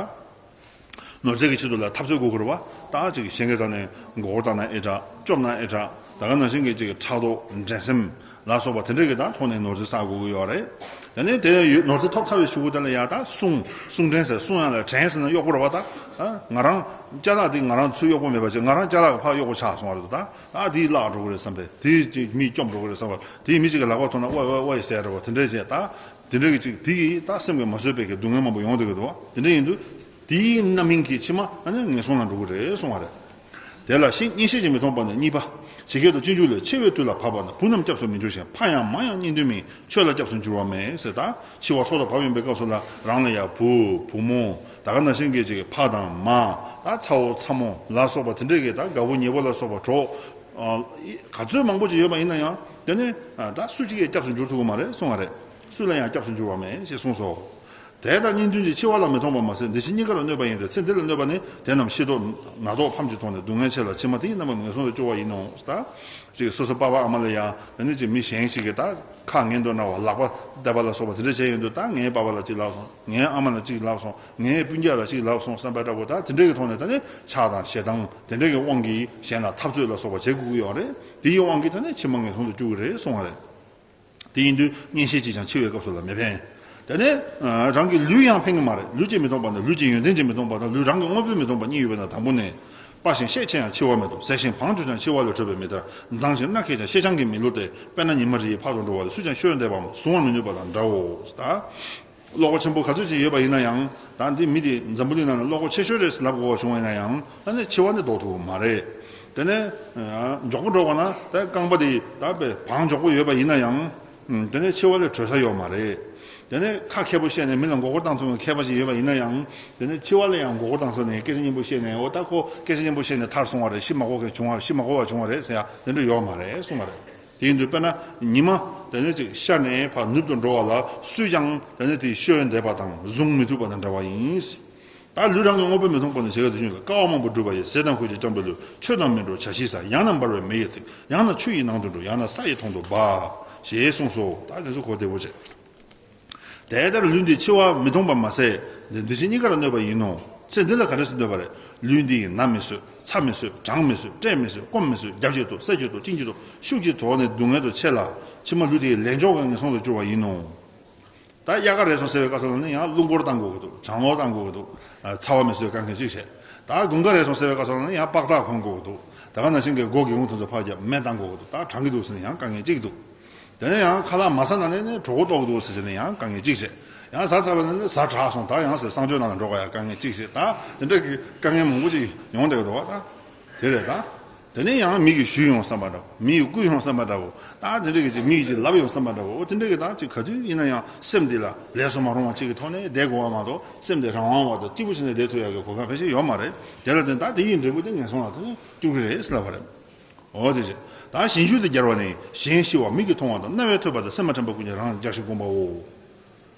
ནོར་རྫས་ཀྱི་ཆེད་དུ་ལ་འཐབ་རྩོད་དགོས་ཀྱི་རེད་བ། ད་ཅིག་གཞན་གྱི་རྩ་ནས་མགོ་སྐོར་བཏང་ན་ཨེ་དྲག་སྐྱོབ་ན་ཨེ་དྲག་ད་ག་ནང་བཞིན་གྱི་ཅིག་ཕྲག་དོག་འགྲན་སེམས་ལ་སོགས་པ་དེ་འདྲ་གི་ད་ཐོག་ནས་ནོར་རྫས་བསགས་དགོས་ཀྱི་ཡོད་རེད། དེ་ནས་དེ་ཡོད་ནོར་རྫས་ཐོབ་ཚར་བའི་གཞུག་གུ་དེ་ལ་ཡ་ད་གསུང་གསུང་འདྲེན་ཟེར། གསུང་ཡ་ལ་འདྲེན་ཟེར་ན་གཡོག་པོ་རེད་བ། ད་ང་རང་ཅ་ལག་དེ་ང་རང་ཚོའི་གཡོག་པོ་མེད་པ་བྱས། ང་རང་ཅ་ལག་གི་ཕར་གཡོག་པོ་ཆགས་སོང་བ་རེད། ད་ད་དེའི་བརླག་འགྲོ་གི་རེད་བསམ་པས། དེའི་ཅིག་མིས་བཅོམ་འགྲོ་གི་རེད་བསམ་པ། དེའི་མི་གཅིག་གི་ལག་པ་ཐོག་ན་ཝའི་ཝའི་ཝའི་ཟེར་རེད་བ། དེ་འདྲ་བྱས་ད། དེ་འདྲ་གི་ཅིག་དེ་གིས་ད་སེམས་ཀྱི་མ་བཟོད་པའི་གི་སྡུག་བསྔལ་མང་པོ་ཡོང་བསྡད་ཀྱི་འདུག་བ། དེ་འདྲ་ཡིན་དུས་དེའི་རྣམ་སྨིན་གྱིས་ཕྱི་མ་ཨ་ནི་ངན་སོང་ལ་འགྲོ་གི་རེད་གསུང་བ་རེད། དེ་ལ་གཉེན་བཤེས་ཀྱིས་མི་མཐོང་བ་ནི་གཉིས་པ། ཇི་སྐད་དུ་སྤྱོད་འཇུག་ལས། འཆི་བའི་དུས་ལ་བབ་པ་ན། བུ་རྣམས་སྐྱབས་སུ་མི་འགྱུར་ཞིང་། ཕ་ཡང་མ་ཡང་གཉེན་འདུན་མིན། ཆོས་ལ་སྐྱབས་སུ་འགྱུར་བ་མེད་ཟེར། ད་འཆི་བ་ཐོག་ཏུ་བབ་ཡོང་པའི་སྐབས་སུ་ལ་རང་ལ་ཡང་བུ་བུ་མོ་ད་ག་ནང་བཞིན་གྱི་ཅིག་ཕ་དང་མ། ད་ཚ་བོ་ཚ་མོ་ལ་སོགས་པ་དེ་འདྲས་ཀྱི་ད་དགའ་བོ་ཉེ་བོ་ལ་སོགས་པ་གྲོགས་ག་ཚོད་མང་པོ་ཅིག་ཡོད་པ་ཡིན་ན་ཡང་། དེ་ནི་ད་སུ་གཅིག་གིས་སྐྱབས་སུ་འགྱུར་ཐུབ་ཀྱི་མ་རེད་གསུང་བ་རེད། སུ་ལ་ཡང་སྐྱབས་སུ་འགྱུར་བ་མེད་ཅེས་གསུངས་སོ། དེ་ལྟར་གཉེན་འདུན་གྱིས་འཆི་བ་ལ་མི་མཐོང་བར་མ་ཟད་འདི་ཕྱི་གཉིས་ཀར་གནོད་པ་ཡིན་ཏེ། ཚེ་འདི་ལ་གནོད་པ་ནི་དེ་རྣམས་ཤི་དོགས་ན་དོགས་ཕམ་གྱི་ཐོག་ནས་སྡུག་བསྔལ་ཆེ་ལ་ཕྱི་མ་དེའི་རྣམ་པ་ངན་སོང་དུ་སྐྱུར་བ་ཡིན་ནོ། ད་ཅིག་སོ་སོ་པ་ཕ་ཨ་མ་ལ་ཡང་དེ་ནི་ཅིག་མི་གཞན་ཞིག་གིས་ད་ཁ་ངན་དུ་འགྲོ་བ་ལག་པ་བརྡབ་པ་ལ་སོགས་པ་དེ་འདྲ་བྱས་ཡོང་དུས། ད་ངའི་པ་ཕ་ལ་གཅིག་ལབ་སོང་། ངའི་ཨ་མ་ལ་གཅིག་ལབ་སོང་། ངའི་སྤུན་ཀྱག་ལ་གཅིག་ལབ་སོང་བསམ་པ་འདྲ་པོ། ད་དེ་འདྲ་གི་ཐོག་ནས་ད་ནི་ཆགས་དང་ཞེ་སྡང་དེ་འདྲ་གི་དབང་གིས་གཞན་ལ་འཐབ་རྩོད་ལ་སོགས་པ་བྱེད་དགོས་ཀྱི་ཡོད་རེད། དེའི་དབང་གིས་ད་ནི་ཕྱི་མ་ངན་སོང་དུ་སྐྱུར་གྱི་རེད་གསུང་བ་རེད། དེ་ཡིན་དུས་གཉེན་བཤེས་ཀྱིས་ཀྱང་འཆི་བའི་སྐབས་སུ་ལ་མི་ཕན། དེ་ནས་རང་གི་ལུས་ཡང་ཕན་གྱི་མ་རེད། ལུས་ཀྱིས་མི་མཐོང་བ་དང་། ལུས་ཀྱི་ཡོན་ཏན་གྱིས་མི་མཐོང་བ་དང་། ལུས་རང་གི་དངོས་པོས་མི་མཐོང་བ་གཉིས་ཡོད་པས་ན། དང་པོ་ནི། སྤ་ཞིང་ཤེད་ཆེ་ཡང་འཆི་བ་མེད་དོ། ཟད་ཞིང་བང་ཆུབ་ཀྱང་འཆི་བ་ལས་གྲོལ་བའི་མི་ལྟར། མཛངས་ཤིང་རྣ་མཁས་ཀྱང་ཤེད་ཆང་གིས་མི་བསླུ་སྟེ། དཔེར་ན་ཉི་མ་རི་ཡི་ཕག་ཏུ་འགྲོ་བ་ལས། སུས་ཀྱང་བཤོལ་འདེབས་པའམ་བཟུང་བར་མི་ནུས་པ་དང་འདྲའོ། ད། བློ་ཁོག་ཆེན་པོ་ག་ཚོད་ཅིག་ཡོད་པ་ཡིན་ན་ཡང་། ད་འདི་མི་དེ་འཛམ་བུ་གླིང་ནང་ན་བློ་ཁོག་ཆེ་ཤོས་རེད་ཟེར་ལབ་དགོས་པ་བྱུང་བ་ཡིན་ན་ཡང་། ད་ནི་འཆི་བ་ནི་ལྡོག་ཐུབ་ཀྱི་མ་རེད། དེ་ནས་མགྱོགས་པོ་འགྲོ་བ་ན་ད་རྐང་པ་དེ་ད་དཔེ་བང་མགྱོགས་པོ་ཡོད་པ་ཡིན་ན་ཡང་། དེ་ནས་འཆི་བ་ལས་གྲོལ་ས་ཡོད་མ་རེད། དེ་ནས་ཁ་མཁས་པོ་བཤད་ནས་མི་ལ་མགོ་སྐོར་བཏང་ཐུབ་པའི་མཁས་པ་ཞིག་ཡོད་པ་ཡིན་ན་ཡང་། དེ་ནས་འཆི་བ་ལ་ཡང་མགོ་སྐོར་བཏང་ས་ནས་སྐད་ཆ་སྙན་པོ་བཤད་ནས། འོ་ད་ཁོ་སྐད་ཆ་སྙན་པོ་བཤད་ནས་ཐར་སོང་བ་རེད། ཤི་མ་དགོས་མཁན་བྱུང་བ། ཤི་མ་དགོས་པ་བྱུང་བ་རེད་ཟེར་ཡ་དེ་འདྲ་ཡོད་མ་རེད་གསུང་བ་རེད། དེ་ཡིན་དུས་དཔེར་ན་ཉི་མ་དེ་ནས་ཅིག་ཤར་ནས་ཕར་ནུབ་ཏུ་འགྲོ་བ་ལ་སུས་ཀྱང་དེ་ནས་དེ་བཤོལ་འདེབས་པ་དང་བཟུང་མི་ཐུབ་པ་དང་འདྲ་བ་ཡིན། ད་ལུས་རང་གི་དངོས་པོས་མི་མཐོང་བ་ནི་ཇི་སྐད་དུ་གསུངས་ལ། དཀའ་བ་མང་པོ་བསྒྲུབས་པ་ཡིས། ཟས་དང་གོས་ཀྱིས་བསྐྱངས་པའི་ལུས། ཆོས་དང་མི་འགྲོགས་བྱ་ཤིང་ཟ། ཡང་ན་འབར་བའི་མེ་ཡིས་ཚིག། ཡང་ན་ཆུ་ཡི་ནང་དུ་འགྲོ། ཡང་ན་ས་ཡི་དོང་དུ་སྦ། ཞེས་གསུངས་སོ། ད་དེ་ཚོ་གོ་བདེ་པོ་བྱས། དེ་ལྟར་ལུས་འདི་འཆི་བ་མི་མཐོང་བར་མ་ཟད། འདི་འདི་ཕྱི་གཉིས་ཀར་གནོད་པ་ཡིན་ནོ། ཚེ་འདི་ལ་ག་འདྲ་སེ་གནོད་པ་རེད། ལུས་འདི་ཡིས་ན་མི་བཟོད། ཚ་མི་བཟོད། གྲང་མི་བཟོད། བཀྲེས་མི་བཟོད། སྐོམ་མི་བཟོད། རྒྱབ་བྱེད་དུ་ཟ་བྱེད་དུ་བཅིང་བྱེད་དུ་ཤུགས་ཀྱིས་དོགས་ནས་སྡུག་བསྔལ་དུ་ཆེ་ལ། ཕྱི་མ་ལུས་དེ་ཡི་ལས་མཆོག་གི་ངན་སོང་དུ་སྐྱུར་བ་ཡིན་ནོ། ད་དབྱར་ཁ་རེད་སོང་ཟེར་བའི་སྐབས་སུ་ལ་ནི་ཡང་རླུང་འཁོར་བཏང་དགོས་ཀྱི་འདུག་གྲང་འོག་བཏང་དགོས་ཀྱི་འདུག་ཚ་བ་མི་བཟོད། དཀའ་ངལ་གཅིག་བྱས། ད་དགུན་ཁ་རེད་སོང་ཟེར་བའི་སྐབས་སུ་ལ་ནི་ཡང་པགས་ཚག་གོན་དགོས་ཀྱི་འདུག་ད་ག་ནང་བཞིན་གྱི་སྒོ་གི་ཡོང་ཐུབ་ཚོ་ཕར་རྒྱབ་མེ་བཏང་དགོས་ཀྱི་འདུག་ད་གྲང་གི་འདུག་ཟེར་ནས་ཡང་དཀའ་ངལ་གཅིག་འདུག་དེ་ནས་ཡང་ཁ་ལག་མ་ཟ་ན་ནི་ནི་གྲོད་ཁོག་ལྟོགས་འདུག་ཟེར་བྱས་ནས་ཡང་དཀའ་ངལ་གཅིག་བྱས། ཡང་ཟ་ཚར་བ་ནི་ནི་ཟ་དྲག་སོང་། ད་ཡང་ཟེར་གསང་སྤྱོད་ནང་ལ་འགྲོ་དགོས་ཡ་དཀའ་ངལ་གཅིག་བྱས། ད་དེ་འདྲ་གི་དཀའ་ངལ་མང་པོ་ཅིག་ཡོང་བསྡད་ཀྱི་འདུག་བ། ད་དེ་རེད་ད། དེ་ནས་ཡང་མི་གིས་ཞུས་ཡོང་བསམ་པ་འདྲ་བོ། མི་ཡིས་བསྐུལ་ཡོང་བསམ་པ་འདྲ་བོ། ད་དེ་འདྲ་གི་ཅིག་མི་ཡིས་ཅིག་ལབ་ཡོང་བསམ་པ་འདྲ་བོ། འོ་དེ་འདྲ་གི་ད་ཅིག་ག་དུས་ཡིན་ན་ཡང་སེམས་འདི་ལ་ལས་སུ་མ་རུང་བ་ཅིག་གི་ཐོག་ནས་བསྡད་དགོས་པ་མ་གཏོགས། སེམས་འདི་རང་དབང་བ་དང་སྐྱིད་པོ་བྱས་ནས་བསྡད་ཐུབ་ཡ་གི་གོ་སྐབས་ཕལ་ཆེར་ཡོད་མ་རེད། དེ་ལ་བརྟེན་ད་དེ་ཡི་འབྲས་བུ་དེ་ངན་སོང་ལ་ཐོན་ནས་སྐྱུར་གི་རེད་ཟེར་ལབ་པ་རེད། འོ་དེ་བྱས། ད་གཞན་ཤུལ་དུ་སྦྱར་བ་ནི། གཞན་ཤི་བ་མིག་གིས་མཐོང་བ་དང་། རྣ་བས་ཐོས་པ་དང་། སེམས་ལ་དྲན་པ་ཀུན་ཀྱང་རང་སྦྱར་ཞིང་བསྒོམ་པའོ།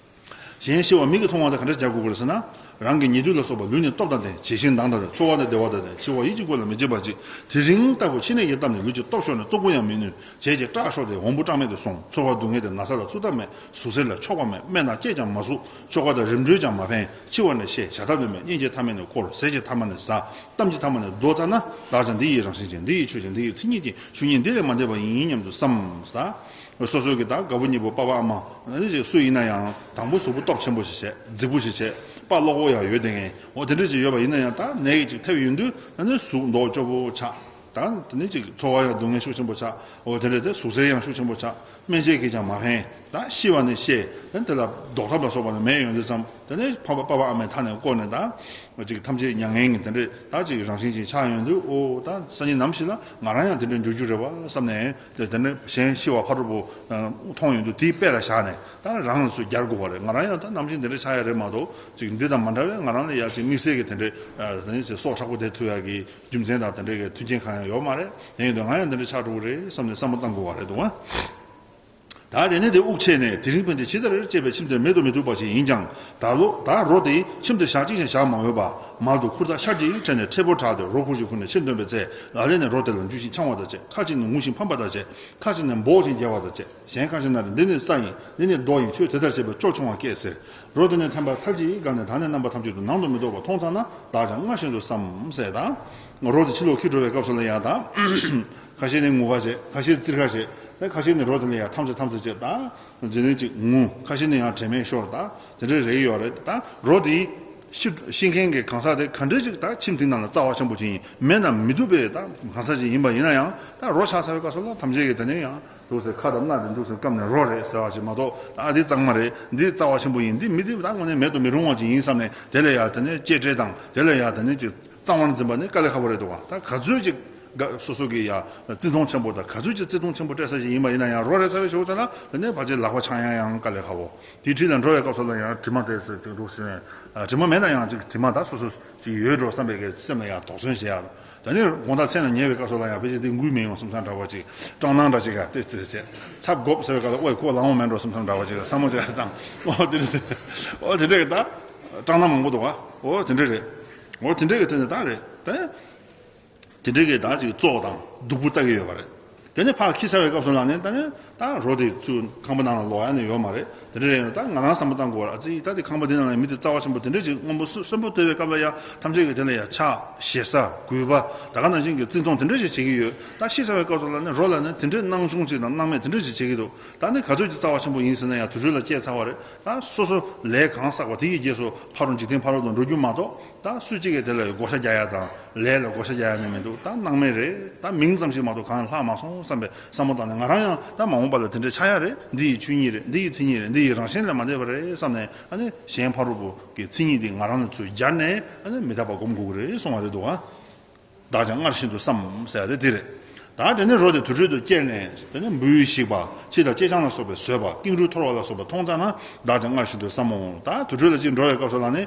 གཞན་ཤི་བ་མིག་གིས་མཐོང་བ་དེ་ག་འདྲ་སྦྱར་དགོས་ཀྱི་རེད་ཟེར་ན། རང་གི་ཉེ་དུ་ལ་སོགས་པ་ལུས་ནི་སྟོབས་དང་ལྡན། བྱད་བཞིན་མདངས་དང་ལྡན། འཚོ་བ་ནི་བདེ་བ་དང་ལྡན། འཆི་བ་ཡིད་ཀྱི་ཀུན་ལ་མི་བྱེད་པ་ཅིག་དེ་རིང་ལྟ་བུ་ཕྱི་ནས་ཀྱང་བལྟམས་ནས། ལུས་ཀྱི་སྟོབས་ཤོར་ནས་བཙོག་པུ་ཡང་མི་ནུས། བྱད་ཀྱི་བཀྲག་ཤོར་ཏེ་འོམ་བུ་བཀྲག་མེད་དུ་སོང་། འཚོ་བ་སྡུག་བསྔལ་དེ་ན་ཚ་ལ་ཚུགས་ཐབས་མེད། ཟུག་གཟེར་ལ་ཆོག་པ་མེད། སྨན་དང་སྐྱེས་ཀྱང་མ་ཟུག་ཆོ་ག་དང་རིམ་གྲོས་ཀྱང་མ་ཕན། འཆི་བ་ནི་ཤེས། བྱ་ཐབས་ནི་མེད། གཉེན་གྱི་ཐ་མལ་ནི་འཁོར། ཟས་ཀྱི་ཐ་མལ་ནི་ཟ། གཏམ་གྱི་ཐ་མལ་ནི་མདོ་བཙལ་ན། བདག་ཀྱང་འདི་ཡི་རང་བཞིན་ཅན། འདི་ཡི་ཆོས་ཅན། འདི་ཡི་མཚན་ཉིད་ཅན། ཆོས་ཉིད་འདི་ལས་མ་འདས་པ་ཡིན་སྙམ་དུ་བསམ། ད། སོ་སོའི་གི་ད་དགའ་བོ་ཉེ་བོ་པ་ཕ་ཨ་མ་ནི་ཅིག་སུ་ཡིན་ན་ཡང་དང་པོ་གཟུགས་པོ་སྟོབས་ཆེན་པོ་ཞིག་བྱས། རྫིག་པོ་ཞིག་བྱས། པ་བློ་ཁོག་ཡང་ཡོད་བསྡད་མཁན། འོ་དེ་འདྲ་ཞིག་ཡོད་པ་ཡིན་ན་ཡང་། ད་ནད་ཀྱིས་ཅིག་ཐེབས་ཡོང་དུས་ཨ་ནི་གཟུགས་མདོག་སྐྱོ་པོ་ཆགས། ད་དེ་ནི་ཅིག་འཚོ་བ་ཡང་སྡུག་བསྔལ་ཤུགས་ཆེན་པོ་ཆགས། འོ་དེ་འདྲ་དེ་ཟུག་གཟེར་ཡང་ཤུགས་ཆེན་པོ་ཆགས། སྨན་དཔྱད་ཀྱིས་ཀྱང་མ་ཕན། ད་ཤི་བ་ནི་ཤེས། ད་དེ་ལ་ཟློག་ཐབས་ལ་སོགས་པ་ནི་མེད་ཡོང་དུས་ཙམ། དེ་ནི་ཕ་པ་པ་ཕ་ཨ་མའི་མཐའ་ནས་བསྐོར་ནས། ད་ཅིག་ཐམས་ཅད་མྱ་ངན་གྱི་དེ་འདྲ་ད་ཅིག་རང་བཞིན་ཅིག་ཆགས་ཡོང་དུས། ཨོ་ད་སང་ཉིན་ནམ་ཞིག་ལ་ང་རང་ཡང་དེ་འདྲ་འགྱུར་རྒྱུ་རེད་བ་བསམ་ནས། དེ་དེ་ནས་གཞན་ཤི་བ་ཕ་རོལ་པོ་མཐོང་ཡོང་དུས། དེའི་དཔེ་ལ་བཞག་ནས་ད་རང་ལ་ཚུར་སྦྱར་དགོས་པ་རེད། ང་རང་ཡང་ད་ནམ་ཞིག་འདི་འདྲ་ཆགས་ཡ་རེད་མ་གཏོགས། ཅིག་འདི་དང་མ་འདྲ་བའི་ང་རང་ལ་ཡ་ཅིག་དམིགས་བསལ་གྱི་དེ་འདྲའི་ཨ་དེ་ནས་ཅིག་སྲོག་ཧྲག་པོ་བསྡད་ཐུབ་ཡ་གི་རྒྱུ་མཚན་དང་དེ་འདྲའི་གི་མཐུན་རྐྱེན་གང་ཡང་ཡོད་མ་རེད། དེ་ཡིན་དུས་ང་ཡང་འདི་འདྲ་ཆགས་འགྲོ་གི་རེད་བསམ་ནས་བསམ་བློ་བཏང་དགོས་པ་རེད་འདུག་ཨ། ད་དེ་ནས་དེ་དབུགས་ཆད་ནས་དེ་རིང་ཕན་ཚུན་ཇི་ལྟར་སྐྱེས་པའི་ཁྱིམ་དེར་མེད་དུ་མི་ཐུག་པ་ཞིག་ཡིན་ཀྱང་། ད་ལོ་ད་རོ་དེ་ཁྱིམ་དུ་བཞག་གཅིག་ཀྱང་བཞག་མ་འོས་པ། མལ་དུ་ཁུར་ཐག་ཤར་གྱིས་ཕྲལ་ནས་ཁྲེ་ཕོ་བྲག་ཏུ་རོ་ཁུར་གྱིས་ཁུར་ནས་ཕྱིར་འདོན་པའི་ཚེ། ལ་ལས་ནས་རོ་དེ་ལ་འཇུ་ཞིང་འཆང་བ་དང་བཅས། ཁ་ཅིག་ནི་ངུ་ཞིང་ཕམ་པ་དང་བཅས། ཁ་ཅིག་ནི་འབོག་ཅིང་བརྒྱལ་བ་དང་བཅས། གཞན་ཁ་ཅིག་ན་རེ། འདི་ནི་ས་ཡིན། འདི་ནི་རྡོ་ཡིན། ཁྱོད་དེ་ལྟར་བྱས་པས་སྐྱོབ་ཆུང་བ་སྐྱེས་ཟེར། རོ་དེ་ནས་ཐན་པ་ཐལ་གྱིས་བཀལ་ནས། ད་ནི་རྣམ་པ་ཐམས་ཅད་དུ་ནང་དུ་མི་ལྡོག་པ་མཐོང་ཙ་ན། བདག་ཀྱང་སྔར་བཞིན་དུ་བསམ་ཟེར་དང་། རོ་དེ་ཕྱི་ལོགས་འཁྱེར་འགྲོ་བའི་སྐབས་སུ་ལ་ཡང་དང་། ཁ་ཤས་ནི་ངུ་ག་བྱེད། ཁ་ཤས་བཙིར་ག་བྱེད། ཁ་ཤས་ནི་རོ་དེ་ལ་ཡང་ཐམས་ཅད་ཐམས་ཅད་བྱེད་དང་། འཛིན་ནས་ཅིག་ངུ། ཁ་ཤས་ནི་ཡང་དྲན་མེད་ཤོར་དང་། དེ་འདྲའི་རེ་ཡོད་རེད། ད་རོ་དེ་ཤི་ཤི་མཁན་གྱི་གང་ཟག་དེ་ག་འདྲ་ཅིག་ད་ཁྱིམ་དེ་ནང་ལ་རྩ་བ་ཆེན་པོ་ཅིག་ཡིན་མེད་ན་མི་སྡུག་པའི་ད་གང་ཟག་ཅིག་ཡིན་པ་ཡིན་ན་ཡང་། ད་རོ་ཆགས་ཚར་བའི་སྐབས་སུ་ལ་ཐམས་ཅད་ཀྱིས་དེ་ནས་ཡང་འདུག་ཟེར། ཁ་དང་སྣ་དེ་འདུག་ཟེར་བཀབ་ནས་རོ་རེད་ཟེར་བ་ཞིག་མ་གཏོགས། ད་འདི་གཙང་མ་རེད། འདི་རྩ་བ་ཆེན་པོ་ཡིན། འདི་མི་འདི་ད་དངོས་གནས་མེད་དུ་མི་རུང་བ་ཅིག་ཡིན་བསམ་ནས། དེ་ལ་ཡང་དེ་ནས་གཅེས་སྤྲས་དང་། དེ་ལ་ཡང་དེ་ནས་ཅིག་གཙང་མར་འཛིན་པ་ནི་དཀའ་ལས་ཁག་པོ་རེད་འདུག་ག་ད་ག་ཚོད་ཅིག་ག་སོ་སོ་གི་ཡ་བརྩི་མཐོང་ཆེན་པོ་དང་། ག་ཚོད་ཅིག་བརྩི་མཐོང་ཆེན་པོ་སྤྲད་ས་ཞིག་ཡིན་པ་ཡིན་ན་ཡང་། རོ་རེད་ཟེར་བའི་ཞོར་དེ་ལ་དེ་ནས་ཕལ་ཆེར་ལག་པ་འཆང་ཡ་ཡང་དཀའ་ལས་ཁག་པོ། དེའི་འཁྲིས་ལ་འགྲོ་བའི་སྐབས་སུ་ལ་ཡང་དྲི་མ་དེ་ཚོ་ཅིག་འདུག་ཟེར་ནས། དྲི་མ་མེད་ན་ཡང་ཅིག་དྲི་མ་ད་སོ་སོ་ཅིག་ཡོད་འགྲོ་བསམ་པའི་གི་སེམས་ལ་ཡང་དོགས་ཟོན་བྱེད་ཡ། དེ་ནས་དགོང་དག་མཚན་ལ་ཉལ་བའི་སྐབས་སུ་ལ་ཡང་ཕལ་ཆེར་དེ་འགུལ་མི་ཡོང་བསམ་བསམ་འདྲ་བ་ཅིག་སྐྲག་སྣང་འདྲ་ཅིག་ག་དེ་དེ་བྱས། ཚབ་དགོས་ཟེར་བའི་སྐབས་ལ་ཨོའི་ཁོ་ལངས་འོང་མེད་འགྲོ་བསམ་བསམ་འདྲ་བ་ཅིག་བསམ་བློ་ཅིག་བཏང་། ཨོ་དེ་འདྲ་ཟེར། ཨོ་དེ་འདྲ་གི་ད་སྐྲག་སྣང་མང་པོ་འདུག་ག་ཨོ་དེ་འདྲ་རེད། ཨོ་དེ་འདྲ་གི་དེ་ནས་ད་རེད་དེ། དེ་འདྲའི་གི་ད་ཅིག་བཙོག་དང་སྡུག་པོ་ལྟ་གི་ཡོད་པ་རེད། དེ་ནས་ཕར་འཁྱེར་ཚར་བའི་སྐབས་སུ་ལ་ནི་ད་ནི་ད་རོ་དེ་ཚུར་ཁང་པ་ནང་ལ་ལོག་ཡ་ནི་ཡོད་མ་རེད། དེ་འདྲ་རེད། ད་ང་རང་བསམ་བློ་བཏང་དགོས་པ་རེད། ཨ་ཙི། ད་དེ་ཁང་པ་འདི་ནང་ལ་མི་དེ་རྩ་བ་ཆེན་པོ་དེ་འདྲ་ཅིག་སྔོན་པོ་སུ་གསོན་པོ་སྡོད་པའི་སྐབས་ལ་ཡ་ཐམས་ཅད་ཀྱིས་དེ་ལ་ཡ་ཕྱག་ཞེ་ས་གུས་པ་ད་ག་ནང་བཞིན་གྱི་བརྩི་མཐོང་དེ་འདྲ་ཞིག་བྱེད་ཀྱི་ཡོད། ད་ཤི་ཚར་བའི་སྐབས་སུ་ལ་ནི་རོ་ལ་ནི་དེ་འདྲའི་སྣང་ཆུང་ཅིག་དང་སྣང་མེད་དེ་འདྲ་ཞིག་བྱེད་ཀྱི་འདུག་ད་ནི་ག་ཚོད་ཅིག་རྩ་བ་ཆེན་པོ་ཡིན་ཟེར་ན་ཡང་དུར་ཁྲོད་ལ་སྐྱེས་ཚར་བ་རེད། ད་སོ་སོ་ལས་གང་བསགས་པ་དེ་ཡི་རྗེས་སུ་ཕ་རོལ་འཇིག་རྟེན་ཕ་རོལ་ཏུ་འགྲོ་རྒྱུ་མ་གཏོགས། ད་སུ་གཅིག་གིས་དེ་ལ་བགོ་བཤའ་རྒྱག་ཡ་དང་ལས་ལ་བགོ་བཤའ་རྒྱག་ཡ་ནི་མི་འདུག་ད་སྣང་མེད་རེད། ད་མིང་ཙམ་ཞིག་མ་གཏོགས་གང་ཡང་ལྷག་མ་སོང་བསམ་པའི་བསམ་བློ་བཏང་ནས། ང་རང་ཡང་ད་མ་འོངས་པ་ལ་དེ་འདྲ་ཆགས་ཡ་རེད། འདི་ཡི་ཆོས་ཉིད་རེད། འདི་ཡི་མཚན་ཉིད་རེད། འདི་ཡི་རང་བཞིན་ལས་མ་འདས་པ་རེད་བསམ་ནས། ཨ་ནི་གཞན་ཕ་རོལ་པོ་གི་མཚན་ཉིད་འདི་ང་རང་ལ་ཚུར་སྦྱར་ནས། ཨ་ནི་མི་རྟག་པ་སྒོམ་དགོས་ཀྱི་རེད་གསུང་བ་རེད་འདུག་ཨ། བདག་ཀྱང་སྔར་བཞིན་དུ་བསམ་ཟེར་ཡ་དེ་འདི་རེད། ད་དེ་ནས་རོ་དེ་དུར་ཁྲོད་དུ་བསྐྱལ་ནས། དེ་ནས་འབུ་ཡིས་ཞིག་པ་ཕྱི་དང་ཅེ་སྤྱང་ལ་སོགས་པའི་བཟོད་པ་ཀེང་རུས་འཐོར་བ་ལ་སོགས་པ་མཐོང་ཙ་ན། བདག་ཀྱང་སྔར་བཞིན་དུ་བསམ་མོ། ད་དུར་ཁྲོད་ལ་ཅིག་འགྲོ་བའི་སྐབས་སུ་ལ་ནི་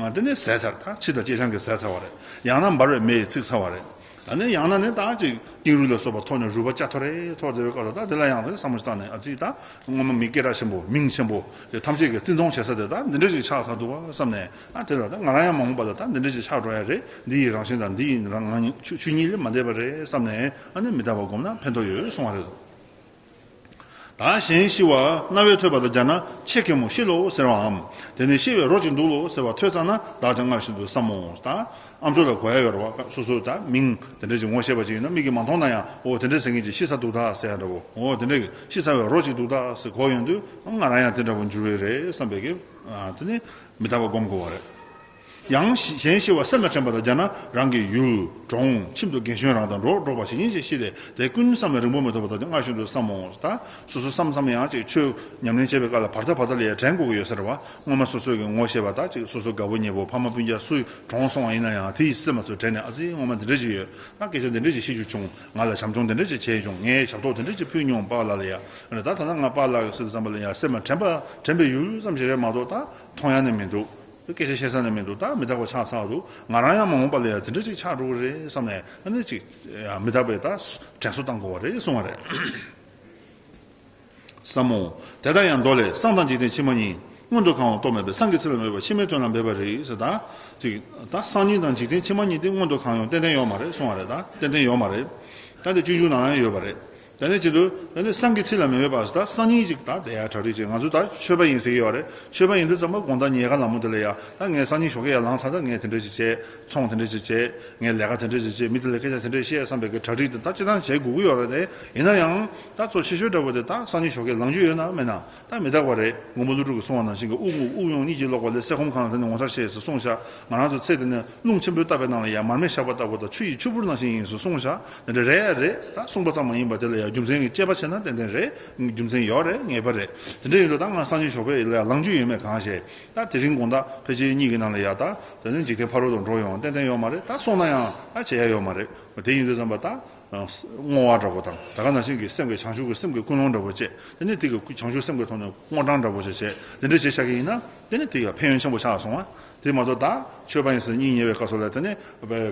དེ་ནས་ཟད་ཚར། ད་ཕྱི་དང་ཅེ་སྤྱང་གིས་ཟད་ཚར་བ་རེད། ཡང་ན་འབར་བའི་མེ་ཡིས་ཚིག་ཚར་བ་རེད། ད་ནི་ཡང་ན་ནི་ད་ཅིག་ཀེང་རུས་ལ་སོགས་པ་འཐོར་ནས་རུས་པ་སྐྱ་འཐོར་རེ་འཐོར་བསྡད་པའི་སྐབས་སུ། ད་དེ་ལ་ཡང་དེ་བསམ་བློ་བཏང་ནས། ཨ་ཙི། ད་སྔོན་མ་མི་སྐད་གྲགས་ཆེན་པོ་མིང་ཆེན་པོ་དེ་ཐམས་ཅད་ཀྱིས་བརྩི་མཐོང་བྱེད་ས་དེ་ད་འདི་འདྲ་ཞིག་ཆགས་ཚར་འདུག་བ་བསམ་ནས། ཨ་དེ་ལ་ད་ང་རང་ཡང་མ་འོངས་པ་ལ་ད་འདི་འདྲ་ཞིག་ཆགས་འགྲོ་ཡ་རེད། འདི་ཡི་རང་བཞིན་དང་འདི་ཡི་རང་ངང་ཆོས་ཆོས་ཉིད་ལས་མ་འདས་པ་རེད་བསམ་ནས། ཨ་ནི་མི་རྟག་པ་བསྒོམས་ན་ཕན་ཐོགས་ཡོད་གསུང་བ་རེད། ད་གཞན་ཤི་བ་རྣ་བས་ཐོས་པ་དང་སྦྱར་ན། ཆེ་གེ་མོ་ཤི་ལོ་ཟེར་བའམ། དེ་ནས་ཤི་བའི་རོ་ཅིག་འདུག་ལོ་ཟེར་བ་ཐོས་ཙ་ན། བདག་ཀྱང་སྔར་བཞིན་དུ་བསམ་མོ། ད་ཨ་མཆོག་ལ་གོ་ཡ་ཡོད་རེད་བ། སོ་སོ་ད་མིང་དེ་འདྲ་ཞིག་ངོ་ཤེས་པ་ཅིག་ཡིན་ན། མིག་གིས་མ་མཐོང་ན་ཡང་། ཨོ་དེ་འདྲ་ཟེར་མཁན་ཅིག་ཤི་ས་འདུག་ད་ཟེར་ཡ་འདྲ་བོ། ཨོ་དེ་འདྲ་ཤི་ཚར་བའི་རོ་ཅིག་འདུག་ད་ཟེར་གོ་ཡོང་དུས། ང་རང་ཡང་དེ་འདྲ་བོ་འགྱུར་བས་རེད་བསམ་པའི་གི། ཨ་དེ་ནི་མི་རྟག་པ་སྒོམ་དགོས་པ་རེད། ཡང་གཞན་ཤི་བ་སེམས་ལ་དྲན་པ་དང་སྦྱར་ན། རང་གི་ཡུལ་གྲོང་ཁྱིམ་དུ་རྒན་གཞོན་རང་དང་འགྲོགས་འགྲོགས་པ་ཞིག་ཡིན་ཞེས་ཤི་སྟེ། དེ་ཀུན་བསམ་ནས་རིང་པོ་མི་ཐོགས་པ་དང་སྔར་བཞིན་དུ་བསམ་མོ། ད་སོ་སོ་བསམ་བསམ་ཡང་ཅིག་ཆོས་ཉམས་ལེན་བྱེད་པའི་སྐབས་ལ་བར་ཐག་བར་ཐག་ལ་ཡང་དྲན་དགོས་ཀྱི་ཡོད་ཟེར་བ། སྔོན་མ་སོ་སོ་གི་ངོ་ཤེས་པ་ད་ཅིག་སོ་སོ་དགའ་པོ་ཉེ་པོ་ཕ་མ་སྤུན་ཀྱག་སུ་གྲོངས་སོང་བ་ཡིན་ན་ཡང་། དེ་ཡི་སེམས་ལ་ཚུར་དྲན་ནས། ཨ་ཙི། སྔོན་མ་འདི་འདྲ་ཞིག་ཡོད། ད་སྐད་ཆ་འདི་འདྲ་ཞིག་བཤད་རྒྱུ་བྱུང་། ང་ལ་བྱམས་སྐྱོང་འདི་འདྲ་ཞིག་བྱས་བྱུང་། ངས་ཞབས་ཏོག་འདི་འདྲ་ཞིག་ཕུལ་མྱོང་། པཱ་ལགས་ལ་ཡ་རེད། ད་ད་ལྟ་ང་པཱ་ལགས་ཟེར་དུས་ཙམ་པ་ལ་ཡ་སེམས་ལ་དྲན་པ་དྲན་པའི་ཡུལ་ཙམ་ཞིག་རེད་མ་གཏོགས། ད་མཐོང་ཡ་ནི་མི་འདུག་སྐད་ཆ་བཤད་ས་ནི་མི་འདུག་ད་མི་རྟག་པ་ཆགས་ཚར་འདུག་ང་རང་ཡང་མ་འོངས་པ་ལ་ཡ་དེ་འདྲ་ཅིག་ཆགས་འགྲོ་གི་རེད་བསམ་ནས། ཨ་ནི་ཅིག་ཡ་མི་རྟག་པའི་ད་དྲན་གསོ་བཏང་དགོས་པ་རེད་གསུང་བ་རེད། བསམ་མོ། དེ་ལྟར་ཡང་མདོ་ལས། སྲང་དང་འཇིག་རྟེན་ཕྱི་མ་གཉིས། སྔོན་དུ་གང་བ་རྟོགས་མེད་པས། སྲང་གི་ཚིག་ལ་མོས་པ་ཕྱི་མའི་དོན་ལ་འབད་པ་རེད་ཟེར། ད་ཅིག་ད་སང་ཉིན་དང་འཇིག་རྟེན་ཕྱི་མ་གཉིས་དེ་སྔོན་དུ་གང་ཡོང་ཏན་ཏན་ཡོད་མ་རེད་གསུང་བ་རེད། ད་ཏན་ཏན་ཡོད་མ་རེད། ད་དེ་སྤྱོད་འཇུག་ནང་ཡང་ཡོད་པ་རེད། དེ་ནས་བྱེད་དུས། དེ་ནས་སྲང་གི་ཚིག་ལ་མི་འོས་པ་ཟེར། ད་སང་ཉིན་ཅིག་ད་བསྡད་ཡ་གྲ་སྒྲིག་བྱེད། ང་ཚོ་ད་ཆོས་པ་ཡིན་ཟེར་གྱི་ཡོད་རེད། ཆོས་པ་ཡིན་དུས་ཙམ་པ་དགོང་དག་ཉལ་ཁ་ལ་མོ་དེ་ལ་ཡ། ད་ངས་སང་ཉིན་ཞོགས་ཀས་ཡར་ལངས་ཚར། ད་ངས་དེ་འདྲ་ཞིག་བྱས། ཚོང་དེ་འདྲ་ཞིག་བྱས། ངས་ལས་ཀ་དེ་འདྲ་ཞིག་བྱས། མི་དེ་ལ་སྐད་ཆ་དེ་འདྲ་བཤད་བསམ་པའི་གི་གྲ་སྒྲིག་དེ་ད་སྤྱིར་བཏང་བྱེད་དགོས་ཀྱི་ཡོད་རེད་དེ། ཡིན་ན་ཡང་ད་གཙོ་ཆེ་ཤོས་འདྲ་པོ་དེ་ད་སང་ཉིན་ཞོགས་ཀས་ལངས་རྒྱུ་ཡོད་ན་མེད་ན། ད་མི་རྟག་པ་རེད། མགོན་པོ་ཀླུ་སྒྲུབ་ཀྱིས་གསུངས་པ་ནང་བཞིན་གྱི། དབུགས་དབུགས་དབུགས་དབྱུང་གཉིས་ཀྱིས་ཀློག་པ་ལས། སད་ཁོམ་གང་ལ་དེ་ནི་ངོ་མཚར་ཆེ་ཟེར་གསུངས་ཤག་ང་རང་ཚོ་ཚེ་འདི་ནི་རླུང་ཆེན་པོས་བཏབ་པའི་ནང་ལ་ཡ་མར་མེ་བཞག་པ་ལྟ་བུ་དང་ཆུ་ཡི་ཆུ་བུར་ནང་བཞིན་ཡིན་ཟེར་གསུངས་ཤག་དེ་འདྲ་རེད་ཡ་རེད། ད་གསུངས་པ་ཙམ་མ་ཡིན་པར་དེ་ལ་ཡ་རྒྱུ་མཚན་གྱི་དཔྱད་པ་བྱས་ན་ཏན་ཏན་རེད། རྒྱུ་མཚན་ཡོད་རེད། ངེས་པ་རེད། དེ་འདྲ་ཡིན་དུས་ད་ང་སང་ཉིན་ཞོགས་པ་ལ་ཡ་ལངས་རྒྱུ་ཡོད་མེད་གང་ཤེས། ད་དེ་རིང་དགོང་དག་ཕལ་ཆེར་གཉིད་ཀྱི་ནང་ལ་ཡ་ད་དེ་ནི་འཇིག་རྟེན་ཕ་རོལ་ཏུ་འགྲོ་ཡོང་ཏན་ཏན་ཡོད་མ་རེད། ད་སོང་ན་ཡང་ད་བྱེད་ཡ་ཡོད་མ་རེད། དེ་ཡིན་དུས་ཙམ་པ་ད། བསྔོ་བ་འདྲ་པོ་དང་། ད་ག་ནང་བཞིན་གྱི་སེམས་ཀྱི་བྱང་ཆུབ་ཀྱི་སེམས་ཀྱི་ཀུན་སློང་འདྲ་པོ་བཅས། དེ་ནས་དེ་གི་བྱང་ཆུབ་སེམས་ཀྱི་ཐོག་ནས་དངོས་བགྲང་འདྲ་པོ་བཅས་བྱས། དེ་འདྲ་བྱས་བཞག་གི་ཡིན་ན། དེ་ནི་དེ་ཡང་ཕན་ཡོན་ཆེན་པོ་ཆགས་སོང་བ། དེ་མ་གཏོགས་ད་མཆོད་པ་ཡིན་ཟེར་གཉིད་ཉལ་བའི་སྐབས་སུ་ལ། དེ་ནས་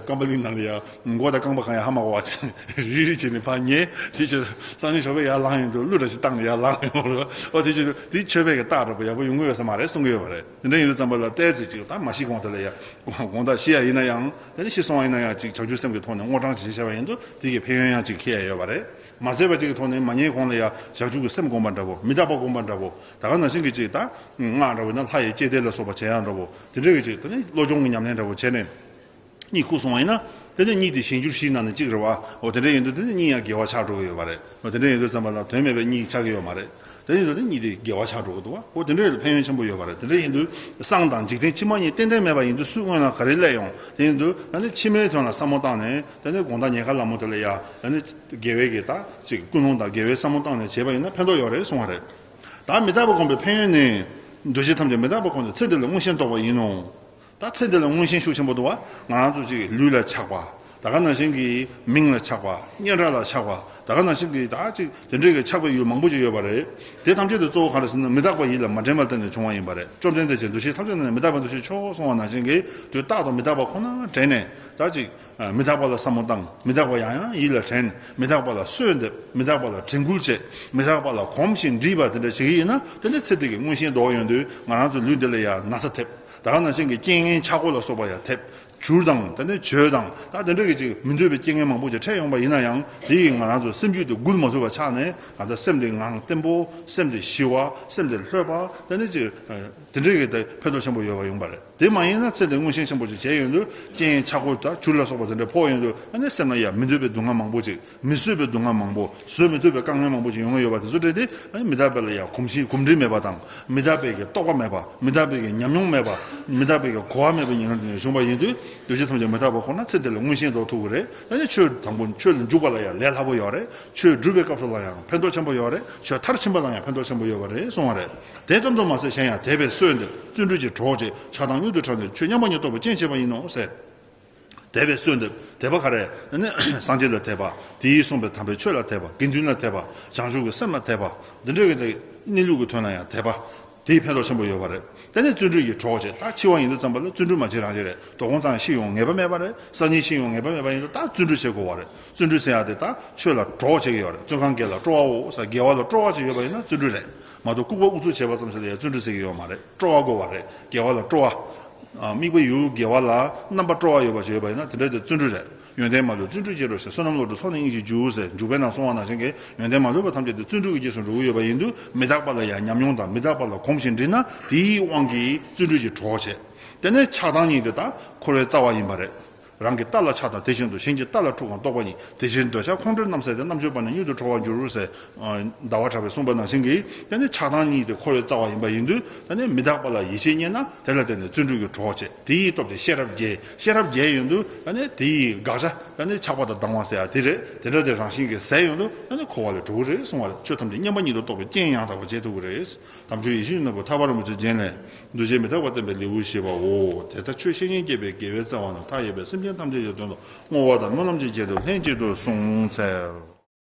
ཀམ་པ་ལི་ནང་ལ་ཡ་མགོ་དང་རྐང་པ་གང་ཡང་ཧ་མ་གོ་བ་བྱས། རིལ་རིལ་བྱས་ནས་ཕར་ཉལ། དེ་ཕྱིར་སང་ཉིན་ཞོགས་པ་ཡར་ལངས་ཡོང་དུས་གླུ་འདྲ་ཞིག་བཏང་ནས་ཡར་ལངས་ཡོང་རེད། ཨོ་དེ་ཕྱིར་དེ་མཆོད་པའི་གི་རྟགས་འདྲ་པོ་ཡག་པོ་ཡོང་གི་ཡོད་ས་མ་རེད་གསུང་གི་ཡོད་པ་རེད། དེ་འདྲ་ཡིན་དུས་ཙམ་པ་ལ་ཏོག་ཙམ་ཅིག་ད་མ་ཤི་གོང་དེ་ལ་ཡ། དགོངས་དག་ཤི་ཡ་ཡིན་ན་ཡང་། དེ་ནས་ཤི་སོང་བ་ཡིན་ན་ཡང་ཅིག་བྱང་ཆུབ་སེམས་ཀྱི་ཐོག་ནས་དངོས་བགྲང་བྱེད་བྱས་པ་ཡིན་དུས་དེ་གི་ཕན་ཡོན་ཡང་ཅིག་འཁྱེར་ཡ་ཡོད་པ་རེད། མ་ཟད་པ་ཅིག་གི་ཐོག་ནས་མ་ཉལ་གོང་ལ་ཡ་བྱང་ཆུབ་ཀྱི་སེམས་སྒོམ་པ་འདྲ་པོ། མི་རྟག་པ་སྒོམ་པ་འདྲ་པོ། ད་ག་ནང་བཞིན་གྱི་ཅིག་ད་སྔགས་འདྲ་པོ་ཡིན་ན་ལྷ་ཡི་བསྐྱེད་བཟླས་ལ་སོགས་པ་བྱེད་ཡ་འདྲ་པོ། དེ་འདྲ་གི་ཅིག་དེ་ནས་བློ་སྦྱོང་གི་ཉམས་ལེན་འདྲ་པོ་བྱས་ནས་གཉིད་ཁུག་སོང་བ་ཡིན་ན། དེ་ནས་གཉིད་དེ་གཞན་འགྱུར་བཞིའི་ནང་ནས་གཅིག་རེད་བ། འོ་དེ་འདྲ་ཡིན་དུས་དེ་ནས་གཉིད་ཡང་དགེ་བ་ཆགས་འགྲོ་གི་ཡོད་པ་རེད། འོ་དེ་འདྲ་ཡིན་དུས་ཙམ་པ་ལ་དོན་མེད་པའི་གཉིད་ཆགས་ཀྱི་ཡོད་མ་རེད། དེ་ཡིན་དུས་དེ་གཉིད་དེ་དགེ་བ་ཆགས་འགྲོ་གི་འདུག་བ། འོ་དེ་འདྲ་ཡིན་དུས་ཕན་ཡོན་ཆེན་པོ་ཡོད་པ་རེད། དེ་འདྲ་ཡིན་དུས་སང་དང་འཇིག་རྟེན་ཕྱི་མ་གཉིས་ཏན་ཏན་མེད་པ་ཡིན་དུས་སུ་སྔོན་ལ་ག་རེ་སླེབས་ཡོང་། དེ་ཡིན་དུས་ད་ནི་ཕྱི་མའི་དོན་ལ་བསམ་བློ་བཏང་ནས། དེ་ནས་དགོང་དག་ཉལ་ཁ་ལ་མོ་དེ་ལ་ཡ། ད་ནི་དགེ་བའི་གི་ད་ཅིག་ཀུན་སློང་དང་དགེ་བའི་བསམ་བློ་བཏང་ནས་བྱས་པ་ཡིན་ན་ཕན་ཐོགས་ཡོད་རེད་གསུང་བ་རེད། ད་མི་རྟག་པ་སྒོམ་པའི་ཕན་ཡོན་ནི། འདུ་བྱེད་ཐམས་ཅད་མི་རྟག་པ་ཁོ་ནས་ཚེ་འདི་ལ་མངོན་ཞེན་རྟོགས་པ་ཡིན་ནོ། ད་ཚེ་འདི་ལ་མངོན་ཞེན་ཤུགས་ཆེན་པོ་འདུག་བ། ང་རང་ཚོ་ཅིག་ལུས་ལ་ཆགས་པ། ད་ག་ནང་བཞིན་གྱི་མིང་ལ་ཆགས་པ། སྙན་གྲགས་ལ་ཆགས་པ། ད་ག་ནང་བཞིན་གྱི་ད་ཅིག་དེ་འདྲའི་གི་ཆགས་པའི་ཡུལ་མང་པོ་ཅིག་ཡོད་པ་རེད། དེ་ཐམས་ཅད་དུ་གཙོ་བོ་ག་རེ་ཟེར་ན་མི་རྟག་པ་ཡིད་ལ་མ་དྲན་པར་བརྟེན་ནས་བྱུང་བ་ཡིན་པ་རེད། བཅོམ་ལྡན་འདས་ཀྱིས་འདུ་བྱེད་ཐམས་ཅད་ནི་མི་རྟག་པའི་འདུ་ཤེས་མཆོག་གསུངས་པ་ནང་བཞིན་གྱི་དུས་རྟག་ཏུ་མི་རྟག་པ་ཁོ་ན་དྲན་ནས། ད་ཅིག་མི་རྟག་པ་ལ་བསམ་བློ་བཏང་། མི་རྟག་པ་ཡང་ཡང་ཡིད་ལ་དྲན། མི་རྟག་པ་ལ་གསོལ་འདེབས། མི་རྟག་པ་ལ་དྲན་སྐུལ་བྱེད། མི་རྟག་པ་ལ་གོམས་ཤིང་འདྲིས་པ་དེ་འདྲ་བྱེད་ཀྱི་ཡིན་ན། དེ་ནི་ཚེ་འདི་གི་མངོན་ཞེན་ལྡོག་ཡོང་དུས་ང་རང་ཚོ་ལུས་འདི་ལ་ཡང་ན་ཚ་ཐེབས། ད་ག་ནང་བཞིན་གྱི་རྐྱེན་ངན་ཆག་སྒོ་ལ་སོགས་པ་ཡང་ཐེབས། བྱུར་དང་དེ་ནས་བྱོས་དང་ད་དེ་འདྲ་གི་ཅིག་མི་འདོད་པའི་རྐྱེན་ངན་མང་པོ་ཅིག་འཕྲད་ཡོང་པ་ཡིན་ན་ཡང་། དེ་ཡིས་ང་རང་ཚོ་སེམས་རྒྱུད་དེ་འགུལ་མ་ཐུབ་པ་ཆགས་ནས། ང་ཚོ་སེམས་དེ་ངང་བརྟན་པོ། སེམས་དེ་ཞི་བ། སེམས་དེ་ལྷོད་པ། དེ་ནས་ཅིག་དེ་འདྲ་གི་དེ་ཕན་ཐོགས་ཆེན་པོ་ཡོད་པ་ཡོང་པ་རེད། དེ་མ་ཡིན་ན་ཚེ་འདི་མངོན་ཞེན་ཆེན་པོ་ཅིག་བྱས་ཡོང་དུས། རྐྱེན་ཆག་སྒོ་དང་བྱུར་ལ་སོགས་པ་དེ་འདྲ་ཕོག་ཡོང་དུས། ཨ་ནི་སེམས་ལ་ཡང་མི་འདོད་པའི་སྡུག་བསྔལ་མང་པོ་ཅིག་མི་བཟོད་པའི་སྡུག་བསྔལ་མང་པོ། བཟོད་མི་ཐུབ་པའི་དཀའ་ངལ་མང་པོ་ཅིག་ཡོང་གི་ཡོད་པ་དེ་ཚོ་འདྲ་དེ། ཨ་ནི་མི་རྟག་པ་ལ་ཡང་གོམས་ཤིང་གོམས་འདྲིས་མེད་པ་དང་། མི་རྟག་པའི་གི་རྟོགས་པ་མེད་པ། མི་རྟག་པའི་གི་ཉམས་མྱོང་མེད་པ། མི་རྟག་པའི་གི་གོ་བ་མེད་པ་ཡིན་ན་བྱུང་བ་ཡིན་དུས། འདུ་བྱེད་ཐམས་ཅད་མི་རྟག་པ་ཁོ་ན་ཚེ་འདི་ལ་མངོན་ཞེན་ལྡོག་ཐུབ་ཀྱི་རེད། ཨ་ནི་ཆོས་དང་པོ་ཆོས་ལ་འཇུག་པ་ལ་ཡང་ལས་སླ་པོ་ཡོད་རེད། ཆོས་སྒྲུབ་པའི་སྐབས་སུ་ལ་ཡང་ཕན་ཐོགས་ཆེན་པོ་ཡོད་རེད། ཆོས་མཐར་ཕྱིན་པ་ལ་ཡང་ཕན་ཐོགས་ཆེན་པོ་ཡོད་པ་རེད་གསུང་བ་རེད། དེ་ཙམ་དུ་མ་ཟད་གཞན་ཡང་དད་པས་གསོལ་འདེབས། བརྩོན་འགྲུས་ཀྱིས་གྲོགས་བྱེད། ཆགས་སྡང་གཡུལ་དུ་བྲལ་ནས། ཆོས་མཉམ་པ་ཉིད་རྟོགས་པའི་རྐྱེན་བྱེད་པ་ཡིན་ནོ་ཟེར། དད་པས་གསོལ་འདེབས། དད་པ་ག་རེ། ཨ་ནི་སངས་རྒྱས་ལ་དད་པ། དེས་གསུངས་པའི་དམ་པའི་ཆོས་ལ་དད་པ། དགེ་འདུན་ལ་དད་པ། བྱང་ཆུབ་ཀྱི་སེམས་ལ་དད་པ། འདི་འདྲ་གི་དེ་གནས་ལུགས་ཀྱི་དོན་ལ་ཡང་དད་པ། དེའི་ཕན་ཐོགས་ཆེན་པོ་ཡོད་པ་རེད། དེ་ནས་བརྩོན་འགྲུས་ཀྱིས་གྲོགས་བྱེད། ད་འཆི་བ་ཡིན་དུས་ཙམ་པ་ལ་བརྩོན་འགྲུས་མ་བྱེད་རང་བྱེད་རེད། དོ་དགོང་ཙམ་ཤི་ཡོང་ངེས་པ་མེད་པ་རེད། སང་ཉིན་ཤི་ཡོང་ངེས་པ་མེད་པ་ཡིན་དུས། ད་བརྩོན་འགྲུས་བྱེད་དགོས་པ་རེད། བརྩོན་འགྲུས་ཟེར་ཡག་དེ་ད་ཆོས་ལ་གྲོགས་བྱེད་ཀྱི་ཡོད་རེད། བརྩོན་གང་དགེ་ལ་སྤྲོ་བའོ་ཟེར། དགེ་བ་ལ་སྤྲོ་བ་ཅིག་ཡོད་པ་ཡིན་ན་བརྩོན་འགྲུས་རེད། མ་གཏོགས་ལྐུགས་པ་ཨུ་ཚུགས་བྱས་པ་ཙམ་ཞིག་ལ་ཡང་བརྩོན་འགྲུས་ཟེར་གྱི་ཡོད་མ་རེད། སྤྲོ་བ་དགོས་པ་རེད། དགེ་བ་ལ་སྤྲོ་བ། ཨ། དམིགས་པ་ཡུལ་དགེ་བ་ལ་རྣམ་པར་སྤྲོ་བ་ཡོད་པ་ཞིག་ཡོད་པ་ཡིན་ན་དེ་འདྲ་དེ་བརྩོན་འགྲུས་རེད། ཡོན་ཏན་མ་ལུས་བརྩོན་འགྲུས་ཀྱི་རོ་ཞེས། བསོད་ནམས་བློ་གྲོས་ཚོགས་ནི་དབྱིངས་ཀྱི་རྒྱུ་ཟེར། འཇུག་པའི་ནང་གསུངས་པ་ནང་བཞིན་གྱི་ཡོན་ཏན་མ་ལུས་པ་ཐམས་ཅད་དེ་བརྩོན་འགྲུས་ཀྱི་རྗེས་སུ་འགྲོ་གི་ཡོད་པ་ཡིན་དུས། མི་རྟག་པ་ལ་ཡང་ཉམས་མྱོང་དང་མི་རྟག་པ་ལ་གོམས་ཤིང་འདྲིས་ན་དེའི་དབང་གིས་བརྩོན་འགྲུས་ཀྱི་གྲོགས་བྱེད། དེ་ནས་ཆགས་སྡང་གཉིས་དེ་དག་འཁོར་བའི་རྩ་བ་ཡིན་པ་རེད། རང་གི་ལྟ་ལ་ཆགས་དང་དེ་བཞིན་དུ། གཞན་གྱི་ལྟ་ལ་འཁྲུག་གང་རྟོག་པ་ཉིད། དེ་ཕྱིར་འདོད་ཆགས་ཁོང་ཁྲོའི་རྣམ་སེལ་ཏེ། རྣམ་དཔྱོད་པ་ནི་མྱུར་དུ་གྲོལ་བར་འགྱུར་ཟེར། ཟླ་བ་གྲགས་པས་གསུངས་པ་ནང་བཞིན་གྱི། དེ་ནི་ཆགས་སྡང་གཉིས་དེ་འཁོར་བའི་རྩ་བ་ཡིན་པ་ཡིན་དུས། དེ་ནི་མི་རྟག་པ་ལ་ཡིད་ཆེས་རྙེད་ན་དེ་ལ་བརྟེན་ནས་བརྩོན་འགྲུས་ཀྱི་གྲོགས་བྱེད། དེ་ཡི་སྟོབས་ཀྱིས་ཤེས་རབ་རྒྱས། ཤེས་རབ་རྒྱས་ཡོང་དུས་དེ་ནི་དེ་ཡི་དགག་བྱ། དེ་ནི་ཆགས་པ་དང་སྡང་བ་ཟེར་ཡ་དེ་རེད། དེ་འདྲ་དེ་རང་བཞིན་གྱིས་ཟད་ཡོང་དུས་དེ་ནི་འཁོར་བ་ལས་གྲོལ་གྱི་རེད་གསུང་བ་རེད། ཆོས་ཐམས་ཅད་མཉམ་པ་ཉིད་དུ་རྟོགས་པའི་རྐྱེན་ཡང་དག་པར་བྱེད་ཐུབ་ཀྱི་རེད། དམ་ཆོས་ཡིད་བཞིན་ནོར་བུ་ཐར་པ་རིན་པོ་ཆེའི་རྒྱན་ལས། འདུ་བྱེད་མི་རྟག་པ་བསྟན་པའི་ལེའུ་བཞི་པའོ། དེ་ལྟར་ཆོས་བཤེས་གཉེན་བསྐྱེད་པའི་དགེ་བའི་རྩ་བ་རྣམས། མཐའ་ཡས་པའི་སེམས་ཅན་ཐམས་ཅད་ཀྱི་དོན་དུ། བསྔོ་བ་དང་སྨོན་ལམ་གྱི་རྒྱན་དུ་ལྷན་ཅིག་ཏུ་གསུངས་འཚལ།